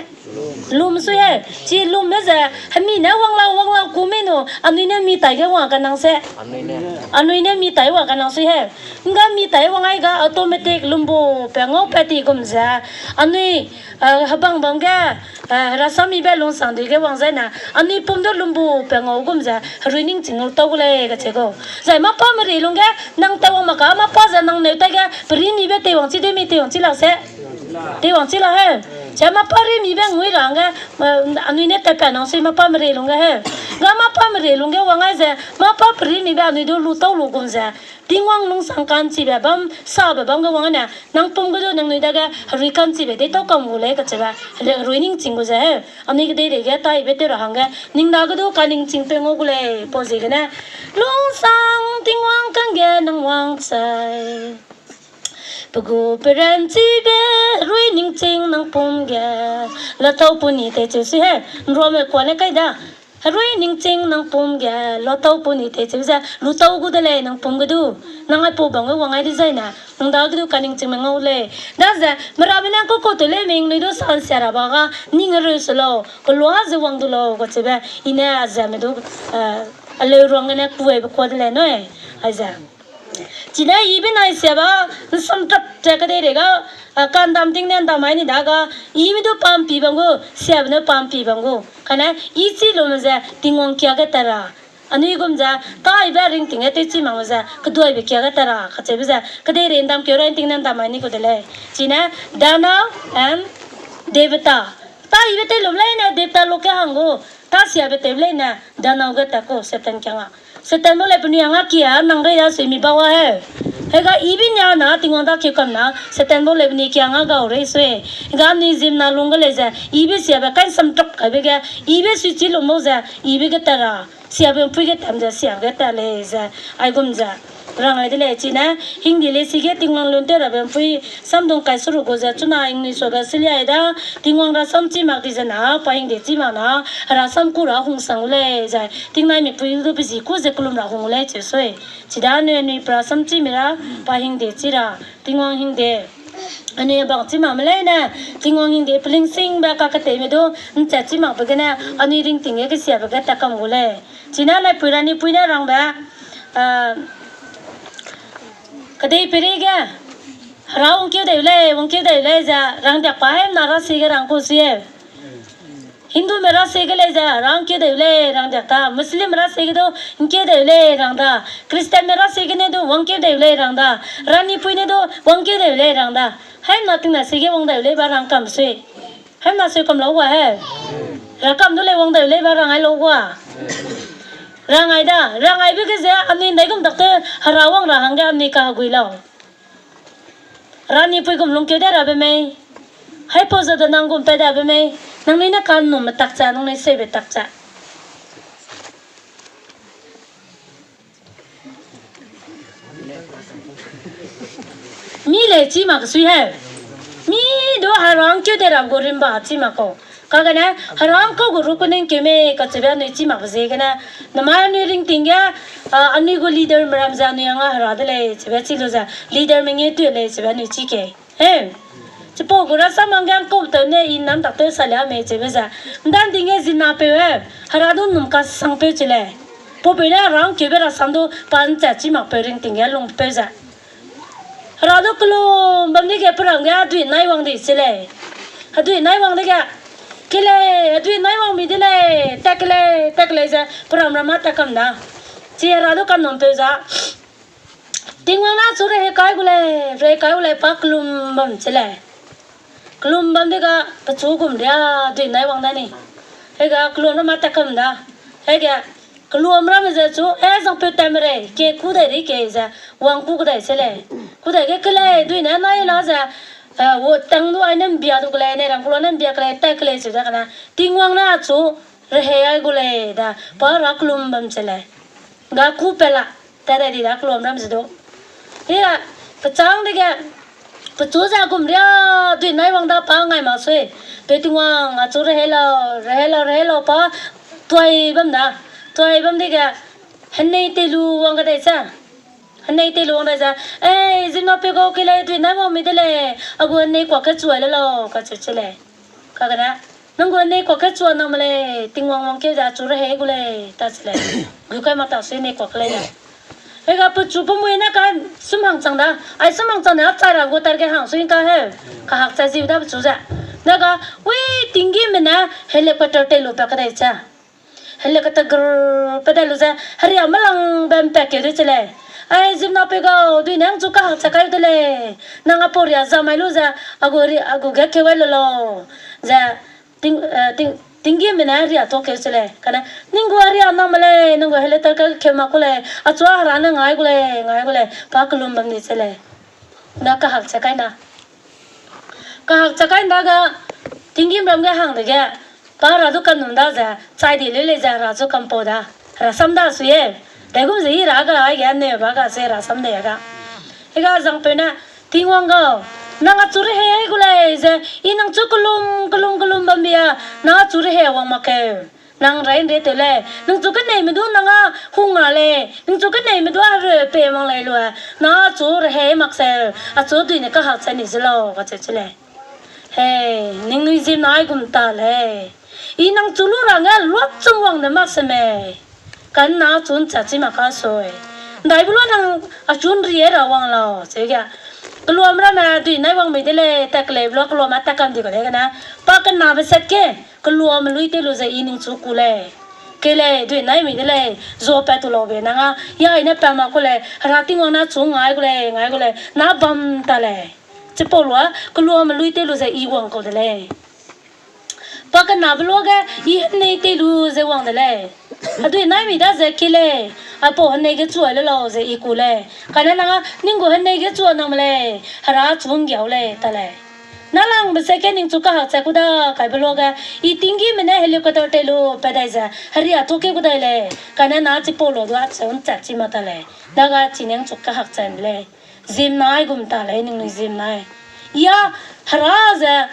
Lum sui he. Chi lum me ze, hemi ne wang lau, wang lau ku mei nu. Anui ne mi taige wang ka nang se. Anui ne mi tai wang ka nang sui he. Nga mi tai wang ai ga automatic lumbu pe ngau pe ti gum ze. Anui, eh, hebang bam ge, eh, rasamibe lungsang dui ge wang zai ne. Anui pum du lumbu pe ngau gum ze. Herui ningching ngau tau gu lei kacheu gu. Zai mapa meri lungge, nang teiwang mak ka, mapa ze nang neu taige, perimibe teiwang chi de mi teiwang chi la se. Teiwang chi la he. Ze mâ pa rimibe ngui ra hangge, eh, anui ne tatpat nang sui mâ pa merei lungge he. Ga mâ pa merei lungge wang ai ze, mâ pa perimibe anui du lu tau lu gum ze. Tingwang lungsang ka'nchibe bam, sabe bam ge wang ne, nang pum ge du nangnui dage, herui ka'nchibe de tau kam gu lei kacheube, herui ningching gu ze he. Anui kedeireige taibe tew ra hangge, ning dage du kaningching pe ngau gu lei, pau ziegene. Lungsang Tingwang kangge nang wangchai. Pe gu peranchibe, herui ningching nang pum ge. Latau puni te cheu si he, nruame kuane kai da. Herui ningching nang pum ge, latau puni te cheu ze, lu tau gu de lei nang pum ge du. Nang ai pau bam ge wang ai dezai ne, nang dage du kaningchingme ngau lei. Daze, merabe ne koko te lei ming nui du sansia ra ba ga, ning hereu se lau, kelua ze wang du lau, kacheube, i ne azeme du, eh, aleu ruang gene kuaibe kua de lei nui, aize. Chine ibe nai siaba, nsam tap te kedeireiga, a, kandam ting ne ndam ai ni daga, ibe du pampi bam gu, siabe ne pampi bam gu. Kane, i chi lume ze, Tingwang kia ge tat ra. Anui gum ze, taibe ringting ge tewchi makme ze, keduaibe kia ge tat ra, kacheube ze, kedeirei ndam keu ra ting ne ndam ai ni gu de lei. Chine, Danav and Devta. Taibe tew lum lei ne, Devta lu ke hang gu. Ta siabe tew lei ne, Danav ge tat ku, Satan kiang a. Satan bau lei penui hangge kia nang rei da sui mi bau a he. Hega ibe nia na Tingwang da keu kam na, Satan bau lei penui kia hangge gau rei sui. Hega anui zim na lung ge lei ze, ibe siabe kai nsam tap kaibe ge, ibe sui chi lum bau ze, ibe ge tat ra, siabe mpui ge tam ze, siabe ge tat lei ze, aigum ze. Rang ai de lei chine, hingde lei sige Tingwang lun tew rabe mpui, samdung kai suru gu ze, chuna ingnui suage siliai da, Tingwang rasam chi mak di ze na, pa hingde chi mak na, rasam ku ra hungsang gu lei ze, tingnai mipui du pe zi ku ze kelum ra hung gu lei cheu sui. Chida anui anui pe rasam chi mi ra, pa hingde chi ra, Tingwang hingde. Anui bang chi mak me lei ne, Tingwang hingde pelingsingbe kaketeime du, nchat chi makbe gene, anui ringting ge kesiabe ge tat kam gu lei. Chine laipui ra nipui ne rangbe, a, kedei peirei ge, hera wangkeu deu lei, wangkeu deu lei ze, rangdiak pa hemna ra si ge rang ku sie. Hindume ra si ge lei ze, hera wangkeu deu lei, rangdiak ta. Muslim ra si ge du, wangkeu deu lei, rang da. Christianme ra si gene du, wangkeu deu lei, rang da. Ranipui ne du, wangkeu deu lei, rang da. Hemna tingna si ge wang deu lei ba rang kam sui. Hemna sui kam lau gua he. Ra kam du lei wang deu lei ba rang ai lau gua. Rang ai da, rang aibe ge ze, anui ndaigum dakte, hera wang ra hangge anui kahegui lau. Ranipui gum lungkeu de rabe mei. Haipau ze de nang gum pat dabe mei. Nangnui ne kanum me tak cha, nangnui seube tak cha. Mi lei chi mak sui he. Mi du hera wangkeu de ram gu rimba chi mak kau. Kagene, hera wangkeu gu ru kuningkeu mei kacheube anui chi makbe ziegene. Namai anui ringting ge, a, anui gu leaderme ram ze anui hangge hera de lei, cheube chi lu ze, leaderme nge tui lei, cheube anui chi kei. He. Chipau gu rasam hangge ngkau tew ne i nam tak tew salia mei cheube ze. Ndan ding ge zinapeu he. Hera du num kasangpeu chi lei. Paupeu ne hera wangkeube rasam du pa ncha chi makpeu ringting ge lungpeu ze. Hera du kelum bam dege peram ge hedui nai wang di chi lei. Hedui nai wang dege. Ke lei, hedui nai wang mi de lei. Tat ke lei, tat ke lei ze peram ram ma tat kam da. Chi hera du kanumpeu za. Tingwang ne chu rehei kai gu lei, rehei kai gu lei pa kelum bam chi lei. Kelum bam dege pechu gum ria dui nai wang da ni. Hega kelum ra ma tat kam da. Hege kelum ramme ze chu, e zangpeu tamme rei, ke ku dai ri ke ze, wang ku kedai chi lei. Ku dai ge ke lei, dui ne nai la ze, e, wo tang du ai ne mbia du ke lei, ne rang kelum ne mbia ke lei, tat ke lei chi ze kane. Tingwang ne chu rehei ai gu lei da, pa ra kelum bam chi lei. Ga ku pela, tat dai di da kelum ram ze du. Hia, kechang dege, pechu ze gum ria, dui nai wang da pa ngai mak sui. Pe Tingwang, achu rehei lau, rehei lau, rehei lau pa, tuai bam da. Tuai bam dege, henei tei lu wang kedai ze. Henei tei lu wang dai ze, ei, zimna pe gau ke lei, dui nai wang mi de lei, a gu henei kuak ke chuai le lau, kacheu chi lei. Kagene, nang gu nei kuak ke chua nang me lei, Tingwang wangkeu ze achu rehei gu lei, ta chi lei. Gu kai mak ta sui nei kuak lei lei. Hega pechu pemui ne ka sumhang chang da, ai sumhang chang ne achai ra gu tar ge hang sui ka he, kahak chai ziu da pechu ze. Dega, wi, tinggîme ne helicopter tei lu pa kedai che. Helicopter grrr pe dai lu ze, heria melangbe mpat keu de chi lei. Ai, ziemmena pei gau, dui nang chu kahak cha kai de lei. Nang a pau ria za mai lu ze, a gu ri-, a gu ge keu ai le lau. Ze, ting, eh, ting, tinggîmme ne ria tuâ keu se lei. Kane, ning gu a ria nang me lei, ning gu heleter ka keu mak ku lei. Achu a hera ne ngai gu lei, ngai gu lei. Pa kelum bam ni se lei. Na kahak cha kai na. Kahak cha kai nda ga, tinggîm ram ge hang dege, pa hera du kanum da ze, chai di leu lei ze hera chu kampau da. Hera sam da sui e. Daigum ze i ra ga, aige ne ba ga se hera sam de ga. Hega zangpeu ne, Tingwang gau, nang achu rehei gu lei ze, i nang chu kelum, kelum, kelum bam bia, nang achu rehei wang mak keu. Nang rai nre tew lei, nang chu keneime du nang a hung ra lei, nang chu keneime du a hereu pei mang lei lu, nang achu rehei mak se, achu dui ne kahak cha ni ze lau, kacheu chu lei. Hei, ningnui ziemmena aigum ta lei. I nang chu lu ra nge luachum wang de mak se mei. Kane nang achu nchat chi mak ka sui. Ndaibe lua nang achu nri ra wang lau, cheu ge. Keluame ramme dui nai wang mei de lei, tat kelei be lua keluame tat kam di ka lei kane. Pa kenabe set ge, keluame lui tew lu ze i ning chu ku lei. Kei lei, dui nai mei de lei, zuapat tu laube nang a, ya i ne pa mak ku lei, hera Tingwang ne chu ngai gu lei, ngai gu lei, na bam ta lei. Chipau lua, keluame lui tew lu ze i wang kau de lei. Pa kenabe luage, i henei tei lu ze wang de lei. Hedui nai mei da ze kei lei, aipau henei ge chu ai le lau ze i ku lei. Kane nang a, ning gu henei ge chu nang me lei, hera chu nggiau lei, ta lei. Nalangbe se ke ning chu kahak cha ku da kaibe luage, i tinggîme ne helicopter tei lu pe dai ze, heria tuâ keu ku dai lei. Kane na chipau lua du acheu nchat chi mak ta lei. Daga chi nang chu kahak cha de lei. Ziemmena aigum ta lei, ningnui ziemmena. Ya, hera ze,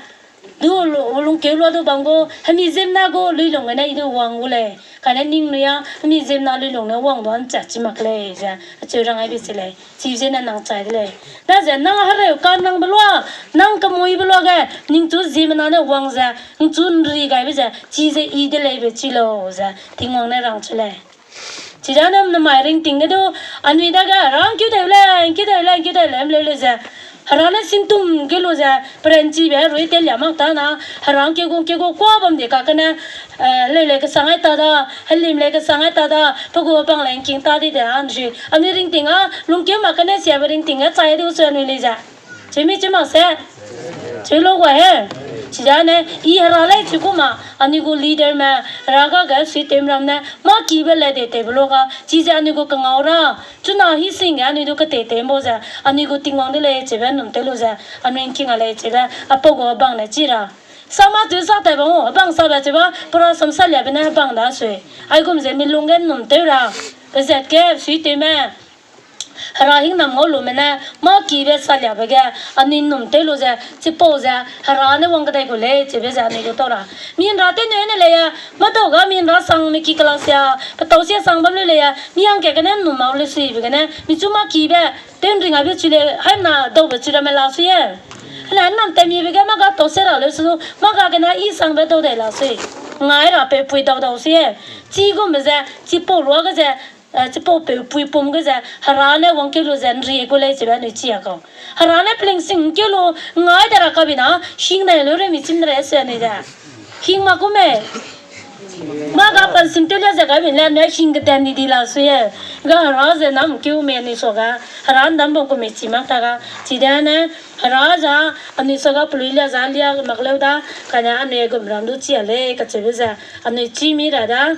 du lu-, lungkeu lua du bam gu, hemi ziemmena gu luilung gene i du wang gu lei. Kane ningnui a, hemi ziemmena luilung ne wang du nchat chi mak lei ze, acheu rang ai be se lei. Chi zene nang chai de lei. Daze nang hereu ka nang be lua, nang kemuibe luage, ning chu ziemmena ne wang ze, ning chu nri gaibe ze, chi ze i de lei be chi lau ze, Tingwang ne rang chu lei. Chidane namai ringting ge du, anui dage, hera ngkeu dai lei, ngkeu dai lei, ngkeu dai lei, mleu lei ze. Hera ne singtum keu lu ze, peranchibe herui telia mak ta na, hera ngkeu gu, ngkeu gu kuâ bam di kakene, eh, leu lei kesang ai ta da, helim lei kesang ai ta da, pe gu bang lei ngking ta di de, anui, anui ringting a, lungkeu mak kene siabe ringting ge chai du sui anui lei ze. Chimi chi mak se. Cheu lu gua he. Chidane, i hera lei chi ku ma, anui gu leaderme, hera ga ge suitewme ram ne, mâ kibe le de tewbe luage, chize anui gu kengau ra, chuna hi sing ge anui du ketei tei mbau ze, anui gu Tingwang de lei chibe num tew lu ze, anui ngking a lei chibe, apau gu bang ne chi ra. Sama chu sa tai bang u, bang sabe chibe, pera samsaliabe ne bang da sui. Aigum ze mi lung ge num tew ra, pezat ge suitewme. Hera hingnam ngau lume ne, mâ kibe saliabe ge, anui num tew lu ze, chipau ze, hera ne wang kedai gu lei, chibe ze anui gu tau ra. Mihenra tew neu ne lei e, mâdau ga mihenra sangme ki kela sia, petâu sia sang bam leu lei e, mi hangkat gene num mau le suibe gene, mi chu mâ kibe, tew nring aibe chu lei, haimna daube chu ramme la sui e. Hena nam temibe ge mâ ga tau se ra leu su, mâ ga gene i sangbe dau dai la sui. Ngai ra pe pui dau dau sui e. Chigumbe ze, chipau luage ze, eh, chipau peu pui pum ge ze, hera ne wangkeu lu ze nri gu lei chibe anui chi a kau. Hera ne pelingsing keu lu ngai de ra kabi na, hing dai lu re mi chim de re se anui ze. Hing ma ku mei. Mâ ga pansim tew le ze kabi le anui hing keden di di la sui e. Ga hera ze nam keu mei anui suage, hera ndam bam ku mei chi mak ta ga. Chidane, hera za, anui suage pelui lia za lia mak leu da, kane anui gum ram du chi a lei, kacheube ze, anui chi mi ra da.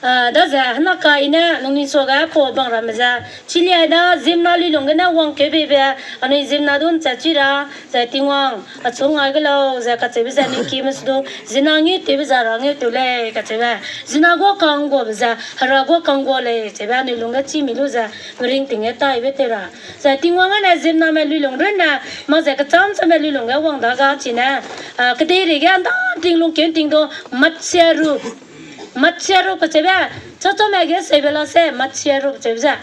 Ah, daze, hena ka i ne, nangnui suage pau bang ramme ze, chi liai da, ziemmena luilung gene wangkeu beibe, anui ziemmena du nchat chi ra, zai Tingwang, achu ngai ge lau, ze kacheube ze anui kime su du, ziemmena ngeu tewbe ze ra ngeu tew lei, kacheube, ziemmena guâ kangguabe ze, hera guâ kanggua lei, cheube anui lungge chî mi lu ze, meringting ge taibe tew ra. Zai Tingwang â ne ziemmename luilung runne, mak ze kechâm châmme luilung ge wang dage chine, ah, kedeireige ’nda ’nting lungkeu ’nting du, matsiarup. Matsiarup kacheube, chachame ge seibe la se, matsiarup cheube ze.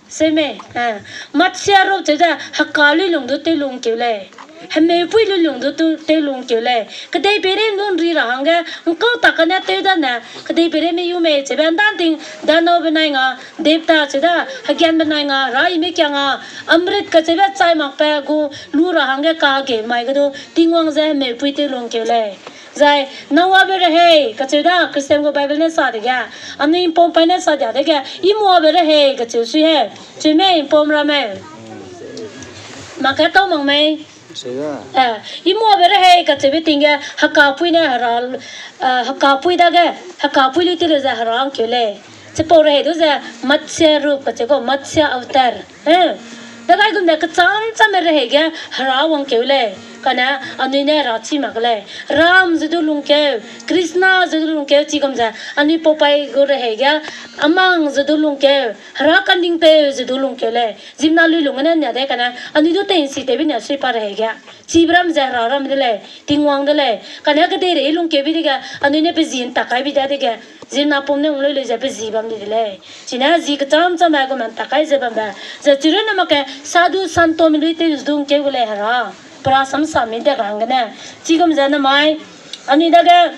Seme, eh, matsiarup cheube ze, heka luilung du tewlungkeu lei. Hemeupui luilung du tu-, tewlungkeu lei. Kedeipeirei ’ndu ’nri ra hangge, ’ngkau tak kane tew dane, kedeipeirei mei yu mei cheube ’nda ’nting, dano benai nga, depta cheube, hegian benai nga, raime kia nga, amrit kacheube chai makbe gu lu ra hangge kage mai ge du, Tingwang ze hemeupui tewlungkeu lei. Zai, Noabe rehei, kacheu da, Christian gu Bible ne sa dege. Anui ’mpom paî ne sa dia dege, Imoabe rehei, kacheu sui he. Cheume ’mpom ramme. Mak ke tau mak mei. Eh, Imoabe rehei, kacheube ting ge, hekapui ne hera, eh, hekapui dage, hekapui lui te lu ze hera ’ngkeu lei. Chipau rehei du ze, Matsya rup, kacheu kau, Matsya avatar. Eh, dagaigum de kecham chamme rehei ge, hera wangkeu lei. Kane, anui ne hera chî mak lei. Ram ze du lungkeu, Krishna ze du lungkeu, chigum ze, anui pau paî gu rehei ge, amang ze du lungkeu, hera kandingpeu ze du lungkeu lei. Ziemmena lui lung gene nia de kane, anui du tei ’nsi tewbe nia sui pa rehei ge. Chibe ram ze hera ram de lei, Tingwang de lei. Kane kedeirei lungkeu bi dege, anui ne pe zi ’ntak kai bi dadege, ziemmena pum ne ung lui lui ze pe zi bam di de lei. Chine zi kecham chamme gu me ’ntak kai ze bambe. Ze chirunne mak ke, sadu santomi lui tew ze du ’ngkeu gu lei hera. Pe rasam sami de ra hanggene. Chigum ze namai, anui dage,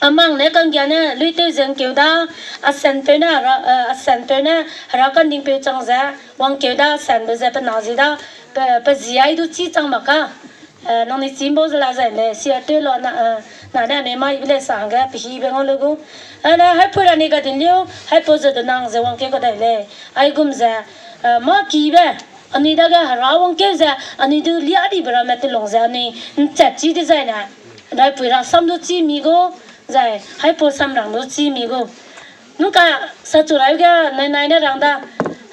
amang ne kanggia ne lui tew ze ’ngkeu da, asenpeu ne hera, eh, asenpeu ne hera kandingpeu chang ze, wangkeu da, asenbe ze pe na zi da, pe, pe zi ai du chî chang mak ka. Eh, nangnui chî ’mbau ze la zai lei, sia tew la na, eh, na ne anui mai be lei sa hangge, pe hibe ngau le gu. Ane, haipui ra ni ga din liu, haipau ze du nang ze wangkeu kadai lei. Aigum ze, eh, mâ kibe, anui dage hera wangkeu ze, anui du liadibe ramme telung ze, anui ’nchat chi dezaine. Daipui rasam du chî mi gu, zai, haipau samrang du chî mi gu. Nungka, sachu rai ge, nai nai ne rang da.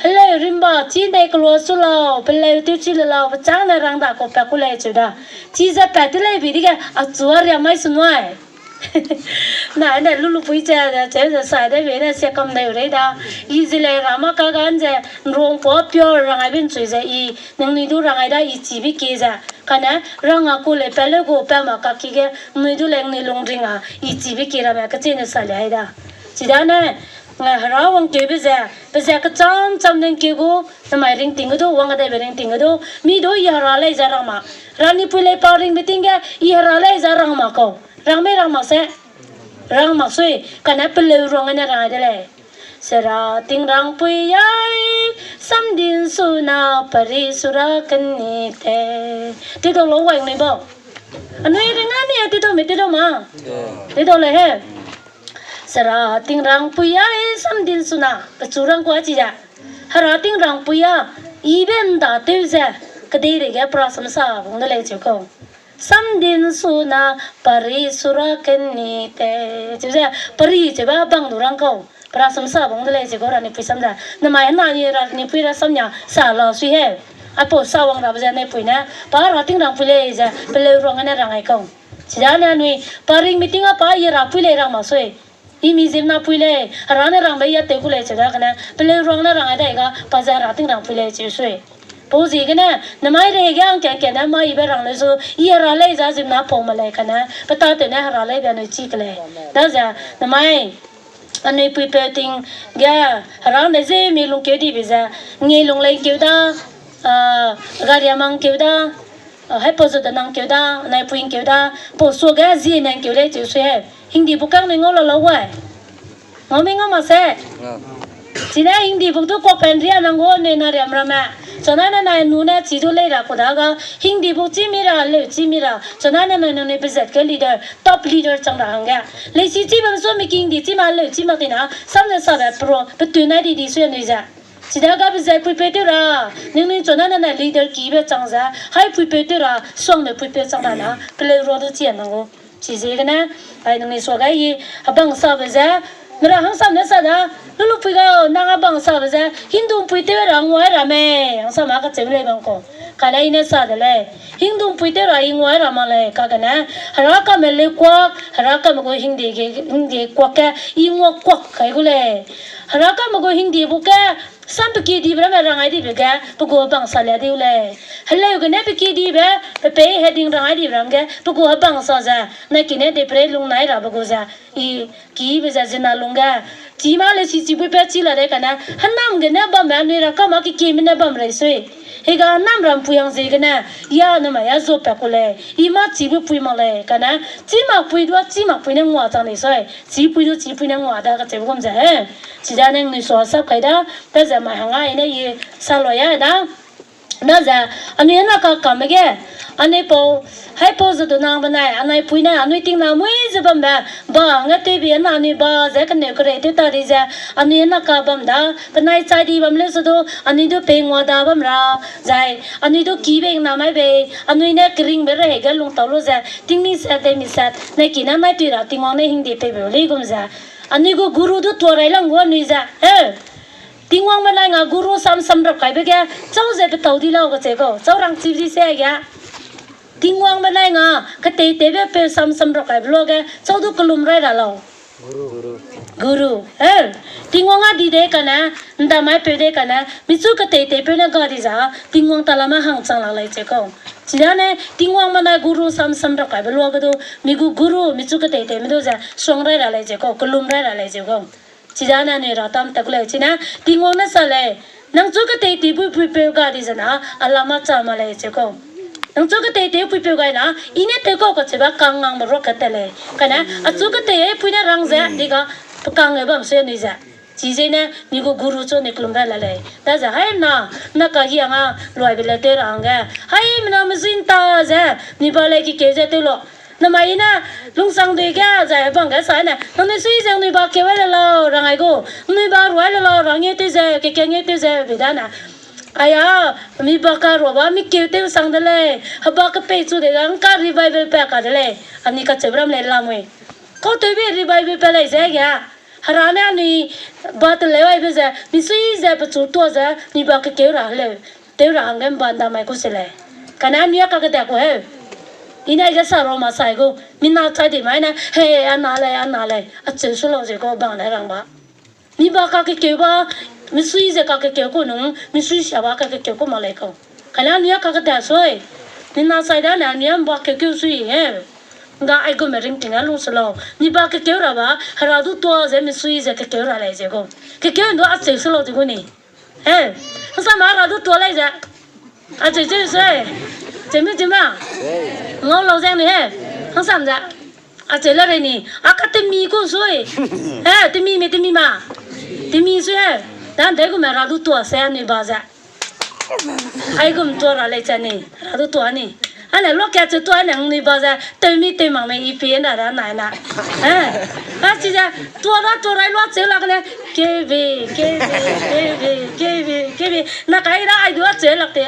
Heleu rimba, chî nei kelua su lau, peleu tew chi le lau, pechâng ne rang da, kau pat ku lei cheu da. Chize pat te lei bi dege, achu a riam mai su nuai. Na ne lulupui che, che ze sai de be ne sia kam dai rei da. I zi lei ra ma ka gan ze, ’nruang pua pure rang ai be ’nchui ze i, ningnui du rang ai da i chibe kie ze. Kane, rang a ku lei pat leu gu pat ma kaki ge, ningnui du lei ningnui lungring a, i chibe kie ramme kechine sa lei ai da. Chidane, nga hera wangkeube ze, pe ze kecham cham ne ’ngkeu gu, namai ringting ge du, wang kadaibe ringting ge du, mi du i hera lei ze rang mak. Ranipui lei pa ringbe ting ge, i hera lei ze rang mak kau. Rang mei rang mak se. Rang mak sui, kane peleu ruang gene rang ai de lei. Sera tingrangpui ai, samdin suna, pari sura keni te. Tedau lau wai nui bau. Anui ring a ni, tedau me tedau ma. Tedau lei he. Sera tingrangpui ai, samdin suna, pechu rang kua chi ze. Hera tingrangpui a, i be ’nda tew ze, kedeirei ge pe rasam sa bung de lei cheu kau. Samdin suna, pari sura keni te. Cheu ze, pari cheu ba bang du rang kau. Pe rasam sa bung de lei cheu kau ranipui sam ze. Namai hena ni ranipui rasam nia sa la sui he. Aipau sa wang rabe ze naipui ne, pa hera tingrangpui lei ze, peleu ruang gene rang ai kau. Chidane anui, pa ring meeting a pa i herapui lei rang mak sui. I mi ziemmenapui lei, hera ne rangbe i a tew ku lei cheu da kane, peleu ruang ne rang ai dai ga, pa ze hera tingrangpui lei cheu sui. Pau ziegene, namai rehei ge hangkat hangkat ne mâ i be rang leu zu, i hera lei ze ziemmena pau ma lei kane, pe tâtew ne hera lei be anui chî ke lei. Daze, namai, anui puipeu ting ge, hera ne ze mi lungkeu dibe ze, ngeilung lei ’ngkeu da, ah, gari a mang ’ngkeu da, ah, haipau zu da nang ’ngkeu da, naipui ’ngkeu da, pau suage zie ne ’ngkeu lei cheu sui he. Hindi book kangnui ngau la lau wai. Ngau mei ngau mak se. Chine Hindi book du kuak pen ria nang gu anui na riam ramme. Chuna ne nai nu ne chi du lei ra ku da ga. Hindi book chî mi ra, leu chî mi ra. Chuna ne nai nangnui pezat ge leader, top leader chang ra hangge. Leisi chî bam su mi ki Hindi chî ma leu chî mak tina. Sam ne sabe pro, petu nai di di sui anui ze. Chida ga pezat puipeu tew ra. Ningnui chuna ne nai leader kibe chang ze. Hai puipeu tew ra, suangbe puipeu chang ra na. Peleu rua du chi a nang gu. Chiziegene, ai nangnui suage i, hebang sabe ze, mira hangsam ne sa da, lulupui ga, nang hebang sabe ze, Hindu ’mpui tew ra nguai ra mei, hangsam a kacheu lei bam kau. Kane i ne sa de lei, Hindu ’mpui tew ra i nguai ra mak lei, kagene, herakame leu kuak, herakame gu Hindi ge, Hindi kuak ge, i ngua kuak kai gu lei. Herakame gu Hindi book ge, sam pe kedibe ramme rang ai dibe ge, pe gu hebang sa lia diu lei. Heleu gene pe kedibe, pe pei heading rang ai dibe ram ge, pe gu hebang sa ze, na kine de pre lung nai rabe gu ze, i kibe ze zina lung ge. Chi ma lesi chi puipeu chi la de kane, henam gene bamme anui rakam a kekieme ne bam rei sui. Hega henam rampui hang ziegene, ya namai ya zuapat ku lei. I ma chibe pui mak lei, kane, chî mak pui du a chî mak pui ne ngua chang lei sui. Chipui du chipui ne ngua da kacheube gum ze he. Chida ne nangnui sua sap kai da, daze mai hang ai ne i sa lua ya da. Daze, anui hena kakame ge, Anui pau, haipau ze du nang benai, anai pui ne, anui ting na mui ze bambe, ba hangge tewbi na anui ba ze keneu kerei tew ta di ze, anui na ka bam da, penai chai di bam leu se du, anui du pei ngua da bam ra, zai, anui du ki bei na mai bei, anui ne keringbe rehei ge lungtau lu ze, tingmi set, teimi set, ne ki na nai tui ra, Tingwang ne hingde pei be lei gum ze. Anui gu guru du tua rai lang gu anui ze, he. Tingwang benai nga guru sam sam rap kaibe ge, chau ze petau di lau kacheu kau, chau rang chi di se ge. Tingwang benai nga, ketei teibe peu sam sam rap kaibe luage, chau du kelum rai ra lau. Guru. Eh, Tingwang a di de kane, nda mai peu de kane, michu ketei tei peu ne ga di za, Tingwang talame hang chang lak lei cheu kau. Chidane, Tingwang benai guru sam sam rap kaibe luage du, mi gu guru, michu ketei tei me du ze, suang rai ra lei cheu kau, kelum rai ra lei cheu kau. Chidane anui ra tam tak lei, chine, Tingwang ne sa lei, nang chu ketei tei pui pui peu ga di zena, alama cha ma lei cheu kau. Nang chu ketei tei pui peu gai na, i ne tew kau kacheube kangngang me ruak kate lei. Kane, achu ketei e pui ne rang ze, di ga, pekang e bam se anui ze. Chizene, mi gu guru chu ne kelum rai la lei. Da ze, hai na, na ka hi anga, luai be le tew ra hangge. Hai mena mezui nta ze, mi ba lei kikeu ze tew lo. Namai i ne, lungsang dui ge, zai hebang ge sa ne, nangnui sui ze nui ba keu ai le lau, rang ai gu, nui ba ruai le lau, rang ngeu tew ze, keke ngeu tew ze, bi da ne. Aya, mi ba ka rua ba, mi keu tew sang de lei, heba kepei chu de ga, ngka revival pe ka de lei, ani kacheu ram lei lamui. Kau tewbe revival pe lei ze ge, hera ne anui ba teleu aibe ze, mi sui ze pechu tua ze, mi ba kekeu ra leu. Tew ra hangge mba nda mai ku se lei. Kane anui a kakedat ku heu. I ne aige sa ro ma sai gu. Mi na chai di mai ne, he, a na lei, a na lei. Acheu su lau ze kau bang ne rang ba. Mi ba kakekeu ba, mi sui ze kakekeu ku nung, mi sui sia ba kakekeu ku ma lei kau. Kane anui a kakedat sui. Mi na chai da ne anui a mba kekeu sui he. Nga aigume ringting a lung se lau. Mi ba kekeu ra ba, hera du tua ze mi sui ze kekeu ra lei ze gu. Kekeu ndu acheu se lau ze gu ni. He, hangsam ma ra du tua lei ze. Acheu cheu sui. Cheu mi cheu ma. Ngau lau ze ni he. Hangsam ze. Acheu la rei ni. A ka temi ku sui. He, temi me temi ma. Temi sui he. Dan de gu me ra du tua se ni ba ze. Aigum tua ra lei ze ni. Ra du tua ni. Ane lo ka cheu tua ne ni ba ze. Tew mi tew mak me i pi na ra nai na. He. A chi ze. Tua ra tua rai lo cheu lak ne. Kebe, kebe, kebe, kebe, kebe. Na kai ra ai du a cheu lak te.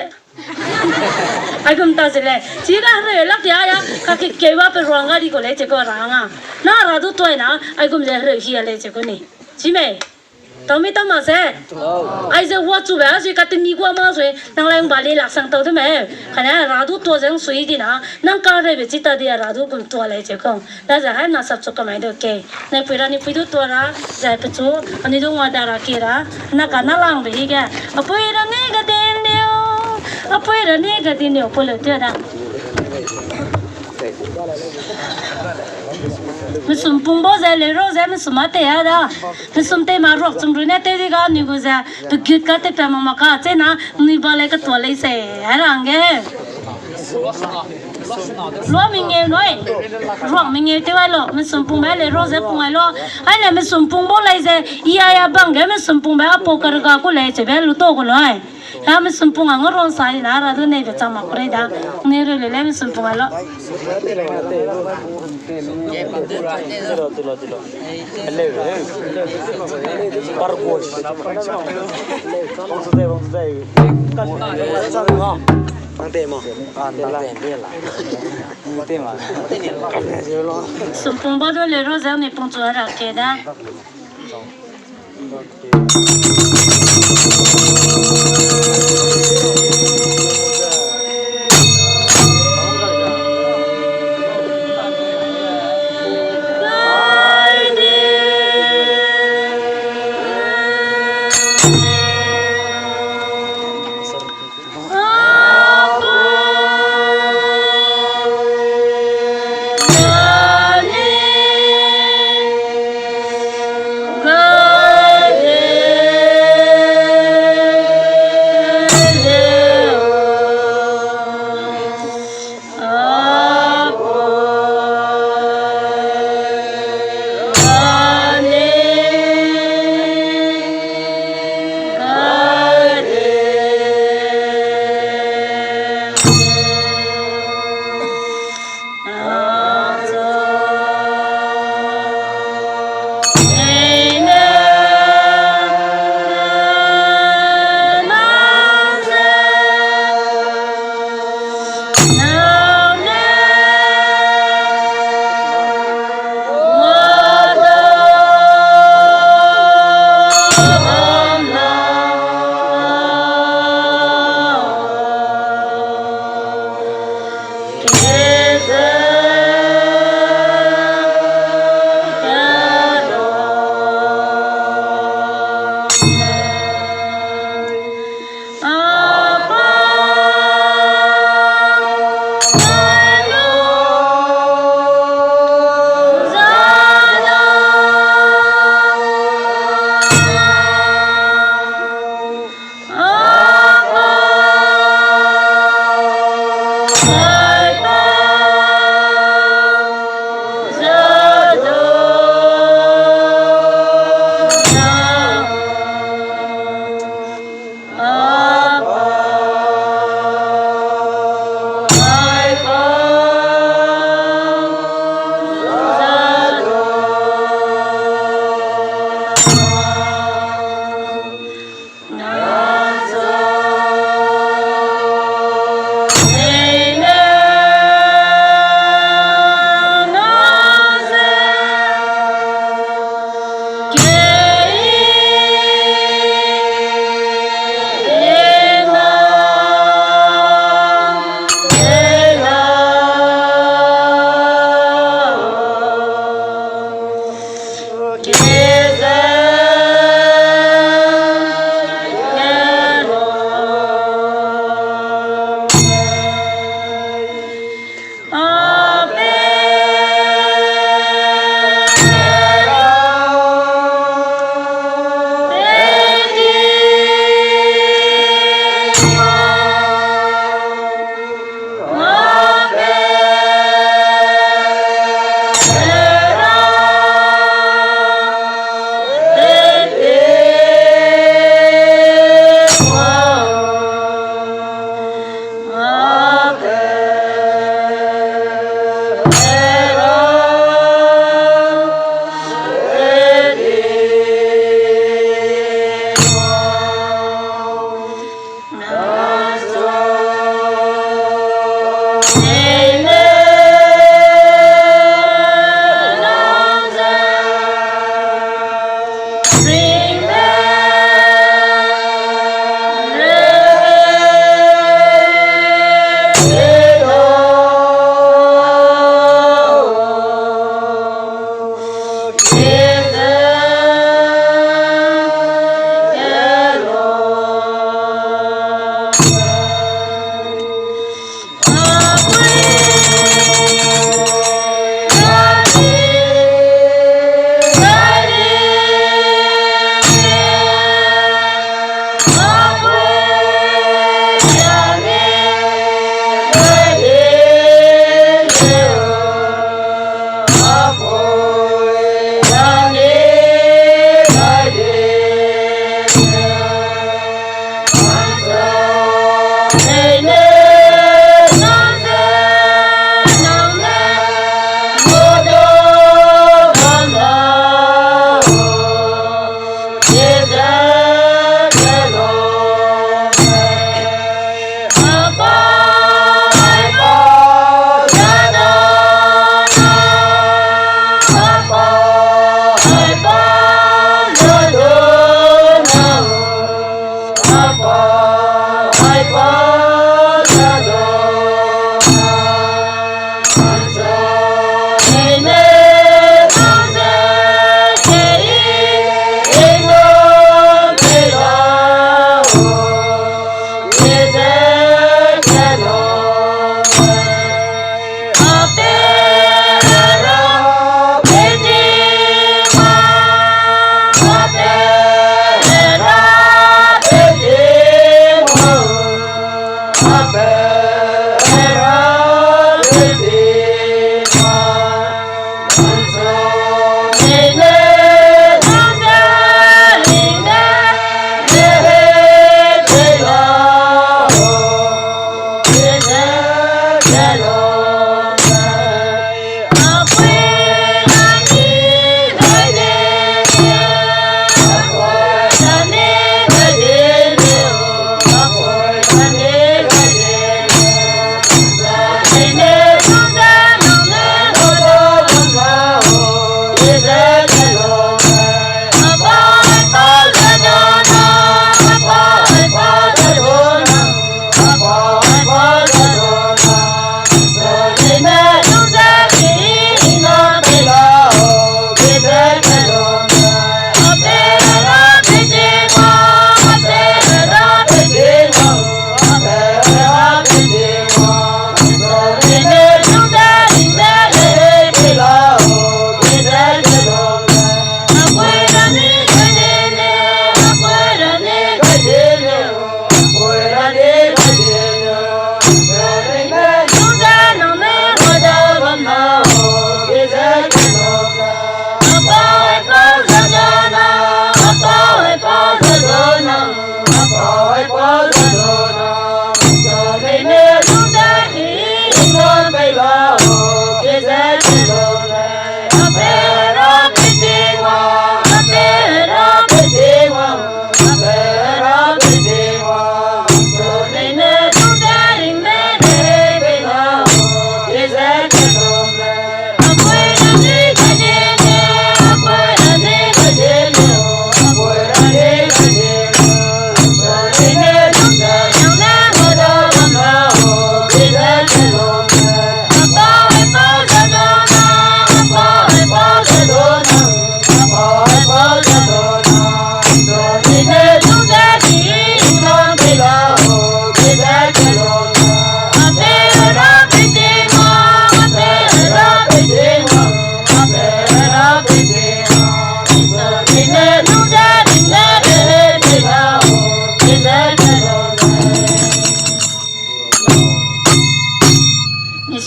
Aigum ta ze lei. Chi da hereu lak te aya, kakekeu ba pe ruang ga di ku lei cheu kau ra hang a. Na ra du tuai na, aigum ze hereu hi a lei cheu ku ni. Chi mei. Tau mi tau ma se. Aize wa chu be a sui katemi gua ma sui, nang lai ngba lei lak sang tau de me. Kane ra du tua ze nsui di na, nang kahereube chi ta di a ra du gum tua lei cheu kau. Daze hai na sap chu kamai du ke. Nai pui ra ni pui du tua ra, zai pechu, ani du ngua da ra ke ra, na ka na langbe hi ge. Apui ra ni ga din neu, apui ra ni ga din neu, pui leu te da. Mesum pung ba ze leu ro ze mesum a te a da. Mesum te ma ruak chum ru ne te di ga ni gu ze, pe gut ka te pe ma ma ka, che na, ni ba lei ka tua lei se, hai ra hangge. Lua mengeu noi. Ruang mengeu tew ai lo, mesum pung be le ro ze pung ai lo. Ai le mesum pung bo lei ze, i a ya bang ge mesum pung be a pau ka rega ku lei cheu be lu to ku loi. Ya mesum pung a ngau ron sai na ra du nei be chang mak ku rei da. Nei reu le le mesum pung ai lo. Hello, hello. Pargos. Bang su dai, bang su dai. Nang te ma. Ah, nang te. Nang te ma. Sumpung ba du le ro zang ni pung chu ra ke da.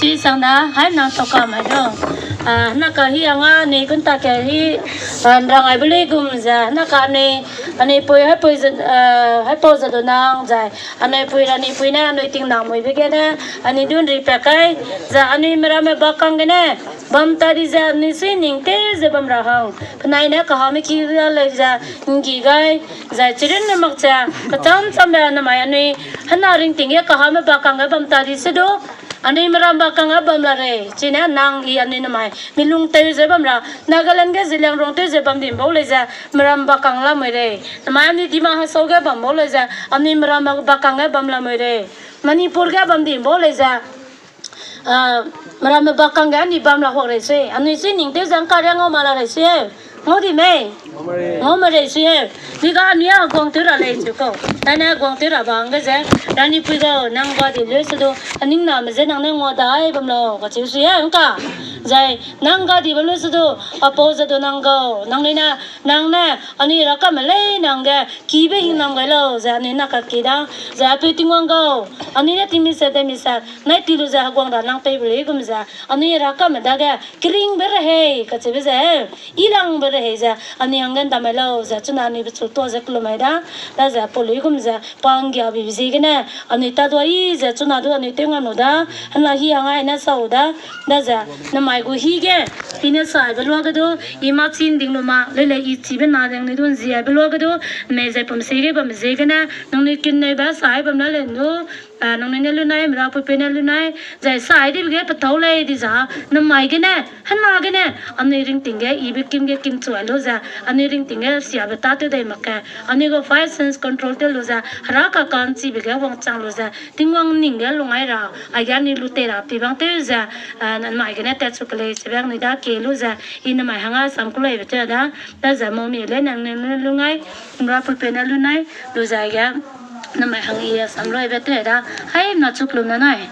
Chi sang da, hai nang tau ka mai du. Ah, na ka hi anga anui gun ta ke hi, ah, nrang ai bu lei gum ze, na ka anui, anui pui hai pui ze, ah, hai pau ze du nang zai, anui pui ra anui pui ne, anui ting nang mui be gene, anui dun ri pe kai, ze anui meramme bakang gene, bam ta di ze anui sui ning tew ze bam ra hang. Penai ne kahame ki ra lei ze, nggi gai, zai chirin ne mak ze, kacham cham be namai anui, hena ringting ge kahame bakang ge bam ta di se du, anui meram bakang ge bam la rei, chine nang i anui namai, mi lung tew ze bam ra, Nagaland ge Zeliangrong tew ze bam dim bau lei ze, meram bakang la mui rei. Namai anui Dima Hasao ge bam bau lei ze, anui meram bakang ge bam la mui rei. Manipur ge bam dim bau lei ze, ah, meramme bakang ge anui bam la huak rei sui. Anui sui ning tew ze ngka ria ngau ma la rei sui eu. Ngau di mei? Ngau ma rei sui eu. Ni ga anui a guang tew ra lei chu kau. Tane guang tew ra bang ge ze. Ranipui gau, nang ga di leu se du. Aning name ze nang ne ngua dai bam lau, kacheu sui eu ngka. Zai, nang ga di bam leu se du. Apau ze du nang gau. Nang lei na, nang ne, anui ra kame lei nang ge. Kibe hing nam gai lau, ze anui na kaki da. Zai apeu Tingwang gau. Anui ne tingmi se, demi se. Nai ti lu ze heguang ra nang pei be lei gum ze. Anui ra kame dage, keringbe rehei, kacheube ze, ilangbe rehei ze, anui hangge ndamai lau, ze chuna anui bechu tuâ ze kelumai da, daze pau luigum ze, pa nggiabe ziegene, anui tadua yi ze chuna du anui tew ngam lu da, hena hi hang ai ne sau da, daze, namai gu hi ge, i ne saibe luage du, i mâ chi nding lu ma, leu lei i chibe na dang anui du nziaibe luage du, mei zai pum siege bamme ziegene, nangnui kinneube sai bam la lei du, nangnui ne lunai, merapuipeu ne lunai, zai sai dibe ge petâu lei di za, namai gene, hena gene, anui ringting ge, ibe kim ge kim chuai lu ze, anui ringting ge siabe tâtew dai mak ge, anui gu five sense control tew lu ze, hera kaka'nchibe ge wangchang lu ze, Tingwang ning ge lungai ra, aige anui lu tei ra pibang tew ze, namai gene tatchu kelei chebe anui da kie lu ze, i namai hangge sam keluibe tew da, daze mami le nangnui ne lunai, merapuipeu ne lunai, lu ze ge, namai hang i sam luibe tew da, haimna chu kelum na nai.